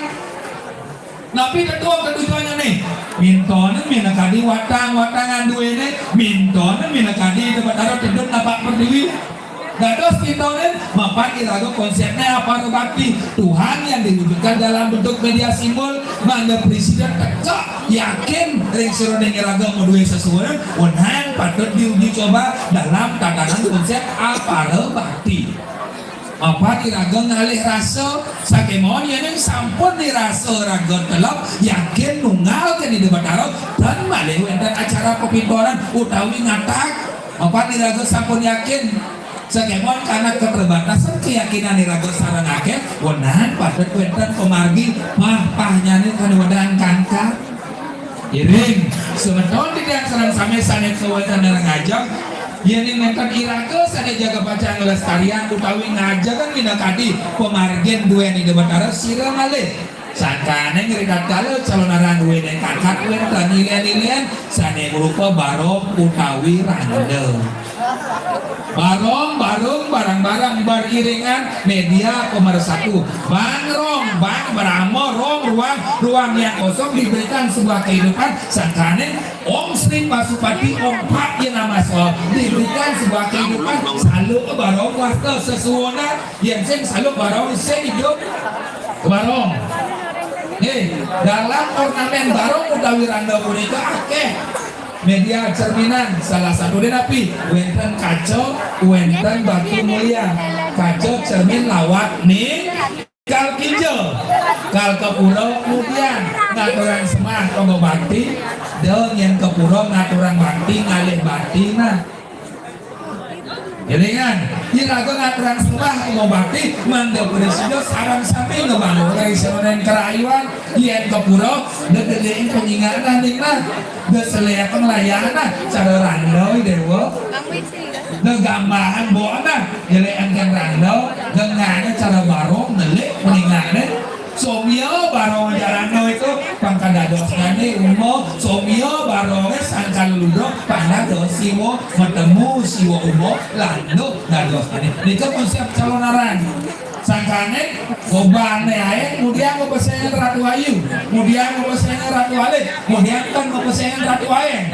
Napi tetuek tetujonnya nih? Mintonin minakadi watang-watangan duéné, mintonin minakadi Ida Batara tedun napak pertiwi. Dados mintonin mapan iraga konsepnya apara bakti. Tuhan yang diwujudkan dalam bentuk media simbol, mangda presiden teka yakin ring sajeroning iraga madué sesuunan, wenang patut diuji coba dalam tatanan konsep apara bakti. Mapan iraga ngalih rasa, sakémaon yéning sampun nirasa raga telep, yakin nunggal kén Ida Batara, tan malih wénten acara pepintoran utawi ngatak. Mapan iraga sampun yakin, sakémaon karena keterbatasan keyakinan iraga sareng akéh, wenang patut wénten pamargi pah-pahnyané tan uwedang kangkat. Iring, semeton titiang sareng sami sané kawéntenan ngajeng, yéning nénten iraga sané jaga pacang nglestariang utawi ngajegang minakadi pamargin duén Ida Batara sira malih. Sangkaning ritatkala calonarang duéné kangkat wénten lén-lén sané rupa barong utawi randa. Barong, barung, barang-barang beriringan, media pemersatu. Bang rong, bang berama, rong ruang, ruang yang kosong diberikan sebuah kehidupan. Sangkaning Om Sri Pasupati, Om Pak Ye Namah Swaha diberikan sebuah kehidupan. Saluka barong wasta sesuunan, yén sing saluka barong sing idup barong. Nih, dalam ornamen barong utawi randa punika akéh media cerminan. Salah satuné napi? Wénten kaca, wénten batu mulia. Kaca cermin lawat ninggal kinja. Kal ka pura kemudian ngaturang sembah, tangga bakti, da nyén ka pura ngaturang bakti, ngalih bakti nah. Élingang, iraga ngaturang sembah, tangga bakti, mangda prasida sareng sami ngebangun ring sajeroning karahayuan. Yén ka pura, da dening panyingakan ning nah, da selehang layanan, cara randa, Déwa. Da gambahan bona, jelek angkén randa, da ngana cara barong, nelik panyingakan. Somia barong jarana itu, pang kadadosnyané uma, somia barongé sangkal ludo, pang dados siwa, matemu siwa uma, landuh dadosnyané. Nika konsep calonarang. Sangkaning gobané aé, kemudian mapesengan Ratu Ayu, kemudian mapesengan Ratu Alit, kemudian kan mapesengan Ratu Aeng.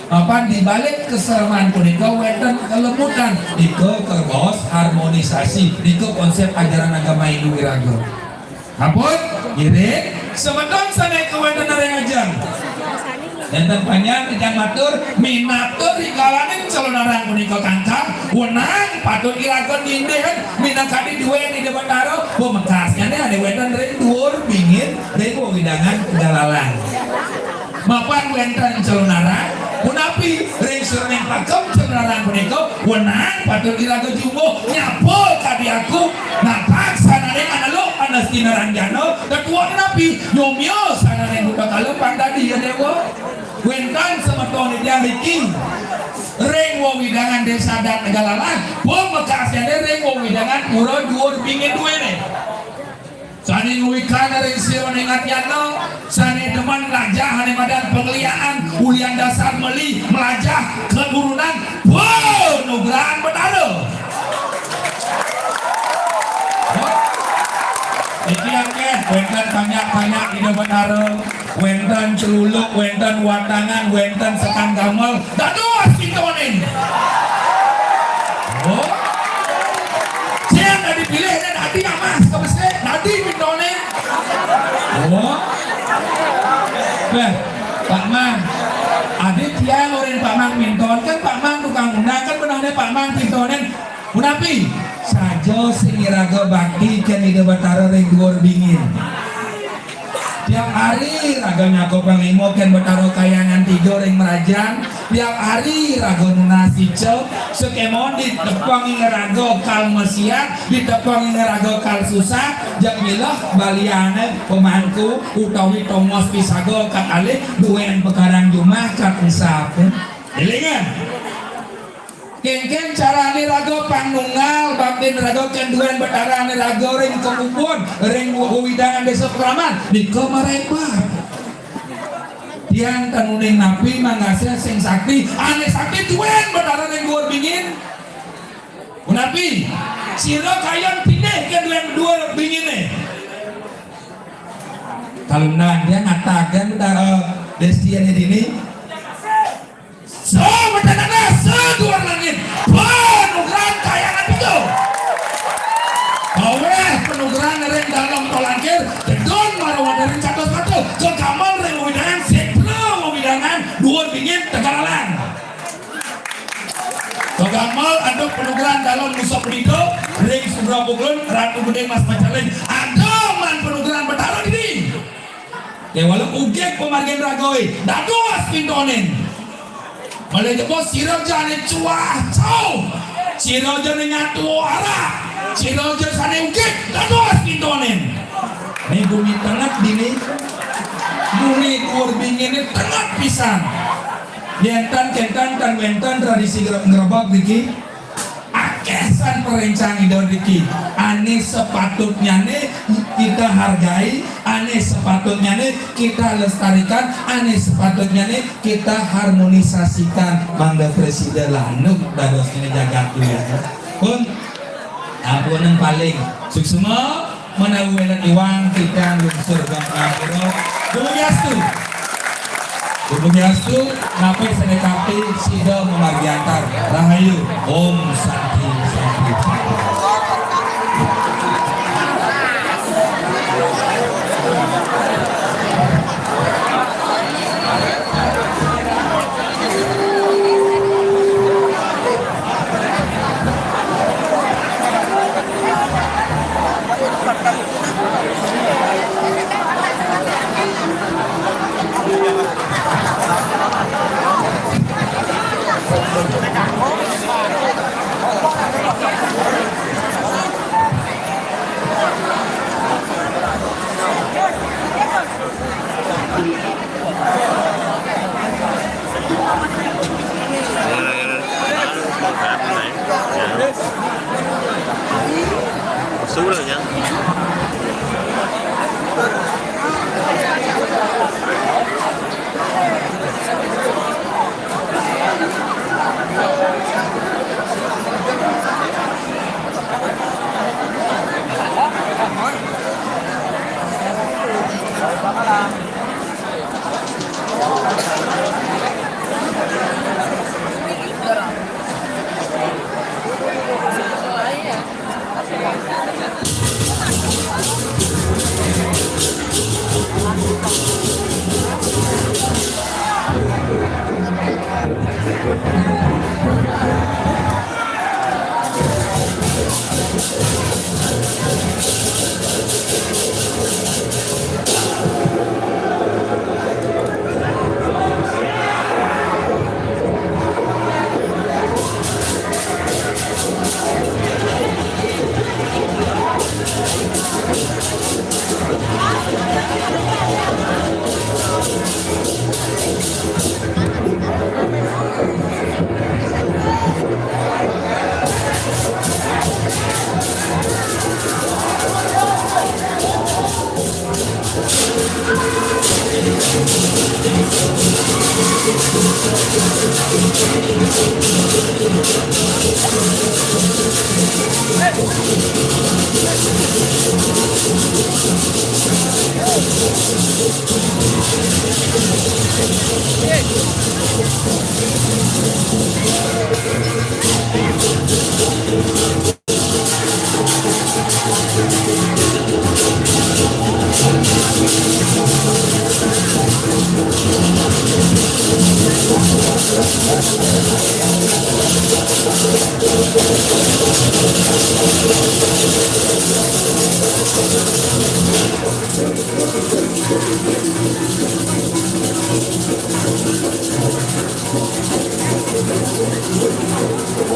Mapan di balik kesereman punika wénten kelemutan, nika kabaos harmonisasi, nika konsep ajaran agama Hindu iraga. Ampun, ngiring, semeton sané kawéntenan ring ajeng. Nénten panjang titiang matur, minakta rikalaning calonarang punika kangkang, wenang patut iraga nindihin minakadi duén Ida Batara, pamekasnyané ané wénten ring duur bingit ring wewidangan Tegalalang. Mapan wénten calonarang, punapi ring sajeroning pakem calonarang punika, wenang patut iraga jumbuh nyapa kadi aku, napak sananing ané luh, ané sti naranjana, tetuek napi, nyomia sananing buta kala pang dadi ya Déwa. Wénten semeton titiang niki ring wewidangan Désa Adat Tegalalang, pamekasnyané ring wewidangan Pura Duur Bingit duéné. Sané ngwikan ring sajeroning atiné, sané demen mlajah ané madan pangliakan, ulian dasar meli mlajah keturunan panugrahan Betara. Iki akéh, wénten panjak-panjak Ida Betara, wénten celuluk, wénten watangan, wénten sekam gamel, dados pintonin. Oh. Sing dadi pilih dan adi amas ka besik, dadi pintonin. Oh. Béh, Pak Mang. Adi tiang orang Pak Mang minton, kan Pak Mang tukang undang, kan benehné Pak Mang pintonin. Punapi? Saja sing iraga bakti kén Ida Betara ring duur bingit. Tiap hari raga nyakupang lima kén Betara Kahyangan Tiga ring Mrajan. Tiap hari raga nunas ica, sakémaon ditepeng iraga kal masiat, ditepeng iraga kal susah, jeg milah baliané pemangku utawi tongos pisaga kat alih, duén pekarang jumah kat ensap. Élingang. Kénkén carané raga pang nunggal baktin raga kén duén Betarané raga ring kakubun, ring wewidangan Désa Pakraman, nika marebat. Tiang ten uning napi manggasé sing sakti, ané sakti duén Betara ring duur bingin. Punapi? Sira kayun pinih ké duén duur binginé. Kalau nang dia ngatakan Betara destiané dini. Sawetanana saduur langit, panugrahan Kahyangan Pijo. Kawéh panugrahan ring Dalem Tolangkir, tedun marawadarin catus mata, kagamel ring wewidangan, sétra wewidangan, duur bingin Tegalalang. Kagamel antuk panugrahan Dalem Nusa Penida, ring Sudra Pukulun, Ratu Gedé Mas Macaling, ada man panugrahan Betara dini. Kéwala ugig pamargin ragané, dados pintonin. Malih jebos sira jani cuah cau. Sira jani nyatu arak. Sira ja sané ugig, dados pintonin. Né gumi tenget dini. Gumi duur binginé tenget pisan. Yén tan kénten tan wénten tradisi gre-, ngrebeg niki. Akéh san parencang Ida niki, ané sepatutnyané kita hargai, ané sepatutnyané kita lestarikan, ané sepatutnyané kita harmonisasikan. Mangda presida lanuk dadosné jagat dunia. Pun, ampunang paling suksma. Menawi wénten iwang titiang lungsur geng pangapura. Dumugi astu. Dumugi astu, napi sané kapti sida mamargi antar. Rahayu. Om Santi, Santi, Santi.